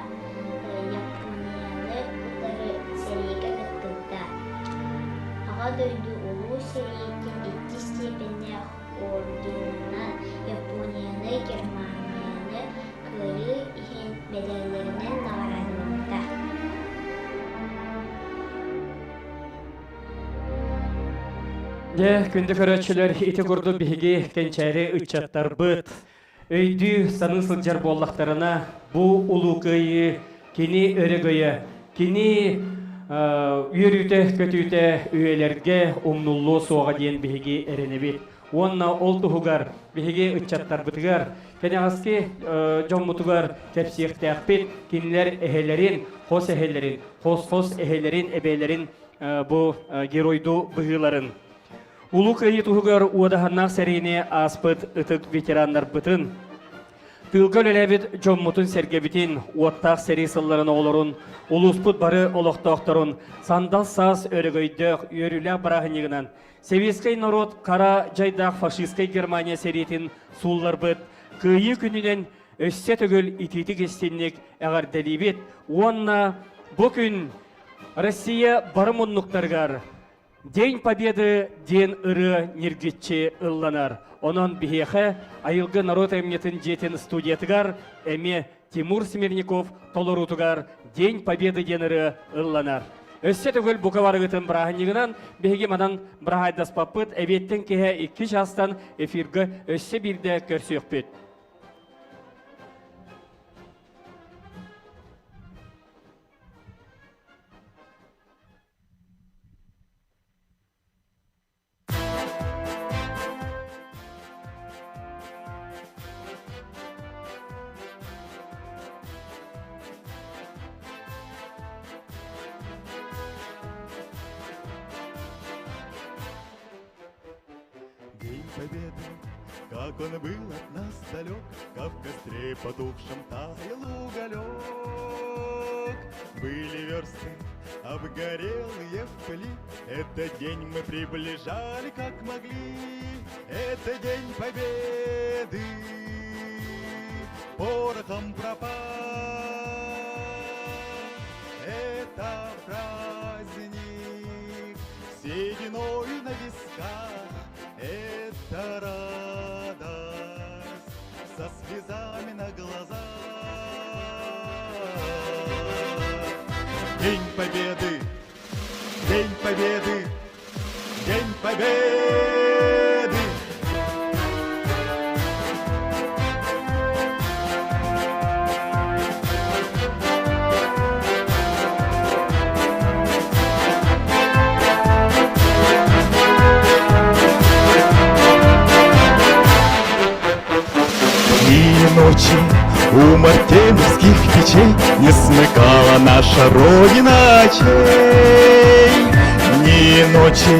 Японияны утары сэриигэ кыттыбыта. Аҕа дойду Улуу сэриитин иккис степеннээх орденынан Японияны, Германияны кыайыы иһин мэдээллэринэн наҕараадаламмыта. Дьэ, күндү көрөөччүлэр, ити курдук биһиги кэнчээри ыччаттарбыт өйдүү саныы сылдьар буоллахтарына, бу улуу кыайыы кини өрөгөйө, кини үөрүүтэ-көтүүтэ үйэлэргэ умнуллуо суоҕа диэн биһиги эрэнэбит. Уонна ол туһугар биһиги ыччаттарбытыгар, кэнэҕэски дьоммутугар кэпсиэхтээхпит, кинилэр эһэлэрин, хос эһэлэрин, хос-хос эһэлэрин, эбээлэрин бу геройдуу быһыыларын. Улуу Кыайыы туһугар уодаһыннаах сэриини ааспыт ытык ветераннарбытын, тыылга үлэлээбит дьоммутун-сэргэбитин, уоттаах сэрии сылларын оҕолорун, улууспут бары олохтоохторун сандал саас өрөгөйдөөх, үөрүүлээх бырааһынньыгынан Сэбиэскэй норуот хара дьайдаах фашистскай Германия сэриитин суулларбыт Кыайыы күнүнэн өссө төгүл итиитик-истинник эҕэрдэлиибит уонна бу күн Россия бары муннуктарыгар День Победы диэн ырыа ньиргиччи ылланар. Онон биһиэхэ Айылгы норуот айымньытын дьиэтин студиятыгар эмиэ Тимур Смирников толоруутугар День Победы диэн ырыа ылланар. Өссө төгүл бука барыгытын бырааһынньыгынан биһиги манан быраһаайдаспаппыт эбиэттэн киһэ икки чаастан эфиргэ өссө биирдэ көрсүөхпүт. День Победы, как он был от нас далек, Как в костре потухшем таял уголек. Были версты, обгорелые в пыли, Этот день мы приближали, как могли. Это День Победы, порохом пропах. Это праздник, сединой на висках, Это радость со слезами на глазах. День Победы! День Победы! День Победы! Дни и ночи у мартеновских печей Не смыкала наша Родина очей. Дни и ночи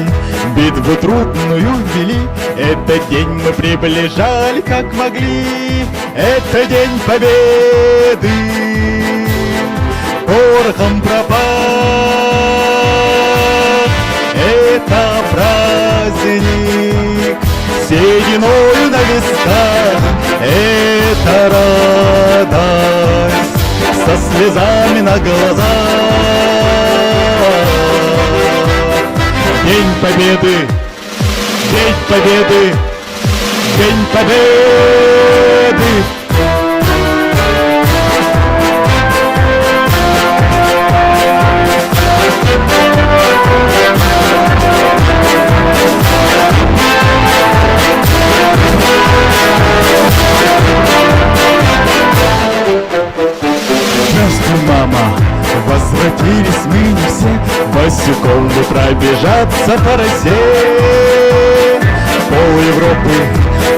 битву трудную вели, Этот день мы приближали, как могли. Это день победы, порохом пропах. Это праздник, сединою на висках, Это радость со слезами на глазах. День Победы! День Победы! День Победы! Здравствуй, мама! Возвратились мы не все, Босиком бы пробежаться по росе. Пол Европы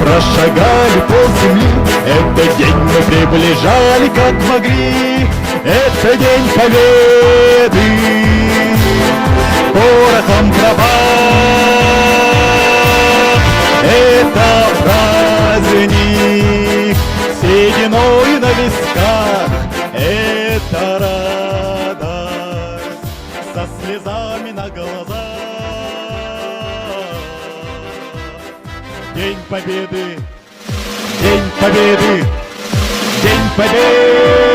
прошагали пол земли, Этот день мы приближали, как могли. Это день победы, порохом пропах. Это праздник, сединой на висках, Это радость со слезами на глазах. Победы! День Победы! День Победы!